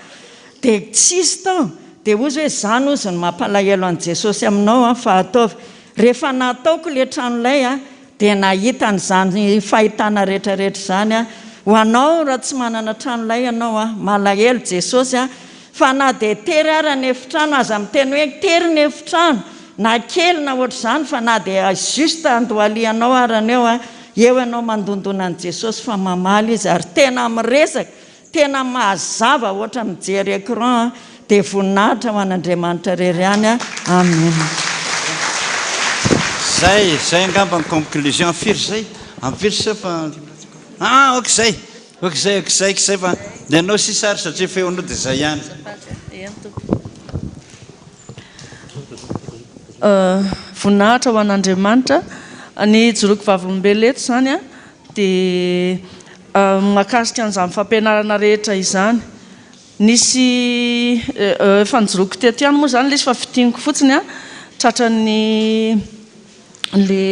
Dia tsisy tao. Dia hozy hoe izany hozy no mampalahelo an'i Jesosy aminao an fa ataovy. Rehefa nataoko ilay tranolay an Dia nahita an'izany fahitana rehetra rehetra izany aho. Ho anao raha tsy manana trano lay ianao an, malahelo Jesosy an, fa na dia tery ara ny efitrano, aza miteny hoe tery ny efitrano, na kely na ohatr'izany fa na dia juste andohalihanao ara ny eo an, eo ianao mandondona an'i Jesosy fa mamaly Izy ary tena miresaka Tena mazava ohatra mijery écran a, dia voninahitra ho an'Andriamanitra irery ihany a, Amen. Zay, zay angamba ny conclusion, firy zay? Amin'ny firy sisa fa ah ok zay, ok zay, ok zay, ok zay fa ny anao sisa ary satria feonao dia zay ihany. Voninahitra ho an'Andriamanitra. Ny ijoroako vavolombelona eto izany dia Mahakasika an'izany fampianarana rehetra izany. Nisy efa nijoroako teto ihany moa izany ilay izy fa fintiniko fotsiny an, tratran'ny le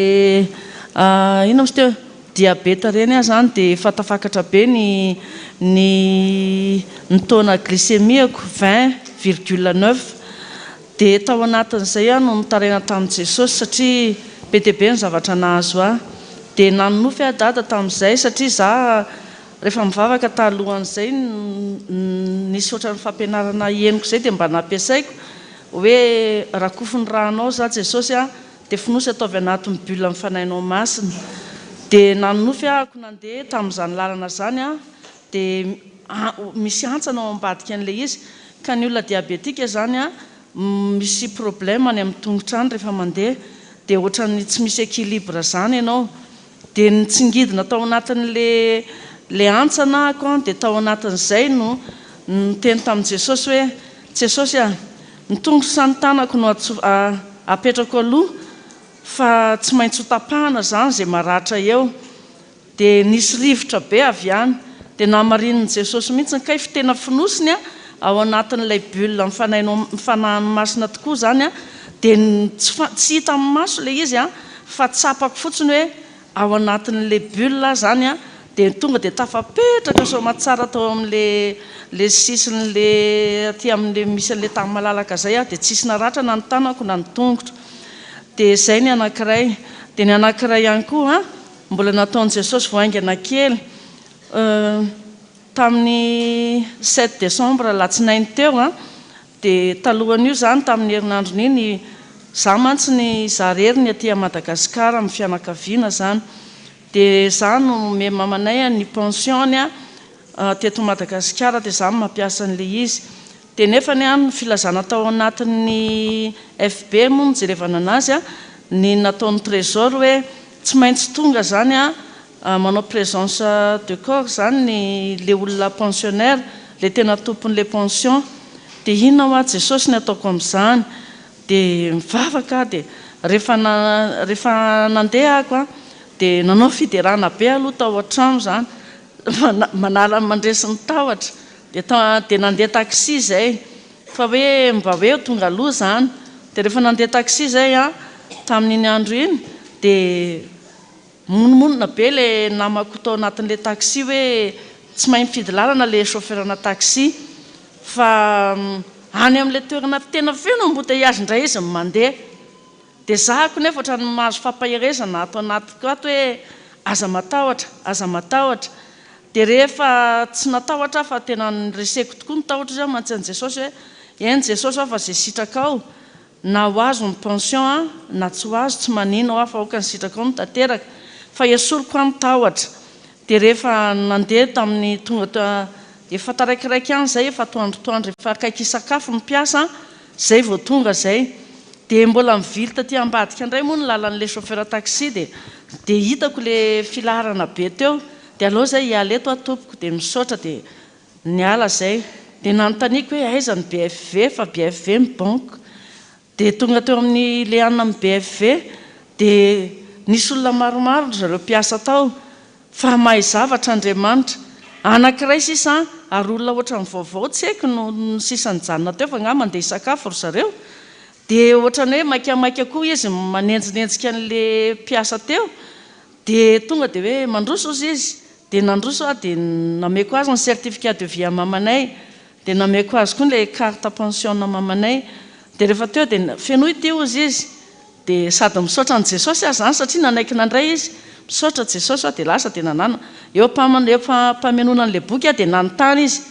inona moa izy teo, diabeta ireny aho izany dia efa tafakatra be ny ny ny taux-na glycémie-ko, 20 virgule neuf. Dia tao anatin'izay aho no nitaraina tamin'i Jesosy satria be dia be ny zavatra nahazo ahy. Dia nanonofy aho dada tamin'izay satria za rehefa mivavaka talohan'izay nisy ohatran'ny fampianarana henoko izay dia mba nampiasaiko hoe rakofy ny rànao za Jesosy a, dia fonosy ataovy anatin'ny bulle ny fanahinao masina. Dia nanonofy ahako nandeha tamin'izany lalana izany aho Dia misy hantsana ao ambadika an'ilay izy. Ka ny olona diabetika izany an, misy problème any amin'ny tongotra any rehefa mandeha. Dia ohatran'ny tsy misy équilibre izany ianao. Dia nitsingidina tao anatin'ilay ilay hantsana ahako an, dia tao anatin'izay no niteny tamin'i Jesosy hoe, Jesosy a, ny tongotro sy ny tanako no apetrako aloha fa tsy maintsy ho tapahana izany izay maratra eo. Dia nisy rivotra be avy any. Dia namarinin'i Jesosy mihitsy kay fa tena fonosiny ao anatin'ilay bulle ny fanahiny masina tokoa izany dia tsy tsy hita amin'ny maso ilay izy fa tsapako fotsiny hoe ao anatin'ilay bulle aho izany dia tonga dia tafapetraka soamatsara tao amin'ilay ilay sisin'ilay aty amin'ilay misy an'ilay tany malalaka izay aho dia tsisy naratra na ny tanako na ny tongotro. Dia izay ny anankiray. Dia ny anankiray ihany koa Mbola nataon'i Jesosy vao haingana kely, tamin'ny sept décembre alatsinainy teo, dia talohan'io izany tamin'ny herinandron'iny, izaho mantsy ny izaho irery ny aty Madagasikara amin'ny fianakaviana izany, dia izaho no nomen'i mamanay ny pension-ny teto Madagasikara dia izaho no mampiasa an'ilay izy. Dia nefany an, ny filazana tao anatin'ny FB moa nijerevana anazy an, ny nataon'ny Trésor hoe tsy maintsy tonga izany an, manao présence de corps izany ny le olona pensionnaire, le tena tompon'le pension. Dia inona hoa Jesosy ny ataoko amin'izany? Dia mivavaka aho dia rehefa rehefa nandeha ako an, dia nanao fiderana be aloha tao an-trano izany, manala mandresy ny tahotra. Dia dia nandeha taxi izay, fa hoe mba hoe ho tonga aloha izany. Dia rehefa nandeha taxi izay an, tamin'iny andro iny, dia monomonona be ilay namako tao anatin'ilay taxi hoe tsy mahay mifidy lalana ilay chauffeur-na taxi, fa any amin'ilay toerana tena feno embouteillage indray izy no mandeha. Dia zahako nefa ohatran'ny mahazo fampaherezana ato anatiko ato hoe aza matahotra, aza matahotra. Dia rehefa tsy natahotra aho fa tena nireseko tokoa ny tahotra izy aho mantsy an'i Jesosy hoe eny Jesosy aho fa izay sitrakao na ho azo ny pension aho na tsy ho azo tsy manino aho fa aoka ny sitrakao no tanteraka fa esoriko aho ny tahotra. Dia rehefa nandeha tamin'ny tonga teo efa taraikiraiky ihany izay efa atoandrotoandro efa akaiky hisakafo ny mpiasa izay vao tonga izay. Dia mbola nivily taty ambadika indray moa ny lalan'ilay chauffeur taxi dia dia hitako ilay filaharana be teo dia aleo izay hiala eto aho tompoko dia misaotra dia niala izay. Dia nanontaniako hoe aiza ny BFV fa BFV ny banque. Dia tonga teo amin'ny le anona amin'ny BFV dia nisy olona maromaro ry zareo mpiasa tao fa mahay zavatra Andriamanitra. Anankiray sisa an, ary olona ohatran'ny vaovao tsy haiko no sisa nijanona teo fa angaha mandeha hisakafo ry zareo. Dia ohatran'ny hoe maikamaika koa izy manenjinenjika an'le mpiasa teo. Dia tonga dia hoe mandroso ozy izy. Dia nandroso aho dia nameko azy ny certificat de vie mamanay. Dia nameko azy koa ilay carte pension mamanay. Dia rehefa teo dia fenoy ity hozy izy. Dia sady misaotra an'i Jesosy aho izany satria nanaiky nandray izy. Misaotra Jesosy aho dia lasa dia nanana. Eo am-pamenoana an'ilay boky aho dia nanontany izy.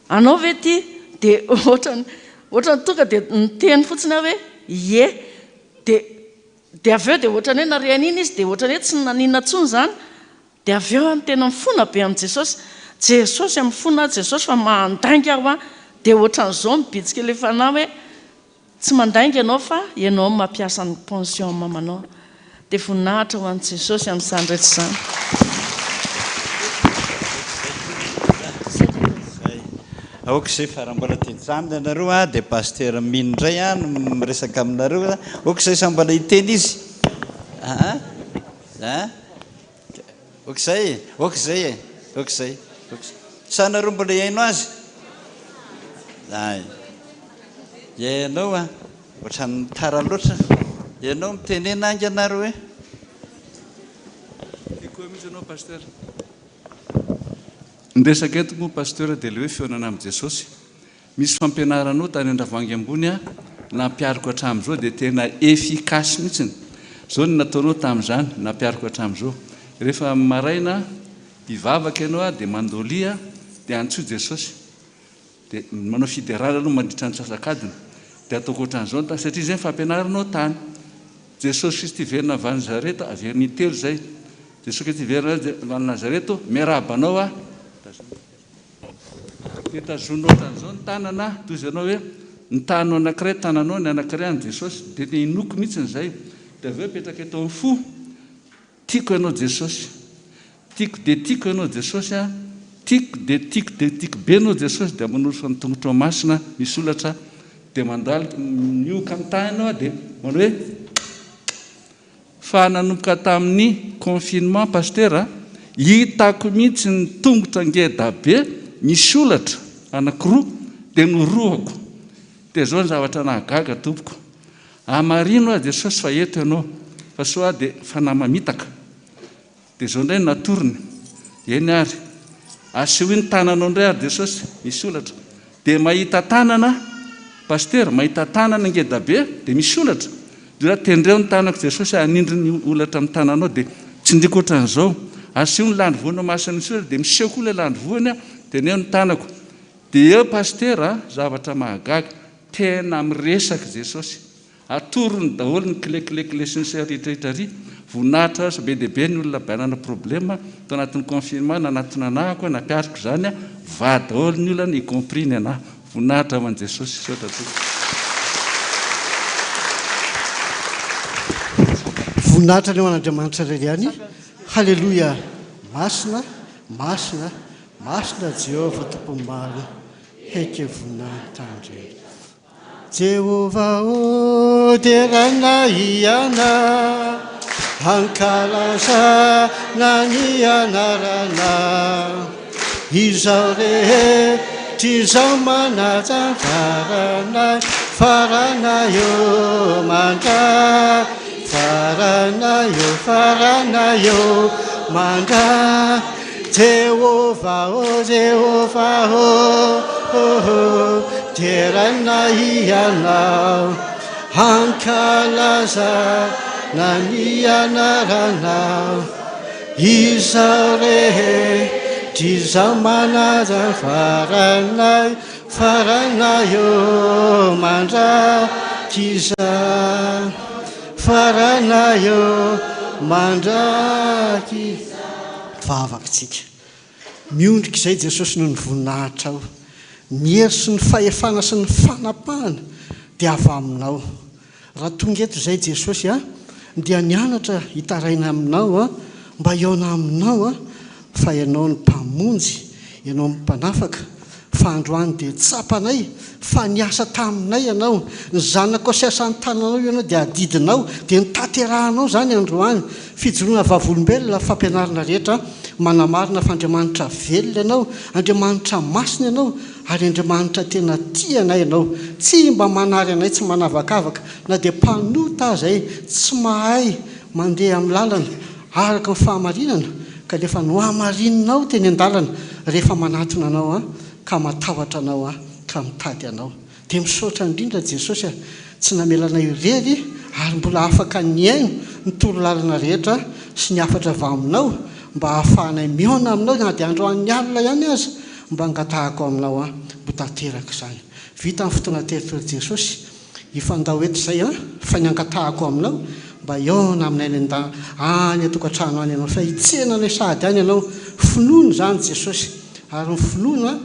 Anao ve ity? Dia ohatran'ny ohatran'ny tonga dia niteny fotsiny aho hoe ie. Dia dia avy eo dia ohatran'ny hoe nare an'iny izy dia ohatran'ny hoe tsy naninona intsony izany. Dia avy eo aho tena mifona be amin'i Jesosy, Jesosy a, mifona aho Jesosy fa mandainga aho an, dia ohatran'izao mibitsika ilay fanahy hoe tsy mandainga ianao fa ianao no mampiasa ny pension mamanao. Dia voninahitra ho an'i Jesosy amin'izany rehetra izany. Aoka izay fa raha mbola te hijanona ianareo an, dia Pasteur Mino indray an no miresaka aminareo, aoka izay sa mbola hiteny izy aa aa. Ok zay e, ok zay e, ok zay, ok zay. Sa nareo mbola hihaino azy? Ay. Ianao a, ohatran'ny tara loatra. Ianao mitenena haingana ary hoe. Tiako mihitsy ianao Pasteur. Ny resaka eto moa Pasteur dia ilay hoe fihaonana amin'i Jesosy. Misy fampianaranao tany Andravoahangy ambony a nampihariko hatramin'izao dia tena efficace mihitsiny. Izao no nataonao tamin'izany, nampihariko hatramin'izao. Rehefa maraina hivavaka ianao a dia mandolia dia antsoy Jesosy. Dia manao fiderana aloha mandritra ny antsasak'adiny. Dia ataoko ohatran'izao ny tany satria izay ny fampianaranao tany. Jesosy Kristy velona avy any Nazareta, averiny intelo izay. Jesosy Kristy velona avy any Nazareta ô, miarahaba anao aho. Dia tazonina ohatran'izao ny tanana, toy izay anao hoe ny tananao anankiray tananao, ny anankiray an'i Jesosy. Dia tena inoako mihitsy izay. Dia avy eo apetraka eto amin'ny fo, tiako ianao Jesosy. Tiako dia tiako ianao Jesosy a, tiako dia tiako dia tiako be ianao Jesosy, dia manolotra ny tongotrao masina misy olatra, dia mandalika, mihoka ny tananao aho dia manao hoe. Fa nanomboka tamin'ny confinement Pasteur a, hitako mihitsy ny tongotra ngeda be misy holatra anakiroa dia norohako. Dia zao ny zavatra nahagaga tompoko. Amarino aho Jesosy fa eto ianao fa sao aho dia fanahy mamitaka. Dia izao indray no natorony, Eny ary, asehoy ny tananao indray ary Jesosy, misy holatra. Dia mahita tanana, Pasitera, mahita tanana ngedabe, dia misy holatra. Dia hoe tendreo ny tanako Jesosy, hanindry ny holatra amin'ny tananao, dia tsindriko ohatran'izao. Asehoy ny landrivoanao masina misy holatra, dia miseho koa ilay landrivoany, teneno ny tanako. Dia eo Pasitera, zavatra mahagaga, tena miresaka Jesosy. Atorony daholo ny clé clé clé sy ny sisa rehetra rehetra ary voninahitra aza be dia be ny olona banana problème tao anatin'ny confinement nanatona anah koa nampihariko izany a vaha daholo ny olana y compris ny anah voninahitra ho an'i Jesosy misaotra tompoko. Voninahitra anie ho an'Andriamanitra irery ihany. Haleloia Masina, masina, masina Jehovah Tompon'ny maro. Heke voninahitra Andriana. Jehovah ô, deraina Ianao, ankalazana ny anaranao. Izao rehetra izao manaja faranay, faranay ô, mandra, faranay ô, faranay ô, mandra. Jehovah ô, Jehovah ô, ô, ô, deraina Ianao. Hankalazana ny anaranao Izao rehetra izao manaja ny faranay Faranay ô mandrakizay Faranay ô mandrakizay Vavaka-tsika. Miondrika izay Jesosy noho ny voninahitrao. Ny hery sy ny fahefana sy ny fanapahana dia avy aminao. Raha tonga eto izay Jesosy a, dia nianatra hitaraina aminao a, mba hihaona aminao a, fa Ianao no Mpamonjy, Ianao no Mpanafaka, fa androany dia tsapanay fa niasa taminay Ianao, ny zanakao sy asan'ny tananao Ianao dia adidinao, dia notanterahanao izany androany, fijoroana vavolombelona, fampianarana rehetra manamarina fa Andriamanitra velona Ianao, Andriamanitra masina Ianao, ary Andriamanitra tena tia anay Ianao, tsy mba manary anay, tsy manavakavaka, na dia mpanota aza ay, tsy mahay mandeha amin'ny lalana araka ny fahamarinana, kanefa nohamarininao teny an-dalana rehefa manatona Anao aho, ka matahotra Anao aho, ka mitady Anao. Dia misaotra indrindra Jesosy a, tsy namela anay irery ary mbola afaka nihaino ny torolalana rehetra sy ny hafatra avy aminao mba hahafahanay mihaona aminao na dia androany alina ihany aza mba angatahako aminao an mbo tanteraka izany. Vita ny fotoana teritory Jesosy hifandao eto izay an fa ny angatahako aminao mba hihaona aminay any an any an-tokantrano any ianao fa hitsena anay sahady any ianao. Finoana izany Jesosy ary ny finoana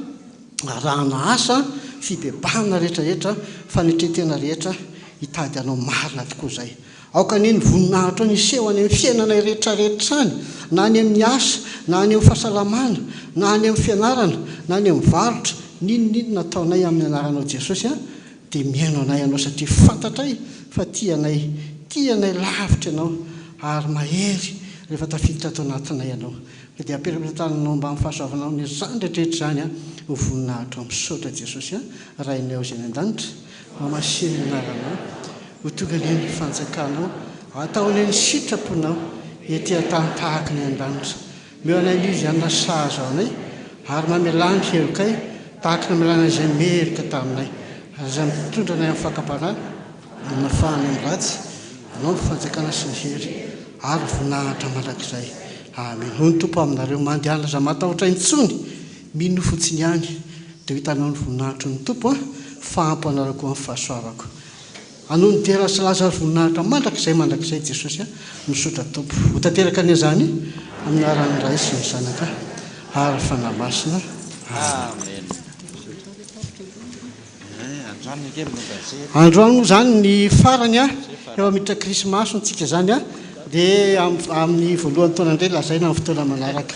arahana asa, fibebahana rehetrarehetra, fanetren-tena rehetra, hitady anao marina tokoa izay. Aoka anie ny voninahitrao ny hiseho any amin'ny fiainanay rehetrarehetra any, na any amin'ny asa, na any amin'ny fahasalamana, na any amin'ny fianarana, na any amin'ny varotra, n'inon'inona ataonay amin'ny anaranao Jesosy a, dia mihaino anay Ianao satria fantatray fa tia anay, tia anay lavitra Ianao ary mahery rehefa tafiditra ato anatinay Ianao. Ka dia apetrako ny tananao mba amin'ny fahasoavanao ny izany rehetrarehetra izany an, ho voninahitrao. Misaotra Jesosy an, Rainay ao izay any an-danitra, mamasino ny anaranao, ho tonga anie ny fanjakanao, atao anie ny sitraponao ety an-tany tahaka ny any an-danitra. Omeo anay ny izy hanana sahaza ho anay, ary mamelà ny helokay tahaka ny namelànay izay meloka taminay. Ary aza mitondra anay amin'ny fakam-panahy, Nafahana amin'ny ratsy, Anao ny fanjakana sy ny hery ary ny voninahitra mandrakizay. Amen. Hoy ny Tompo aminareo, Mandehana aza matahotra intsony, minoa fotsiny ihany, dia ho hitanao ny voninahitry ny Tompo an, fa ampy anareo koa ny fahasoavako. Anao ny dera sy laza ary voninahitra mandrakizay mandrakizay Jesosy an, misaotra Tompo. Ho tanteraka anie izany amin'ny anaran'ny Ray sy ny Zanaka ary ny Fanahy Masina. Amen. Androany moa izany ny farany a, efa miditra krismasy tsika izany a, dia amin'ny voalohan'ny taona indray lazaina amin'ny fotoana manaraka.